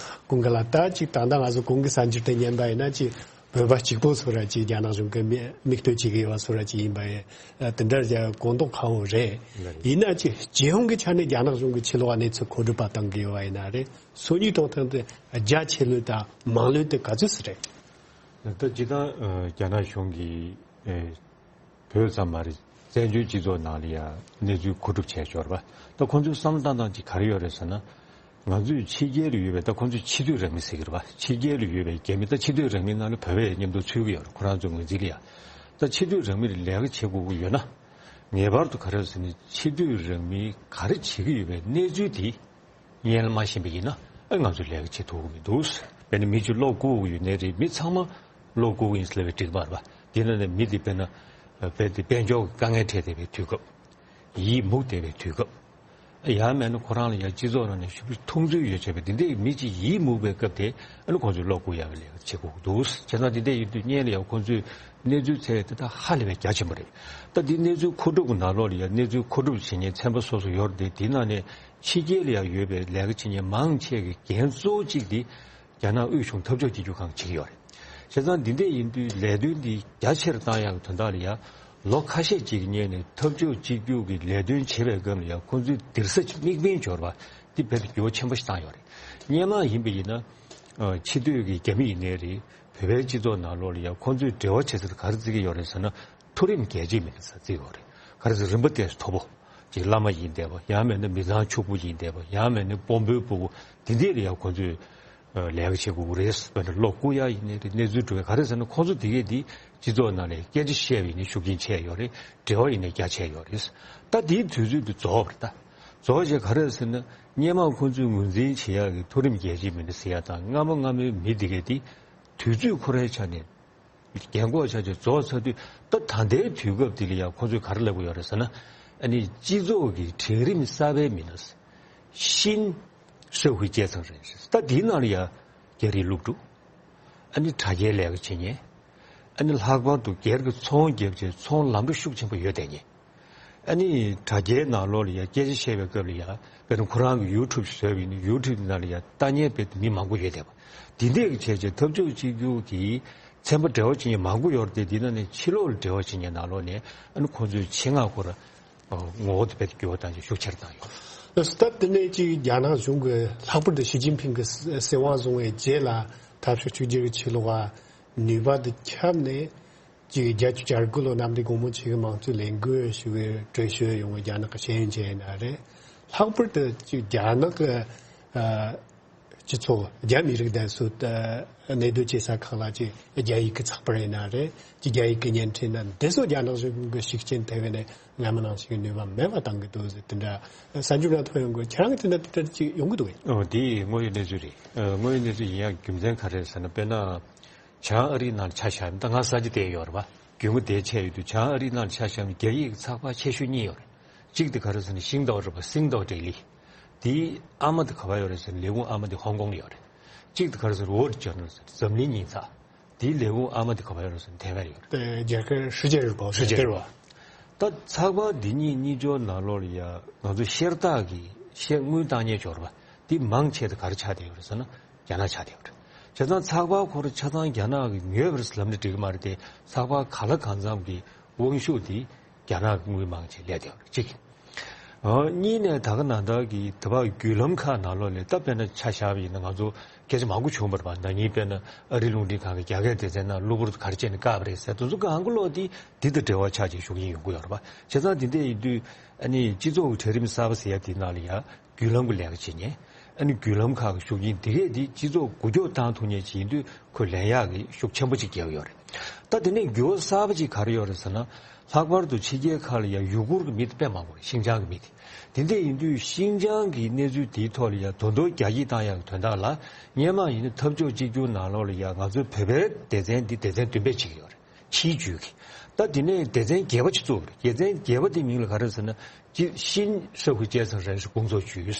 ཀུན་དགའ་ལགས། ད་ཅིག་ད་ལྟ་ང་ཚོ་གོང་གི་གསར་འགྱུར་དེ་ཉན་པ་ཡིན་ན་ཅིག་བོད་པ་གཅིག་པོ་ཚོ་ར་ཅིག་རྒྱ་ནག་གཞུང་གི་མི་མིག་ལྟོས་བྱེད་ཀྱི་ཡོད་པ་ཚོ་ར་ཅིག་ཡིན་པ་ཡིན། དེ་འདྲ་རྒྱ་གོ་མདོག་ཁ་པོ་རེད། ཡིན་ན་ཅིག་སྤྱི་ཡོངས་ཀྱི་ཆ་ནས་རྒྱ་ནག་གཞུང་གིས་ཕྱི་ལོགས་གནས་ཚུལ་མཁོ་སྒྲུབ་པ་བཏང་གི་ཡོད་པ་ཡིན་ན་རེད། སང་ཉིན་གཏོང་སྟངས་དེ་རྒྱ་ཆེ་ལོས་དང་མང་ལོས་དེ་ག་ཚོད་ཙམ་རེད། ད་སྤྱིར་བཏང་རྒྱ་ནག་གཞུང་གིས་བོད་ཙམ་མ་རེད། བཙན་བྱོལ་སྤྱི་ཚོགས་ནང་ལ་ཡང་གནས་ཚུལ་མཁོ་སྒྲུབ་བྱས་ཡོད་རེད་པ། ད་ཁོང་ཚོའི་བསམ་བློ་བཏང་སྟངས་ཅིག་ག་རེ་ཡོད་རེད་ཟེར་ན། ང་ཚོས་ཕྱི་རྒྱལ་ལ་ཡོད་པའི་ད་ཁོང་ཚོས་ཕྱི་སྡོད་རང་མི་ཟེར་གྱི་རེད་པ། ཕྱི་རྒྱལ་ལ་ཡོད་པའི་རྒྱ་མི། ད་ཕྱི་སྡོད་རང་མིའི་ནང་ལ་བོད་པ་མཉམ་དུ་ཚུད་ཀྱི་ཡོད་རེད། ཁོ་རང་ཚོའི་ངོས་འཛིན་ལ་ཡང་། ད་ཕྱི་སྡོད་རང་མིར་ལས་ཀ་བྱེད་དགོས་ཀྱི་ཡོད་ན། ངེས་པར་དུ་ག་རེ་ཟེར་ན་ཕྱི་སྡོད་རང་མིས་ག་རེ་བྱེད་ཀྱི་ཡོད་པའི་གནས་ཚུལ་དེ། སྔོན་ལ་མ་ཤེས་པ་ཡིན་ན་ཨ་ང་ཚོས་ལས་ཀ་བྱེད་ཐུབ་ཀྱི་མི་འདུག་དཔེར་ན་མི་གཅིག་བློ་བཀུག་གི་ཡོད་ནའི་རེད། མི་ཚང་མ་བློ་བཀུག་གི་ཡིན་ཟེར་བའི་འགྲིག་མ་རེད་པ། དེ་ན་ནས་མི་དེ་དཔེར་ན་དཔེ་དེ་དཔལ་འབྱོར་གྱི་དཀའ་ངལ་འཕྲད་བསྡད་པའི་དུས་སྐབས། ཡིད་མུག་བསྡད་པའི་དུས་སྐབས། ཡང་མིན་ན་ཁོ་རང་ལ་ཡང་སྤྱི་ཚོགས་ནང་ནས་ཞེ་པོ་མཐོང་ཚུལ་ཡོད་བྱས་པའི་དེ་འདྲའི་མི་གཅིག་ཡིད་མུག་པའི་སྐབས་དེ་ཨ་ནི་ཁོང་ཚོས་བློ་བཀུག་ཡག་པའི་ལས་ཀ་བྱེད་དགོས་ཀྱི་འདུག་བྱས་ཙང་དེ་འདྲ་ཡིན་དུས་སྔོན་ལ་ཡང་ཁོང་ཚོས་གནས་ཚུལ་འཚོལ་ཡག་དེ་དག་ཧ་ལས་པའི་རྒྱ་ཆེན་པོ་རེད། ད་འདི་གནས་ཚུལ་མཁོ་སྒྲུབ་ཀྱི་ནང་ལོགས་ལ་ཡང་གནས་ཚུལ་མཁོ་སྒྲུབ་བྱེད་མཁན་ཚན་པ་སོ་སོ་ཡོད་རེད་དེ། དེའི་ནང་ནས་ཕྱི་རྒྱལ་ལ་ཡང་ཡོད་པའི་ལས་ཀ་བྱེད་མཁན་མང་ཆེ་གི་འགན་གཙོ་བོ་གཅིག་དེ་རྒྱ་ནག་དབུས་གཞུང་འཐབ་ཕྱོགས་གཅིག་གྱུར་ཁང་བྱེད་ཀྱི་ཡོད་རེད། བྱས་ཙང་འདི་འདྲ་ཡིན་དུས་ལས་དོན་འདི་རྒྱ་ཆེར་བཏང་ཡག་གི་དོན་དག་ལ་ཡང་ལོ་ཁ་ཤས་ཅིག་གི་སྔོན་ནས་འཐབ་ཕྱོགས་གཅིག་གྱུར་གྱི་ལས་དོན་བྱེད་པའི་སྐབས་ལ་ཡང་ཁོང་ཚོའི་སྡིར་ས་ཅིག་དམིགས་འབེན་འབྱོར་བ་འདི་རྦད་དེ་འགྱུར་བ་ཆེན་པོ་ཞིག་བཏང་ཡོད་རེད། སྔོན་མ་ཡིན་པ་ཡིན་ན་ཕྱི་སྡོད་ཀྱི་རྒྱ་མི་ཡིན་ནའི་རེད། བོད་པའི་སྤྱི་ཚོགས་ནང་ལོགས་ལ་ཡང་ཁོང་ཚོས་འབྲེལ་བ་བྱེད་སར་ག་རེ་བརྩི་གི་ཡོད་རེད་ཟེར་ན། མཐོ་རིམ་རྒྱལ་གཅེས་མི་སྣ་ཟེར་བརྩི་གི་ཡོད་རེད། ག་རེ་ཟེར་རིམ་པ་བསྟན་མཐོ་པོ་ཅིག་བླ་མ་ཡིན་བསྡད་པ། ཡང་མིན་ན་མི་ཚང་ཕྱུག་པོ་ཡིན་བསྡད་པ། ཡང་མིན་ན་དཔོན་པོའི་ཕྲུ་གུ་དེ་འདྲ་ལ་ཡང་ཁོང་ཚོས་ ལས་ཀ་བྱེད་དགོས་ཀྱི་རེད། དཔེར་ན་གློག་རྐུ་ཡག་ཡིན་ནའི་རེད། གནས་ཚུལ་སྒྲུབ་ཡག་ག་རེ་ཟེར་ན། ཁོང་ཚོ་དེ་གས་དེ་སྤྱི་ཚོགས་ནང་ལ་སྐད་ཆ་བཤད་པ་ཡིན་ན་ཤུགས་རྐྱེན་ཆེ་ཡོད་རེད། འབྲེལ་བ་ཡིན་ན་རྒྱ་ཆེ་ཡོད་རེད། ད་དེའི་དུས་ཚོད་དེ་རྫོགས་པ་རེད། ད་རྫོགས་བྱས་ག་རེ་ཟེར་ན། སྔོན་མ་ཁོང་ཚོས་ངོས་འཛིན་བྱེད་ཡག་གི་མཐོ་རིམ་རྒྱལ་སྤྱིའི་མི་སྣ་ཟེར་ཡག་དང་སྔ་མོ་སྔ་མོའི་མི་དེ་གས་དེ་དུས་ཚོད་ཁོ་རའི་ཆ་ནས་རྒན་གོག་ཆགས་ཆགས་རྫོགས་ཚར་དུས། ད་ད་ལྟའི་དུས་སྐབས་འདི་ལ་ཡང་ཁོ་ཚོས་ག་རེ་ལབ་ཀྱི་ཡོད་རེད་ཟེར་ན། ཨ་ནི་སྤྱི་ཚོགས་ཀྱི་གྲལ་རིམ་གསར་པའི་མི་སྣ། 新社会阶层人士། ད་འདིའི་ནང་ལ་ཡང་རྒྱ་རིགས་སློབ་ཕྲུག། ཨ་ནི་དྲ་རྒྱའི་ལས་ཀ་བྱེད་མཁན། ཨ་ནི་ལྷག་པར་དུ་སྒེར་གྱི་ཚོང་བརྒྱབ་བྱས་ཚོང་ལམ་འགྲོ་ཤུགས་ཆེན་པོ་ཡོད་བསྡད་མཁན། ཨ་ནི་དྲ་རྒྱའི་ནང་ལོགས་ལ་ཡང་སྐད་ཆ་བཤད་པའི་སྐབས་ལ་ཡང་། དཔེར་ན་ཁོ་རང་གི་ཡུ་ཊུབ་བཟོས་པ་ཡིན་ན་ཡུ་ཊུབ་ནང་ལ་ཡང་ལྟ་མཁན་དཔེ་མི་མང་པོ་ཡོད་བསྡད་པ། འདི་འདྲས་ཀྱི་བྱས་བྱས་འཐབ་ཕྱོགས་གཅིག་གྱུར་གྱི་ཚན་པ་འབྲེལ་བ་བྱེད་མཁན་མང་པོ་ཡོད་རེད་དེ། འདི་ནང་ནས་ཕྱི་ལོགས་ལ་འབྲེལ་བ་བྱེད་མཁན་ནང་ལོགས་ནས་ཨ་ནི་ཁོང་ཚོའི་ཆེད་མངགས་སྐོར་ངོ་བོ་དེ་དཔེ་འགྱུར་བ་བཏང་ཆེད་ཤུགས་ཆེར་བཏང་ཡོད། ད་དེ་ནས་ཅིག་རྒྱ་ནག་གཞུང་གི་ལྷག་པར་དུ་ཞི་ཅིན་ཕིང་གི་སྲིད་དབང་བཟུང་བའི་རྗེས་ལ་འཐབ་ཕྱོགས་གཅིག་གྱུར་གྱི་ཆེད་ལ་ནུས་པ་དེ་ཁྱབ་ནས། གཅིག་བརྒྱད་ཅུ་གྱ་དགུ་ལོ་གནམ་བདེ་སྒོ་མོ་ཆེ་གི་དམངས་གཙོའི་ལས་འགུལ་ཞིག་གི་གྲོས་ཆོད་ཡོང་བའི་རྒྱ་ནག་གི་ཤེས་ཡོན་ཅན་ཡིན་ན་རེད། ལྷག་པར་དུ་གཅིག་རྒྱ་ནག་གི་ཨ་སྤྱི་ཚོགས་རྒྱ་མི་རིགས་དང་སུ་ཨ་གནས་སྡོད་བྱེད་ས་ཁག་ལ་གཅིག་རྒྱ་ཡིག་གི་ཚགས་པར་ཡིན་ན་རེད། གཅིག་རྒྱ་ཡིག་གི་བརྙན་འཕྲིན་ན་འདི་ཚོ་རྒྱ་ནག་གཞུང་གི་ཤུགས་རྐྱེན་ཐེབས་པ་ནས་སྔ་མ་ནང་བཞིན་ནུས་པ་མེད་པ་བཏང་གི་འདུག་ཟེར། དེ་འདྲ་གསར་འགྱུར་ནང་ཐོན་ཡོང་གི། ཁྱེད་རང་གི་དེ་འདྲ་དེ་འདྲ་ཅིག་ཡོང་གི་འདུག་གས། ཨོ། དེ་དངོས་ཡོད་གནས་ཚུལ་རེད། ཨ་དངོས་ཡོད་གནས་ཚུལ་ཡིན་ཡག་རྒྱུ་མཚན་ག་རེ་རེད་ཟེར་ན། དཔེར་ན། བྱང་ཨ་རིའི་ནང་ལ་ཆ་བཞག་ན། ད་ང་གསར་འགྱུར་བལྟས་ཡོད་རེད་པ། རྒྱུས་མངའ་དེ་བྱས་ཡོད་དུས་བྱང་ཨ་རིའི་ནང་ལ་ཆ་བཞག་ན་རྒྱ་ཡིག་གི་ཚགས་པར་ཆེ་ཤོས་གཉིས་ཡོད་རེད། གཅིག་དེ་ག་རེ་ཟེར་ན་ཤིང་ཏའོ་རེད་པ། 星岛日报། དེའི་ཨ་མ་དེ་ག་པར་ཡོད་རེད་ཟེར་ན་ལས་ཁུངས་ཨ་མ་དེ་ཧོང་ཀོང་ལ་ཡོད་རེད། གཅིག་དེ་ག་རེ་ཟེར་ན་Wall Street Journal ཟེར་འཛམ་གླིང་ཉིན་ཚགས། དེའི་ལས་ཁུངས་ཨ་མ་དེ་ག་པར་ཡོད་རེད་ཟེར་ན་དེ་ག་ཡོད་རེད། 对，这个世界日报，世界日报。 ད་ཚགས་པར་འདི་གཉིས་གཉིས་ཆར་ནང་ལོགས་ལ་ཡ་ང་ཚོ་ཤེར་རྟགས་ཀྱི་ཤེར་དངུལ་བཏང་མཁན་ཅིག་ཡོད་རེད་པ། འདི་མང་ཆེ་དེ་ག་རེ་ཆགས་བསྡད་ཡོད་རེད་ཟེར་ན་རྒྱ་ནག་ཆགས་བསྡད་ཡོད་རེད། བྱས་ཙང་ཚགས་པར་ཁོ་རང་ཆ་ཚང་རྒྱ་ནག་གིས་ཉོས་པ་རེད་ལབ་ན་འགྲིག་གི་མ་རེད་དེ། ཚགས་པར་གང་ལ་གང་འཚམ་གྱི་དབང་ཤུགས་དེ་རྒྱ་ནག་གི་དངུལ་མང་ཆེ་སླེབས་བསྡད་ཡོད་རེད། གཅིག་ཨ་གཉིས་ནས་ད་ག་ནང་ལྟར་གྱི་དེ་བར་བརྒྱུད་ལམ་ཁག་ནང་ལོགས་ལ་ད་དཔེར་ན་ཆ་བཞག་པ་ཡིན་ན་ང་ཚོ་སྐད་ཆ་མང་པོ་བྱུང་བ་རེད་པ། ན་ནིང་དཔེར་ན་ཨ་རིའི་རླུང་འཕྲིན་ཁང་གི་རྒྱ་སྐད་སྡེ་ཚན་ནང་གློ་བུར་དུ་ག་རེ་བྱས་ནས་བཀག་པ་རེད་ཟེར། དེ་ཚོ་གང་ག་ལོག་དེ་འདི་དང་འབྲེལ་བ་ཆགས་ཀྱི་ཤུགས་རྐྱེན་ཡོང་གི་ཡོད་རེད་པ། བྱས་ཙང་འདི་འདྲ་ཡིན་དུས་ཨ་ནི་སྤྱི་ཚོགས་ཀྱི་གྲལ་རིམ་གསར་པ་ཟེར་ཡ་དེ་ནང་ལ་ཡ་བརྒྱུད་ལམ་གྱི་ལས་ཀ་བྱེད་མཁན། ཨ་ནི་བརྒྱུད་ལམ་ཁག་གི་ཤུགས་རྐྱེན་དེ་གས་དེ་སྤྱི་ཚོགས་འགུལ་སྐྱོད་བཏང་ཐུབ་མཁན་ཅིག་ཡིན་དུས་ཁོས་ལེན་ཡག་གི་ཤུགས་ཆེན་པོ་ཅིག་རྒྱག་གི་ཡོད་རེད། ད་དེ་ནས་འགྱུར་བ་གསར་པ་ཅིག་ག་རེ་ཡོད་རེད་ཟེར་ན། ལྷག་པར་དུ་ཕྱི་རྒྱལ་ཁག་ལ་ཡ་ཡུ་གུར་གྱི་མི་དེ་དཔེ་མང་པོ་རེད། ཤིན་ཅང་གི་མི་དེ། དེ་འདྲ་ཡིན་དུས་ཤིན་ཅང་གི་གནས་ཚུལ་དེའི་ཐོག་ལ་ཡ་དོན་དུ་རྒྱ་སྐྱེད་བཏང་ཡག་གི་དོན་དག་ལ། སྔོན་མ་ཡིན་ན་འཐབ་ཕྱོགས་གཅིག་གྱུར་ནང་ལོགས་ལ་ཡ་ང་ཚོའི་བོད་པའི་སྡེ་ཚན་འདི་སྡེ་ཚན་བདུན་པའི་གཅིག་ཡོད་རེད། ཕྱིའི་ཇུས་ཀྱི། ད་དེ་ནས་སྡེ་ཚན་བརྒྱད་པ་ཅིག་བཙུགས་པ་རེད། སྡེ་ཚན་བརྒྱད་པ་དེའི་མིང་ལ་ག་རེ་ཟེར་ན། 新社会阶层人士工作局།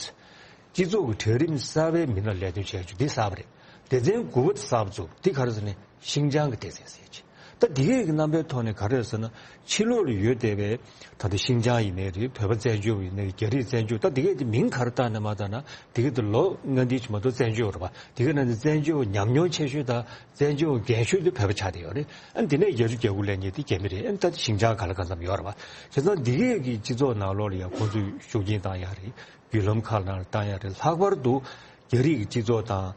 སྤྱི་ཚོགས་ཀྱི་གྲལ་རིམ་གསར་པའི་མི་སྣ་ལས་དོན་བྱེད་རྒྱུ་འདི་གསར་པ་རེད། སྡེ་ཚན་དགུ་པ་དེ་གསར་པ་བཙུགས། འདི་ག་རེ་ཟེར་ན་ཤིན་ཅང་གི་སྡེ་ཚན་ཟེར་གྱི། ད་འདི་གའི་གི་རྣམ་པའི་ཐོག་ནས་ག་རེ་ཟེར་ན། ཕྱི་ལོགས་ལ་ཡོད་བསྡད་པའི་ད་ལྟ་ཤིན་ཅང་ཡིན་ནའི་རེད། བོད་པ་བཙན་བྱོལ་ཡིན་ནའི་རྒྱ་རིགས་བཙན་བྱོལ། ད་འདི་གའི་དེ་མིང་ག་རེ་བཏགས་ནས་མ་བཏགས་ན་འདི་གའི་དེ་ལོ་ལྔ་འདི་ཅིག་མ་གཏོགས་བཙན་བྱོལ་རེད་པ། འདི་གའི་ནང་ནས་བཙན་བྱོལ་ཉམས་མྱོང་ཆེ་ཤོས་དང་བཙན་བྱོལ་རྒན་ཤོས་དེ་བོད་པ་ཆགས་བསྡད་ཡོད་རེད། ཨ་འདི་ནས་བརྒྱད་ཅུ་གྱ་དགུ་ལས་ཉེ་དེ་རྒྱ་མི་རེད། ཨ་ད་ཤིན་ཅང་ག་ལ་གང་འཚམ་ཡོད་རེད་པ། བྱས་ཙང་འདི་གའི་གི་སྤྱི་ཚོགས་ནང་ལོགས་ལ་ཡང་ཁོང་ཚོས་ཤུགས་རྐྱེན་བཏང་ཡག་རེད། བརྒྱུད་ལམ་ཁག་ནང་ལ་བཏང་ཡག་རེད། ལྷག་པར་དུ་རྒྱ་རིགས་ཀྱི་སྤྱི་ཚོགས་དང་།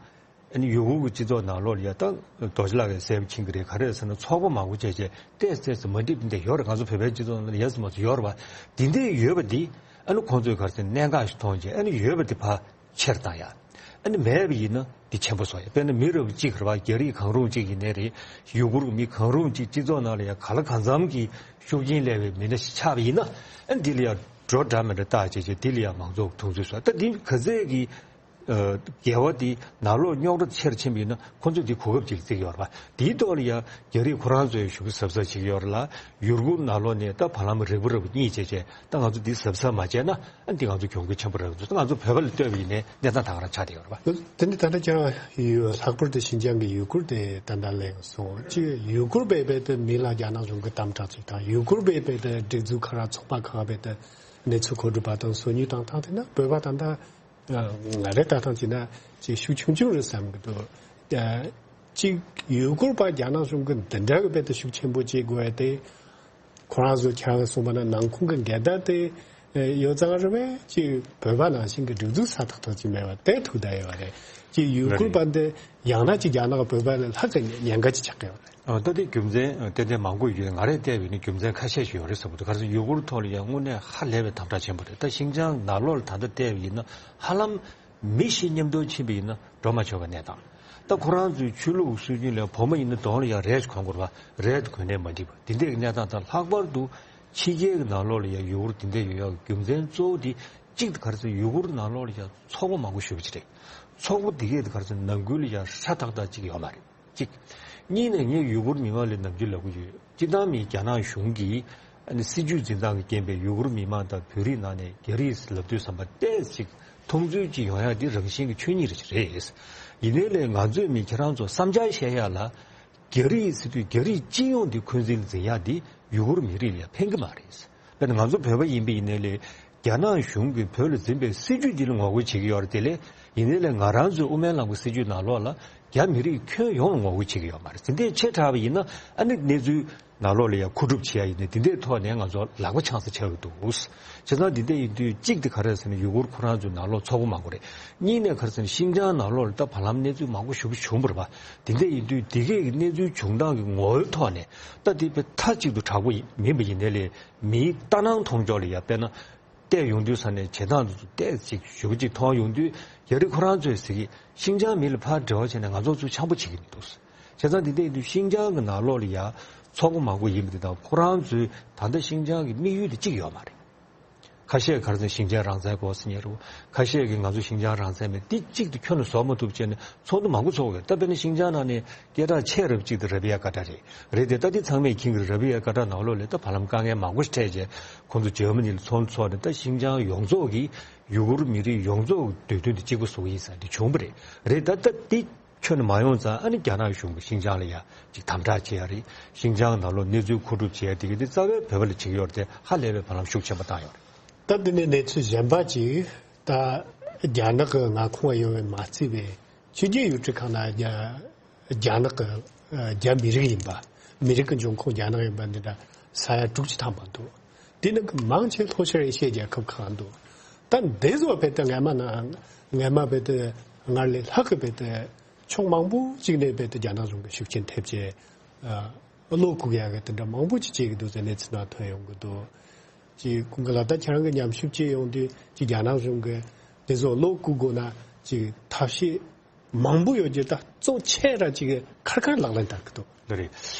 ཨ་ནི་ཡུ་གུར་གྱི་སྤྱི་ཚོགས་ནང་ལོགས་ལ་ཡ་ད་རྡོ་རྗེ་ལགས་ཀྱིས་གསལ་པོ་མཁྱེན་གྱི་རེད། ག་རེ་ཟེར་ན་ཚོགས་པ་མང་པོ་བྱས་བྱས་ཏོག་ཙམ་ཙམ་མ་འགྲིག་པ་འདི་ཡོད་རེད། ང་ཚོ་བོད་པའི་སྤྱི་ཚོགས་ནང་ལ་ཡ་ཙམ་མ་ཙམ་ཡོད་རེད་པ། འདི་འདྲས་ཡོད་པ་འདི་ཨ་ནི་ཁོང་ཚོས་ག་རེ་ཟེར་གནད་འགག་ཞིག་མཐོང་བྱས་ཨ་ནི་ཡོད་པ་འདི་ཕར་ཕྱིར་བཏང་ཡ། ཨ་ནི་མེད་པ་ཡིན་ན་འདི་ཆེན་པོ་བཟོ་ཡ། དཔེར་ན་མི་རབས་གཅིག་རེད་པ། རྒྱ་རིགས་གང་རུང་གཅིག་ཡིན་ནའི་རེད། ཡུ་གུར་མི་གང་རུང་གཅིག་སྤྱི་ཚོགས་ནང་ལ་ཡ་གང་ལ་གང་འཚམ་གྱི་ཤུགས་རྐྱེན་སླེབས་པའི་མི་སྣ་ཞིག་ཆགས་པ་ཡིན་ན། ཨ་ནི་འདི་ལ་ཡ་འགྲོ་འདྲ་མི་འདྲ་བཏགས་བྱས་བྱས་འདི་ལ་ཡ་མང་ཚོགས་མཐོང་ཚུལ་བཟོ་ཡ། ད་འདི་ག་ཚད་ཀྱི་ཨ་འགལ་བ་དེ་ནང་ལོགས་རྙོག་དྲ་ཆེར་ཕྱིན་པ་ཡིན་ན་ཁོང་ཚོས་འདི་གོ་སྐབས་ཅིག་བརྩི་གི་ཡོད་རེད་པ། དེའི་ཐོག་ལ་ཡ་རྒྱ་རིགས་ཁོ་རང་ཚོས་ཞུ་གི་གཟབ་གཟབ་བྱེད་ཀྱི་ཡོད་རེད་ལ། ཡུ་གུར་ནང་ལོགས་ནས་ད་བར་ལམ་རིང་པོ་རིང་པོ་གཉིད་བྱས་བྱས་ད་ང་ཚོ་འདི་གཟབ་གཟབ་མ་བྱས་ན་ཨ་འདི་ང་ཚོ་གྱོང་གུན་ཆེན་པོ་རག་གི་འདུག་ད་ང་ཚོ་བོད་པ་ལ་ལྟོས་པ་ཡིན་ནའི་གནས་སྟངས་ད་ག་རང་ཆགས་བསྡད་ཡོད་རེད་པ། དེ་ནི་ད་ལྟ་ཀྱང་ཡོད། ལྷག་པར་དུ་ཤིན་ཅང་གི་ཡུ་གུར་དེ་ད་ལྟ་གླེང་སོང་། གཅིག་ཡུ་གུར་བས་བས་དེ་མི་ལ་རྒྱ་ནག་གཞུང་གི་དམ་དྲག་ཅིག་དང་ཡུ་གུར་བས་བས་དེ་སྒྲིག་འཛུགས་ཁག་ར་ཚོགས་པ་ཁག་བས་དེ་གནས་ཚུལ་མཁོ་སྒྲུབ་པ་དང་སོ་ཉུལ་བཏང་སྟངས་དེ་ན་བོད་པ་ད་ལྟ། ང་རའི་ལྟ་སྟངས་བྱས་ན་ཅིག་ཤུགས་ཆུང་ཆུང་རེད་བསམ་གྱི་འདུག་ཨ་གཅིག་ཡུ་གུར་པ་རྒྱ་ནག་གཞུང་གི་འདི་འདྲ་གི་དཔེ་དེ་ཤུགས་ཆེན་པོ་བྱེད་དགོས་ཡ་དེ། ཁོ་རང་ཚོ་ཁྱེད་རང་གསུངས་པ་ན་ནང་ཁུངས་ཀྱི་འགལ་ཟླ་དེ་ཡོད་ཙང་རེད་པས། ཅིག་བོད་པ་ནང་བཞིན་གྱི་སྒྲིག་འཛུགས་ས་ཐག་ཐག་ཅིག་མེད་པ་དེ་ཐུག་བསྡད་ཡོད་རེད། ཅིག་ཡུ་གུར་པ་འདི་ཡང་ན་ཅིག་རྒྱ་ནག་བོད་པ་ལས་ལྷག་གི་ཉེན་ཁ་ཅིག་ཆགས་ཀྱི་ཡོད་རེད། ཨ་ད་དེ་རྒྱུ་མཚན་ཏན་ཏན་མང་པོ་ཡོད། ང་རས་བལྟས་པ་ཡིན་ན་རྒྱུ་མཚན་ཁ་ཤས་ཤིག་ཡོད་རེད་བསམ་གྱི་འདུག་ག་རེ་ཟེར་ན་ཡུ་གུར་ཐོག་ལ་ཡང་དངོས་གནས་ཧ་ལས་པའི་དམ་དྲག་ཆེན་པོ་རེད། ད་ཤིན་ཅང་ནང་ལོགས་ལ་ད་ལྟ་བལྟས་པ་ཡིན་ན་ཧ་ལམ་མི་བཞི་མཉམ་དུ་ཕྱིན་པ་ཡིན་ན་ འགྲོ་མ་ཆོག་པའི་གནས་སྟངས། ད་ཁོ་རང་ཚོའི་ཆོས་ལུགས་སྲོལ་རྒྱུན་ལ་བོད་མ་ཡིན་ན་གདོང་ལ་ཡང་རས་གོན་དགོས་རེད་པ། རས་དེ་གོན་ནས་མ་འགྲིག་པ་དེ་འདྲའི་གནས་སྟངས་དང་། ལྷག་པར་དུ་ཕྱི་རྒྱལ་གྱི་ནང་ལོགས་ལ་ཡང་ཡུ་གུར་དེ་འདྲ་ཡོད་ཡག་གི་རྒྱུ་མཚན་གཙོ་བོ་དེ། གཅིག་དེ་ག་རེ་ཟེར། ཡུ་གུར་ནང་ལོགས་ལ་ཡང་ཚོགས་པ་མང་པོ་ཞེ་པོ་ཅིག་རེད། ཚོགས་པ་དེ་གས་དེ་ག་རེ་ཟེར། ནང་ཁུལ་ལ་ཡང་ཧྲ་ཐག་ཐག་ཅིག་ཡོད་མ་རེད། གཅིག་གཉིས་ནས་ངས་ཡུ་གུར་མི་མང་ལ་ནམ་རྒྱུན་ལབ་ཀྱི་ཡོད། སྤྱིར་བཏང་མི་རྒྱ་ནག་གཞུང་གིས་ཨ་ནི་སྲིད་ཇུས་འཛིན་སྟངས་ཀྱི་རྐྱེན་པས་ཡུ་གུར་མི་མང་དང་བོད་རིགས་ནང་ནས་རྒྱ་རིགས་ལབ་དུས་ཙམ་པ་ཏོག་ཙམ་མཐོང་ཚུལ་ཅིག་ཡོང་ཡག་འདི་རང་བཞིན་གྱི་ཆོས་ཉིད་རེད་རེད། ཡིན་ནའི་ལས་ང་ཚོས་མི་ཁྱེད་རང་ཚོ་བསམ་འཆར་བཤད་ཡག་ལ། རྒྱ་རིགས་ཟེར་དུས་རྒྱ་རིགས་སྤྱི་ཡོངས་འདི་འཁོན་འཛིན་འཛིན་ཡག་འདི་ཡུ་གུར་མི་རིགས་ལ་ཕན་གྱི་མ་རེད། དཔེར་ན་ང་ཚོ་བོད་པ་ཡིན་པ་ཡིན་ནའི་ལས། རྒྱ་ནག་གཞུང་གིས་བོད་ལ་འཛིན་པའི་སྲིད་ཇུས་འདི་ལ་ངོ་རྒོལ་བྱེད་ཀྱི་ཡོད་རེད་དེ་ལས། ཡིན་ནའི་ལས་ང་རང་ཚོའི་དབུ་མའི་ལམ་གྱི་སྲིད་ཇུས་ནང་ལོགས་ལ་རྒྱ་མི་རིགས་ཁྱོན་ཡོངས་ལ་ངོ་རྒོལ་བྱེད་ཀྱི་ཡོད་མ་རེད། དེ་འདྲའི་ཆེ་དྲགས་པ་ཡིན་ན་ཨ་ནི་གནས་ཚུལ་ནང་ལོགས་ལ་ཡང་མཁོ་སྒྲུབ་བྱེད་ཡ་ཡིན་ནའི་དེ་འདྲའི་ཐོག་ནས་ང་ཚོ་ལག་པ་འཆང་ས་ཆགས་ཀྱི་འདུག། བྱས་ཙང་དེ་འདྲ་ཡིན་དུས་གཅིག་དེ་ག་རེ་ཟེར་ན་ཡུ་གུར་ཁོ་རང་ཚོའི་ནང་ལོགས་ཚོགས་པ་མང་པོ་རེད། གཉིས་ནས་ག་རེ་ཟེར་ན་ཤིན་ཅང་ནང་ལོགས་ལ་ད་བར་ལམ་གནས་ཚུལ་མང་པོ་ཞེ་པོ་བྱུང་བ་རེད་པ། དེ་འདྲ་ཡིན་དུས་དེ་གའི་གནས་ཚུལ་བྱུང་སྟངས་ཀྱི་ངོ་བོའི་ཐོག་ནས་ད་དེ་དཔེ་མཐའ་གཅིག་ཏུ་དྲག་པོ་ཡིན་མིན་པ་ཡིན་ནའི་ལས། མིའི་ལྟ་སྣང་མཐོང་ཕྱོགས་ལ་ཡ་དཔེར་ན། བལྟས་ཡོང་དུས་ས་ནས་བྱེད་སྟངས་དེ་ཚོ་ཏོག་ཙམ་ཞེ་པོ་ཅིག་མཐོང་ཡོང་དུས། རྒྱ་རིགས་ཁོ་རང་ཚོས་ཟེར་གི་ཤིན་ཅང་མི་ལ་ཕར་འབྲེལ་བ་བྱས་ནས་ང་ཚོ་ཚོ་འཆམ་པོ་བྱེད་ཀྱི་མི་འདུག། བྱས་ཙང་དེ་འདྲ་ཡིན་དུས་ཤིན་ཅང་གི་ནང་ལོགས་ལ་ཡ་ཚོགས་པ་མང་པོ་ཡིན་པ་དེ་དང་། ཁོ་རང་ཚོའི་ད་ལྟ་ཤིན་ཅང་གི་དམིགས་ཡུལ་དེ་གཅིག་ཡོད་མ་རེད། ཁ་ཤས་ག་རེ་ཟེར་ན་ཤིན་ཅང་རང་བཙན་དགོས་ཟེར་མཁན་རེད། ཁ་ཤས་ཀྱིས་ང་ཚོ་ཤིན་ཅང་རང་བཙན་མེད། འདི་གཅིག་ཏུ་ཁྱོན་ནས་བཟོ་མ་ཐུབ་བྱས་ནས་ཚོགས་འདུ་མང་པོ་ཚོགས་ཡོད། ད་དཔེར་ན་ཤིན་ཅང་ནང་ནས་སྐད་གྲགས་ཆེ་རབས་གཅིག་དེ་ར་བི་ཡ་ཀ་ཏྲ་རེད། རེད་དེ། ད་འདི་ཚང་མས་མཁྱེན་གྱི་རེད། ར་བི་ཡ་ཀ་ཏྲ་ནང་ལོགས་ལ་ད་བར་ལམ་དཀའ་ངལ་མང་པོ་ཞིག་འཕྲད་རྗེས་ཁོང་ཚོ་འཇར་མ་ནི་ལ་ཚོགས་འདུ་ཚོགས་ནས། ད་ཤིན་ཅང་ཡོངས་རྫོགས་ཀྱི་ཡུ་གུར་མི་རིགས་ཡོངས་རྫོགས་ཀྱི་འདོད་འདུན་དེ་གཅིག་པ་བཟོ་གི་ཡིན་ཟེར་འདི་བྱུང་བ་རེད། རེད་ད། ད་འདི་ཁྱོན་ནས་མ་ཡོང་ཙང་ཨ་ནི་རྒྱ་ནག་གཞུང་གིས་ཤིན་ཅང་ལ་ཡ་ཅིག་དམ་དྲག་བྱེད་ཡ་རེད། ཤིན་ཅང་ནང་ལོགས་གནས་ཚུལ་མཁོ་སྒྲུབ་བྱེད་ཡ་དེ་གི་དེ་རྩ་བའི་བོད་པ་ལ་བྱེད་ཀྱི་ཡོད་རེད་དེ། ཧ་ལས་པའི་བར་ལམ་ཤུགས་ཆེན་པོ་བཏང་ཡོད་རེད། ད་འདི་ནས་གནས་ཚུལ་གཞན་པ་ཅིག། ད་རྒྱ་ནག་གི་མངའ་ཁོངས་ཡོང་བའི་མ་རྩིས་པའི་ཕྱི་རྒྱལ་ཡུལ་གྲུ་ཁག་ན་རྒྱ་རྒྱ་ནག་གི་རྒྱ་མི་རིགས་ཡིན་པ། མི་རིགས་ཀྱི་འབྱུང་ཁུངས་རྒྱ་ནག་ཡིན་པ་འདི་འདྲ་ས་ཡ་དྲུག་ཅུ་ཐམ་པ་འདུག། དེ་ནང་གི་མང་ཆེ་ལྷོ་ཤར་ཨེ་ཤི་ཡའི་རྒྱལ་ཁབ་ཁག་འདུག། ད་འདི་ཚོ་བོད་དུ་སྔ་མ་ན་སྔ་མ་བོད་དུ་སྔར་ལས་ལྷག་གི་བོད་དུ་ཕྱོགས་མང་པོ་ཅིག་ནས་བོད་དུ་རྒྱ་ནག་གཞུང་གི་ཤུགས་རྐྱེན་ཐེབས་བྱས། ཨ། བློ་འགུག་ཡག་གི་དེ་འདྲ་མང་པོ་ཅིག་བྱེད་ཀྱི་འདུག་ཟེར་གནས་ཚུལ་ནང་ཐོན་ཡོང་གི་འདུག། ཅིག་ཁོང་གི་ལ་ད་ཁྱེད་རང་གི་ཉམས་ཞིབ་བྱེད་ཡོང་དུས་ཅིག་རྒྱ་ནག་གཞུང་གི་དེ་ཚོ་བློ་འགུག་དགོས་ན་ཅིག་ཐབས་ཤེས་མང་པོ་ཡོད་རྒྱུ། ད་གཙོ་ཆེ་ར་ཅིག་ཁར་ཁར་ལག་ལེན་བསྟར་གི་འདུག། ལགས་རེད།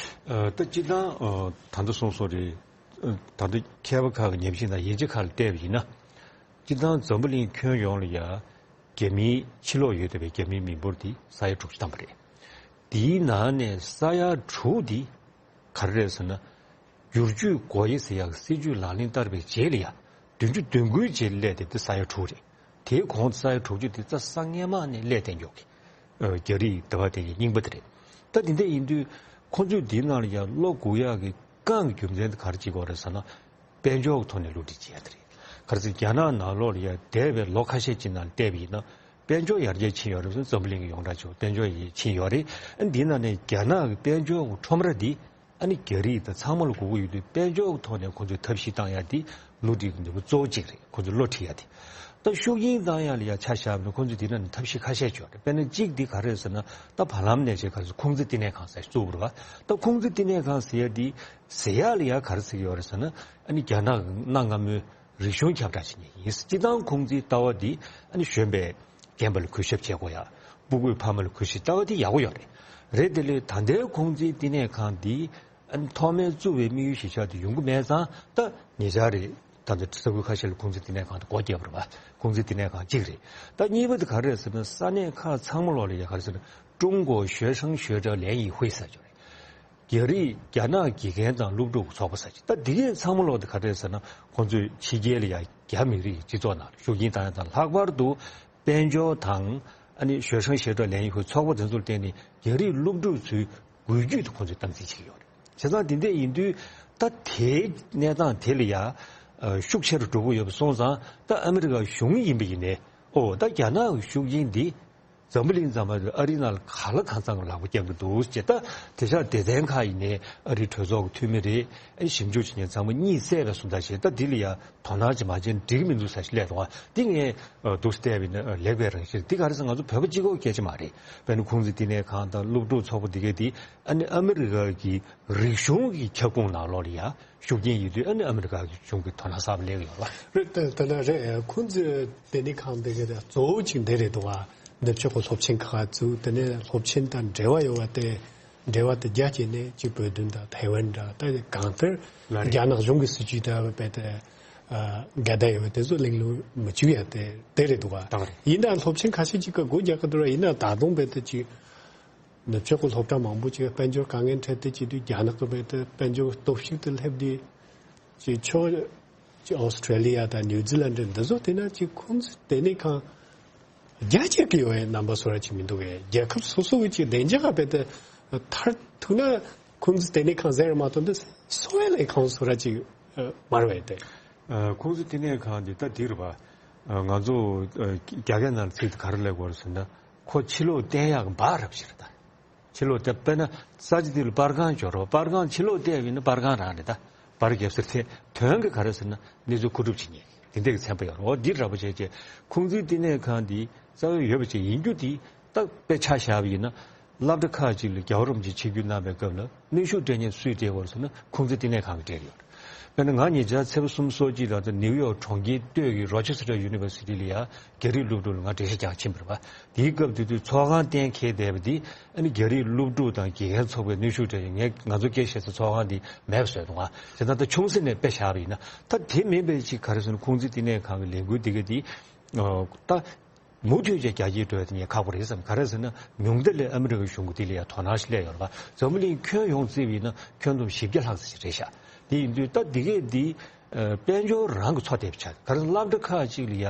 ཨ། ད་སྤྱིར་བཏང་། ཨ། ད་ལྟ་གསུངས་སོང་རེད། ཨ། ད་ལྟ་མཁས་པ་ཁག་གི་ཉམས་ཞིབ་དང་དབྱེ་འབྱེད་ཁག་ལ་བལྟས་པ་ཡིན་ན། སྤྱིར་བཏང་འཛམ་བུ་གླིང་ཁྱོན་ཡོངས་ལ་ཡ་རྒྱ་མིའི་ཕྱིར་ལོག་ཡོད་བསྡད་པའི་རྒྱ་མིའི་མི་འབོར་དེ་ས་ཡ་དྲུག་ཅུ་ཐམ་པ་རེད། དེའི་ནང་ནས་ས་ཡ་དྲུག་དེ་ག་རེ་རེད་ཟེར་ན། བསྒྱུར་བཅོས་སྒོ་དབྱེ་ཟེར་ཡག་སྲིད་ཇུས་ལག་ལེན་བསྟར་བའི་རྗེས་ལ་ཡ། བདུན་ཅུ་དོན་དགུའི་རྗེས་ལ་སླེབས་བསྡད་དེ་ས་ཡ་དྲུག་རེད། དེའི་གོང་དུ་ས་ཡ་དྲུག་ཅུ་དེ་རྩ་ས་སྔས་མ་ནས་སླེབས་བསྡད་མགྱོགས་ཀྱི། ཨ། རྒྱ་རིགས་དེ་བ་དེ་གི་རྙིང་པ་དེ་རེད། ད་དེ་འདྲ་ཡིན་དུས་ཁོང་ཚོས་དེའི་ནང་ལ་ཡ་བློ་འགུག་ཡག་གི་རྐང་གི་རྒྱུ་མཚན་དེ་ག་རེ་བྱེད་ཀྱི་ཡོད་རེད་ཟེར་ན། དཔལ་འབྱོར་གྱི་ཐོག་ནས་བསླུ་བྲིད་བྱེད་ཡ་དེ་རེད། ག་རེ་ཟེར། རྒྱ་ནག་ནང་ལོགས་ལ་ཡ་འདས་པའི་ལོ་ཁ་ཤས་ཅིག་ནང་བལྟས་པ་ཡིན་ན། དཔལ་འབྱོར་ཡར་རྒྱས་ཕྱིན་ཡོད་རེད་ཟེར། འཛམ་བུ་གླིང་གི་ཡོངས་གྲགས་ཆེ་བ་དཔལ་འབྱོར་ཡར་རྒྱས་ཕྱིན་ཡོད་རེད། ཨ། འདིའི་ནང་ནས་རྒྱ་ནག་གི་དཔལ་འབྱོར་གྱི་ཁྲོམ་ར་འདི་ཨ་ནི་རྒྱ་རིགས་དང་ཚང་མ་ལ་དགོས་ཀྱི་ཡོད་དུས། དཔལ་འབྱོར་གྱི་ཐོག་ནས་ཁོང་ཚོས་ཐབས་ཤེས་བཏང་ཡ་འདི་བསླུ་བྲིད་ཀྱི་ནུས་པ་གཙོ་བོ་གཅིག་རེད། ཁོང་ཚོས་བློ་ཁྲིད་ཡ་དེ། ད་ཤུགས་རྐྱེན་བཏང་ཡ་ལ་ཡ་ཆ་བཞག་པ་ན་ཁོང་ཚོས་དེ་ནང་ནས་ཐབས་ཤེས་ཁ་ཤས་ཅིག་ཡོད་རེད། དཔེར་ན་གཅིག་འདི་ག་རེ་རེད་ཟེར་ན། ད་བར་ལམ་ནས་བྱས་ག་རེ་ཟེར། ཁུང་ཙི་བསྟི་གནས་ཁང་ཟེར་བཙུགས་པ་རེད་པ། ད་ཁུང་ཙི་བསྟི་གནས་ཁང་ཟེར་ཡ་འདི་ཟེར་ཡ་ལ་ཡ་ག་རེ་ཟེར་གྱི་ཡོད་རེད་ཟེར་ན། ཨ་ནི་རྒྱ་ནག་གི་གནའ་སྔ་མོའི་རིག་གཞུང་ཁྱབ་བསྒྲགས་བྱེད་མཁན་ཡིན། སྤྱིར་བཏང་ཁུང་ཙིའི་ལྟ་བ་འདི་ཨ་ནི་གཞོན་པས་རྒན་པ་ལ་གུས་ཞབས་བྱེད་དགོས་ཡ། སྤུ་གུས་ཕ་མ་ལ་གུས་ཞབས། ལྟ་བ་འདི་ཡག་པོ་ཡོད་རེད། རེད་དེ་ལས་ད་ལྟའི་ཁུང་ཙིའི་བསྟི་གནས་ཁང་འདི་ཨ་ནི་ཐོག་མའི་བཙུགས་པའི་དམིགས་ཡུལ་གཞིར་བཞག་དེ་ཡོང་གི་མེད་ཙང་། ད་ཉེ་ཆར་རེད། ད་ལྟ་ས་ཁུལ་ཁ་ཤས་ལ་ཁུང་ཙི་བསྟི་གནས་ཁང་དེ་སྒོ་བརྒྱབ་པ་རེད་པ། ཁུང་ཙི་བསྟི་གནས་ཁང་གཅིག་རེད། ད་གཉིས་པ་དེ་ག་རེ་རེད་ཟེར་ན། ས་གནས་ཁག་ཚང་མ་ལོགས་ལ་ཡ་ག་རེ་ཟེར་ན། 中国学生学者联谊会 ཟེར་ཅིག་ཡོད་རེད། རྒྱ་རིགས་རྒྱ་ནག་དགེ་རྒན་དང་སློབ་ཕྲུག་གི་ཚོགས་པ་ཟེར་ཅིག། ད་འདི་གས་ཚང་མ་ལོགས་དེ་ག་རེ་རེད་ཟེར་ན། ཁོང་ཚོས་ཕྱི་རྒྱལ་ལ་ཡ་རྒྱ་མི་རིགས་སྤྱི་ཚོགས་ནང་ལ་ཤུགས་རྐྱེན་བཏང་ཡ་དང་། ལྷག་པར་དུ་དཔལ་འབྱོར་དང་ཨ་ནི་学生学者联谊会 ཚོགས་པ་དེ་ཚོར་བརྟེན་ནས་རྒྱ་རིགས་སློབ་ཕྲུག་ཚོའི་འགུལ་སྐྱོད་དེ་ཁོང་ཚོས་སྟངས་འཛིན་བྱེད་ཀྱི་ཡོད་རེད། བྱས་ཙང་དེ་འདྲ་ཡིན་དུས། ད་དེའི་གནས་སྟངས་དེ་ལ་ཡ་ཤུགས་ཆེ་རུ་འགྲོ་གི་ཡོད་པ་སོང་ཙང་། ད་ཨ་མི་རི་ཀ་གཞུང་ཡིན་པ་ཡིན་ནའི། ཨོ། ད་རྒྱ་ནག་གི་ཤུགས་རྐྱེན་འདི་འཛམ་བུ་གླིང་ཙམ་མ་རེད། ཨ་རིའི་ནང་ལ་གང་ལ་གང་འཚམ་གྱི་ལག་པ་བརྒྱབ་ཀྱི་འདུག་ཅེས། ད་དེང་སང་སྡེ་ཚན་ཁག་ཡིན་ནའི་ཨ་རིའི་གྲོས་ཚོགས་ཀྱི་འཐུས་མི་རེད། ཨ་ནི་ཞིབ་འཇུག་བྱེད་མཁན་ཚང་མ་གཉིད་སད་པའི་བཟོ་ལྟ་བྱས། ད་འདི་ལ་ཡ་དོ་སྣང་ཅིག་མ་བྱས་ན་འགྲིག་གི་མི་འདུག་ཟེར་ཞིག་སླེབས་འདུག། ཨ། འདི་ངས་འདུག་སེ་བལྟས་པ་ཡིན་ན་ལེགས་པའི་རང་བཞིན་རེད། འདི་ག་རེ་ཟེར། ང་ཚོ་བོད་པ་གཅིག་པོའི་སྐད་ཆ་མ་རེད། དཔེར་ན་ཁུང་ཙི་བསྟི་གནས་ཁང་དང་སློབ་ཕྲུག་ཚོགས་པ་འདི་གས་འདི་ཨ་ནི་ཨ་མི་རི་ཀ་གི་རིག་གཞུང་གི་ཁྱབ་ཁོངས་ནང་ལོགས་ལ་ཡ་ཤུགས་རྐྱེན་ཡོད་དུས། ཨ་ནི་ཨ་མི་རི་ཀ་གི་གཞུང་གིས་དོ་སྣང་གསར་པ་སླེབས་ཡོད་ལ། རེད། དེ་དེ་འདྲ་རེད། ཁུང་ཙི་བསྟི་གནས་ཁང་འདི་གས་དེ་གཙོ་བོ་གཅིག་འདི་རེད་འདུག་ཨ། ནུབ་ཕྱོགས་ཀྱི་སློབ་ཆེན་ཁག་བཙུགས། དེ་ནས་སློབ་ཆེན་དང་འབྲེལ་བ་ཡོད་པ་དེ་འབྲེལ་བ་དེ་རྒྱ་བསྐྱེད་ནས་ཅིག་བོད་དོན་དང་ཐའེ་ཝན་འདྲ། ད་གང་ལྟར་ལ་རེད། རྒྱ་ནག་གཞུང་གི་སྲིད་ཇུས་དང་རྦད་དེ་འགལ་ཟླ་ཡོད་པ་དེ་ཚོ་གླེང་སློང་མི་བྱུང་ཡ་དེ་དེ་རེད་འདུག་བ། ད་རེད། ཡིན་ནའང་སློབ་ཆེན་ཁ་ཤས་ཅིག་གིས་སྒོ་རྒྱག་གི་འདུག་ར། ཡིན་ན་ད་དུང་རྦད་དེ་ཅིག་ནུབ་ཕྱོགས་ཀྱི་སློབ་གྲྭ་མང་པོ་ཅིག་དཔལ་འབྱོར་དཀའ་ངལ་འཕྲད་དེ་བྱེད་དུས། རྒྱ་ནག་གི་རྦད་དེ་དཔལ་འབྱོར་སྟོབས་ཤུགས་དེ་སླེབས་དུས། ཅིག་ཕྱོགས་ཅིག་ཨོ་སི་ཁྲེ་ལི་ཡ་དང་ནིའུ་ཛི་ལན་འདི་ཚོ་བལྟས་ན་ཅིག་ཁུང་ཙི་ལྟེ་གནས་ཁང་རྒྱ་ཆེ་གི་ཡོད་པའི་རྣམ་པ་བཟོ་འདྲ་ཅིག་མི་འདུག་གས། རྒྱལ་ཁབ་སོ་སོ་གི་ཅིག་བདེ་འཇགས་ཀྱི་རྦད་དེ་མཐར་ཐུག་ན་ཁུང་ཙི་ལྟེ་གནས་ཁང་ཟེར་མ་གཏོགས་འདི་འཚོ་བའི་ལས་ཁང་བཟོ་འདྲ་ཅིག་མ་རེད་པས་དེ། ཁུང་ཙི་ལྟེ་གནས་ཁང་འདི་ད་འདི་རེད་པ། ང་ཚོ་རྒྱ་སྐད་ནང་ཚིག་དེ་ག་རེ་ལབ་དགོས་རེད་ཟེར་ན། ཁོ་ཕྱི་ལོགས་བསྟན་ཡག་གི་འབག་རབས་ཤིག་རེད་ད། ཕྱི་ལོགས་དེ་དཔེར་ན་ས་ཆ་འདི་ལ་པར་ཁང་འབྱོར་རོགས། པར་ཁང་ཕྱི་ལོགས་བལྟས་པ་ཡིན་ན་པར་ཁང་རང་རེད་ད། པར་རྒྱབ་ས་དེ་དོན་གྱི་ག་རེ་ཟེར་ན་གནས་ཚུལ་མཁོ་སྒྲུབ་བྱེད་མཁན་དེ་འདྲ་གི་ཚན་པ་ཡོད་རེད། འོ་འདི་འདྲ་པོ་བྱས་བྱས་ཁུང་ཙི་བསྟི་གནས་ཁང་འདི་རྩ་བའི་ཡོད་པ་ཅིག་ཡིན་རྒྱུ་དེ་ད་དཔེ་ཆ་བཞག་པ་ཡིན་ན། སློབ་གྲྭ་ཁག་ཅིག་ལ་རྒྱལ་བ་རིན་པོ་ཆེ་ཆིབས་བསྒྱུར་གནང་བའི་སྐབས་ལ་གནོན་ཤུགས་སྤྲད་མཁན་སུས་སྤྲད་ཡོད་རེད་ཟེར་ན་ཁུང་ཙི་བསྟི་གནས་ཁང་གིས་སྤྲད་ཡོད་རེད། དཔེར་ན་ང་ཉེ་ཆར་ཚེས་པ་གསུམ་སོ་གཅིག་ལ་ད་ནིའུ་ཡོག་གྲོང་ཁྱེར་སྟོད་ཀྱི་རོ་ཆེ་སི་ཊར་ཡུ་ནི་ཝར་སི་ཊི་ལ་ཡ་རྒྱ་རིགས་སློབ་ཕྲུག་ལ་ང་འགྲེལ་བཤད་རྒྱག་ཕྱིན་པ་རེད་པ། དེའི་སྐབས་དེ་དུས་ཚོགས་ཁང་གཏན་འཁེལ་བསྡད་པ་འདི་ཨ་ནི་རྒྱ་རིགས་སློབ་ཕྲུག་དང་དགེ་རྒན་ཚོགས་པས་གནོན་ཤུགས་སྤྲད་ཡོད། ངས་ང་ཚོ་སྐད་བཤད་ས་ཚོགས་ཁང་འདི་མེད་པ་བཟོས་འདུག་ང་། དེ་ད་ལྟ་ཆུང་ས་ནས་དཔེ་བཞག་པ་ཡིན་ན། ད་དེ་མིན་པའི་ཅིག་ག་རེ་ཟེར་ན་ཁུང་ཙི་བསྟི་གནས་ཁང་གི་ལས་འགུལ་འདི་ག་འདི་ད་མུ་མཐུད་ཅིག་རྒྱ་སྐྱེད་འགྲོ་ཡ་དེ་ངས་ཁག་པོ་རེད་བསམ། ག་རེ་ཟེར་ན་ཉུང་མཐའ་ལ་ཨ་མི་རི་ཀའི་གཞུང་གིས་དེ་ལ་ཡ་དོ་སྣང་ཞིག་སླེབས་ཡོད་རེད་པ། འཛམ་བུ་གླིང་ཁྱོན་ཡོངས་བརྩིས་པ་ཡིན་ན་ཁྱོན་བསྡོམས་བཞི་བརྒྱ་ལྷག་ཙམ་ཞིག་རེད་ཤག། དེ་ཡིན་དུས་ད་འདི་ག་འདི་དཔལ་འབྱོར་རང་གིས་འཚོ་བསྡད་པ་ཆགས། ག་རེ་ཟེར་ན་སློབ་གྲྭ་ཁག་ཅིག་ལ་ཡ་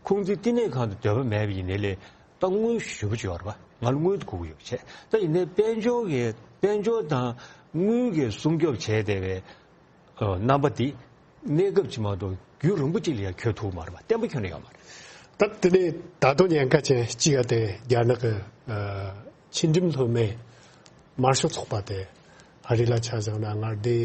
ཁུང་ཙི་བསྟི་གནས་ཁང་དུ་འདོད་པ་མེད་པ་ཡིན་ནའི་ལས། ད་དངུལ་ཞེ་པོ་ཅིག་ཡོད་རེད་པ། ང་ལ་དངུལ་དེ་དགོས་ཀྱི་ཡོད་པ་བྱས། ད་ཡིན་ནའི་དཔལ་འབྱོར་གྱི་དཔལ་འབྱོར་དང་དངུལ་གྱིས་སྲུང་སྐྱོབ་བྱས་བསྡད་པའི་ཨ་རྣམ་པ་འདི་གནས་སྐབས་ཅིག་མ་གཏོགས་རྒྱུན་རིང་པོ་ཅིག་ལ་ཡང་འཁྱོལ་ཐུབ་ཀྱི་མ་རེད་པ། བརྟན་པོ་འཁྱོལ་ནས་ཡོད་མ་རེད། ད་དེ་ནས་ད་དུང་ཉེན་ཁ་ཅན་གཅིག་ཡ་དེ་རྒྱ་ནག་གི་ཨ་ཕྱི་འགྲིམ་སློབ་མའི་དམར་ཤོག་ཚོགས་པ་དེ་ཨ་རི་ལ་ཆ་བཞག་ན་མངའ་སྡེ་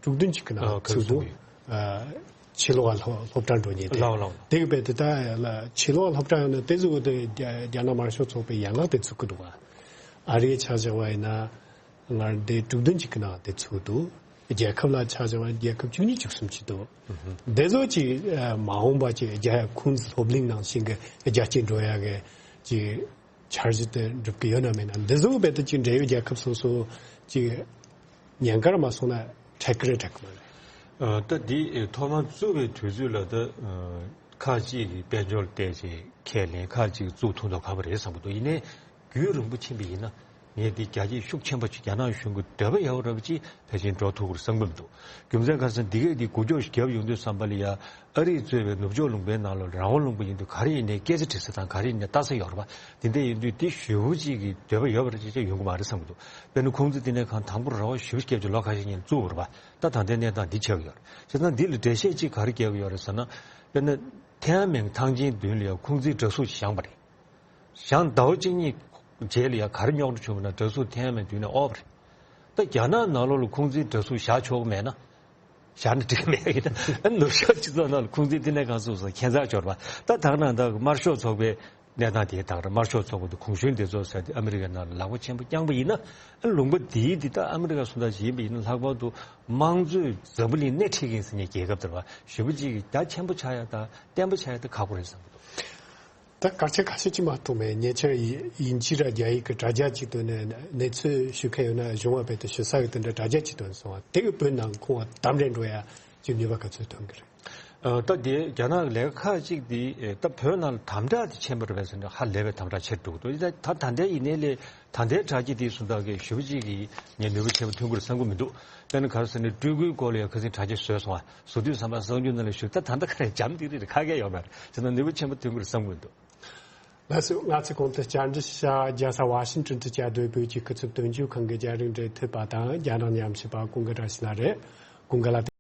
དྲུག་བདུན་ཅིག་གི་ནང་ཨ་ཚུད་འདུག། ཨ་ཕྱི་ལོགས་ལ་སློབ་སློབ་གྲྭ་འགྲོ་མཁན་དེ། ལགས་ལགས། དེ་གི་རྦད་དེ་ད་ལ་ཕྱི་ལོགས་ལ་སློབ་གྲྭ་ཡོང་ན་དེ་ཚོ་གི་དེ་རྒྱ་རྒྱ་ནག་དམར་ཤོག་ཚོགས་པའི་ཡན་ལག་དེ་ཚུད་ཀྱི་འདུག་ག། ཨ་རིའི་ཆ་བཞག་པ་ཡིན་ན་མངའ་སྡེ་དྲུག་བདུན་ཅིག་གི་ནང་དེ་ཚུད་འདུག། རྒྱལ་ཁབ་ལ་ཆ་བཞག་པ་རྒྱལ་ཁབ་བཅུ་གཉིས་བཅུ་གསུམ་ཅིག་འདུག། ཨུ་ཧུ། དེ་ཚོ་ཅིག་ཨ་མ་འོངས་པ་ཅིག་རྒྱ་ཁུང་ཙི་སློབ་གླིང་ནང་བཞིན་གི་རྒྱ་སྐྱེད་འགྲོ་ཡ་གི་ཅིག་འཆར་གཞི་དེ་འགྲུབ་ཀྱི་ཡོད་ན་མེད་ན། འདི་ཚོ་རྦད་དེ་ཅིག་འབྲེལ་ཡོད་རྒྱལ་ཁབ་སོ་སོ་ཅིག་ཉེན་ཁར་མ་སོང་ན་འཕྲད་ཀྱི་རེད་འཕྲད་ཀྱི་མ་རེད། ཨ་ད་འདི་ཨེ་ཐོག་མར་བཙུགས་པའི་དུས་ཚོད་ལ་ད་ཨ་ཁག་ཅིག་གིས་དཔལ་འབྱོར་བལྟས་ཚེ་ཁས་ལེན། ཁག་ཅིག་བཙུགས་ཐུབ་མདོག་ཁ་པོ་རེད་བསམ་གྱི་འདུག། ཡིན་ནའི་རྒྱུན་རིང་པོ་ཕྱིན་པ་ཡིན་ན་ངས་འདི་རྒྱ་སྐྱེད་ཤུགས་ཆེན་པོ་ཅིག་རྒྱ་ནག་གཞུང་གི་འདོད་པ་ཡག་པོ་འདྲ་པོ་ཅིག་ཕལ་ཆེར་འགྲོ་ཐུབ་ཀྱི་རེད་བསམ་གྱི་མི་འདུག། རྒྱུ་མཚན་ག་རེ་ཟེར་ན་འདི་གས་འདི་འགུལ་སྐྱོད་ཞིག་བརྒྱབ་ཡོང་དུས་ཙམ་པ་ལ་ཡ། ཨ་རིས་གཙོས་པའི་ནུབ་ཕྱོགས་ལུང་པའི་ནང་ལ་རང་དབང་ལུང་པ་ཡིན་དུས་ག་རེ་ཡིན་ནའི་སྐད་ཆ་དྲི་ས་དང་ག་རེ་ཡིན་ནའི་ལྟ་ས་ཡོད་རེད་པ། དེ་འདྲ་ཡིན་དུས་དེ་ཞེ་པོ་ཅིག་གི་འདོད་པ་ཡོད་པ་རེད་ཅེས་ཡོང་གི་མ་རེད་བསམ་གྱི་འདུག། དཔེར་ན་ཁུང་ཙི་བསྟི་གནས་ཁང་དང་པོ་རེ་བ་ཞེ་པོ་བརྒྱབ་ཅིག་ལོ་ཁ་ཤས་ཉིན་བཙུགས་པ་རེད་པ། ད་ད་ལྟའི་གནས་སྟངས་འདི་ཆགས་ཀྱི་ཡོད་རེད། བྱས་ཙང་འདི་ལ་འགྲེལ་བཤད་ཅིག་ག་རེ་རྒྱག་གི་ཡོད་རེད་ཟེར་ན། དཔེར་ན་ཐེན་ཨན་མེན་ཐང་ཆེན་མདུན་ལ་ཡང་ཁུང་ཙིའི་འདྲ་གཟུགས་ཤིག་བཞེངས་པ་རེད། བཞེངས་ཟླ་བ་གཅིག་གཉིས་རྗེས་ལ་ཡང་ག་རེ་རྙོག་དྲ་བྱུང་བ་ན་འདྲ་གཟུགས་ཐེན་ཨན་མེན་མདུན་ནས་དབོར་བ་རེད། ད་རྒྱ་ནག་ནང་ལོགས་ལ་ཁུང་ཙིའི་འདྲ་གཟུགས་བཞག་ཆོག་གི་མེད་ན། བཞག་ན་འགྲིག་གི་མེད་ཡིན་ན། ནུབ་ཕྱོགས་སྤྱི་ཚོགས་ནང་ལ་ཁུང་ཙིའི་བསྟི་གནས་ཁང་བཙུགས་སོང་ཁྱད་མཚར་འབྱོར་བ། ད་ད་ག་ནང་ད་དམར་ཤོག་ཚོགས་པའི་གནས་སྟངས་དེ་དང་། དམར་ཤོག་ཚོགས་པ་དེ་གུང་གཞོན་དེ་ཚོ་ཟེར་དེ་ཨ་མི་རི་ཀའི་ནང་ལ་ལག་པ་ཆེན་པོ་བརྐྱངས་པ་ཡིན་ན། ཨ་ལུང་པ་འདིའི་འདི་ད་ཨ་མི་རི་ཀ་སུ་འདྲ་ཞིག་ཡིན་པ་ཡིན་ན་ལྷག་པར་དུ་དམངས་གཙོའི་འཛམ་བུ་གླིང་སྣེ་ཁྲིད་མཁན་ཟེར་མཁན་རྒྱལ་ཁབ་དེ་རེད་པ། ཞེ་པོ་ཅིག་གི་རྒྱ་ཆེན་པོ་ཆགས་ཡ་དང་བརྟན་པོ་ཆགས་ཡ་དེ་ཁག་པོ་རེད་བསམ་གྱི་འདུག། ད་སྐར་ཆ་ཁ་ཤས་ཅིག་མ་གཏོགས་མེད། ཉེ་ཆར་དབྱིན་ཇི་ར་རྒྱ་ཡིག་གི་དྲ་རྒྱ་ཅིག་ཏུ་ནས་གནས་ཚུལ་ཞུ་མཁན་ཡོད་ན་གཞུང་བ་རྦད་དེ་ཞུ་ས་གི་དེ་འདྲ་དྲ་རྒྱ་ཅིག་ཏུ་སོང་བ་དེ་གི་བོད་ནང་ཁོང་བ་དམ་རེ་འགྲོ་ཡ་ཅིག་ནུས་པ་ག་ཚོད་ཐོན་གི་རེད། ཨ་ད་དེ་རྒྱ་ནག་གི་ལས་ཀ་ཁག་ཅིག་དེ་ཨེ་ད་བོད་ནང་ལ་དམ་དྲག་དེ་ཆེན་པོ་རེད་པས་ཟེར་ན་ཧ་ལས་པའི་དམ་དྲག་ཆེར་འགྲོ་གི་འདུག། ད་ད་ལྟའི་ཡིན་ནའི་ལས་ད་ལྟའི་དྲ་རྒྱ་དེ་སུ་འདྲ་གི་ཞེ་པོ་ཅིག་གི་ངས་ནུས་པ་ཆེན་པོ་ཐོན་གི་རེད་བསམ་གི་མི་འདུག། དཔེར་ན་ག་རེ་ཟེར་ན་སྤྲུལ་སྐུའི་སྐོར་ལ་ཡང་ཁ་སང་དྲ་རྒྱ་བཟོས་སོང་བ། བཟོ་དུས་ཙམ་པ་གསར་འགྱུར་ནང་ལ་ཞུགས། ད་ད་ལྟ་ག་རེ་འཇམ་ཏིག་རིག་རེད། ཁ་སྐད་ཡོད་མ་རེད། བྱས་ན་ནུས་པ་ཆེན་པོ་ཐོན་གི་རེད་བསམ་གི་མི་འདུག། ང་ཚོས་ང་ཚོས་གོང་དུ་བཅར་འདྲི་ཞུ་བྱ་རྒྱལ་ས་ཝ་ཤིང་ཊོན་དུ་བཅའ་སྡོད་བོད་ཀྱི་སྐུ་ཚབ་དོན་གཅོད་ཁང་གི་རྒྱ་རིགས་འབྲེལ་མཐུད་པ་དང་རྒྱ་ནག་ཉམས་ཞིབ་པ་ཀུན་དགའ་བཀྲ་ཤིས་ལགས་རེད། ཀུན་དགའ་ལགས།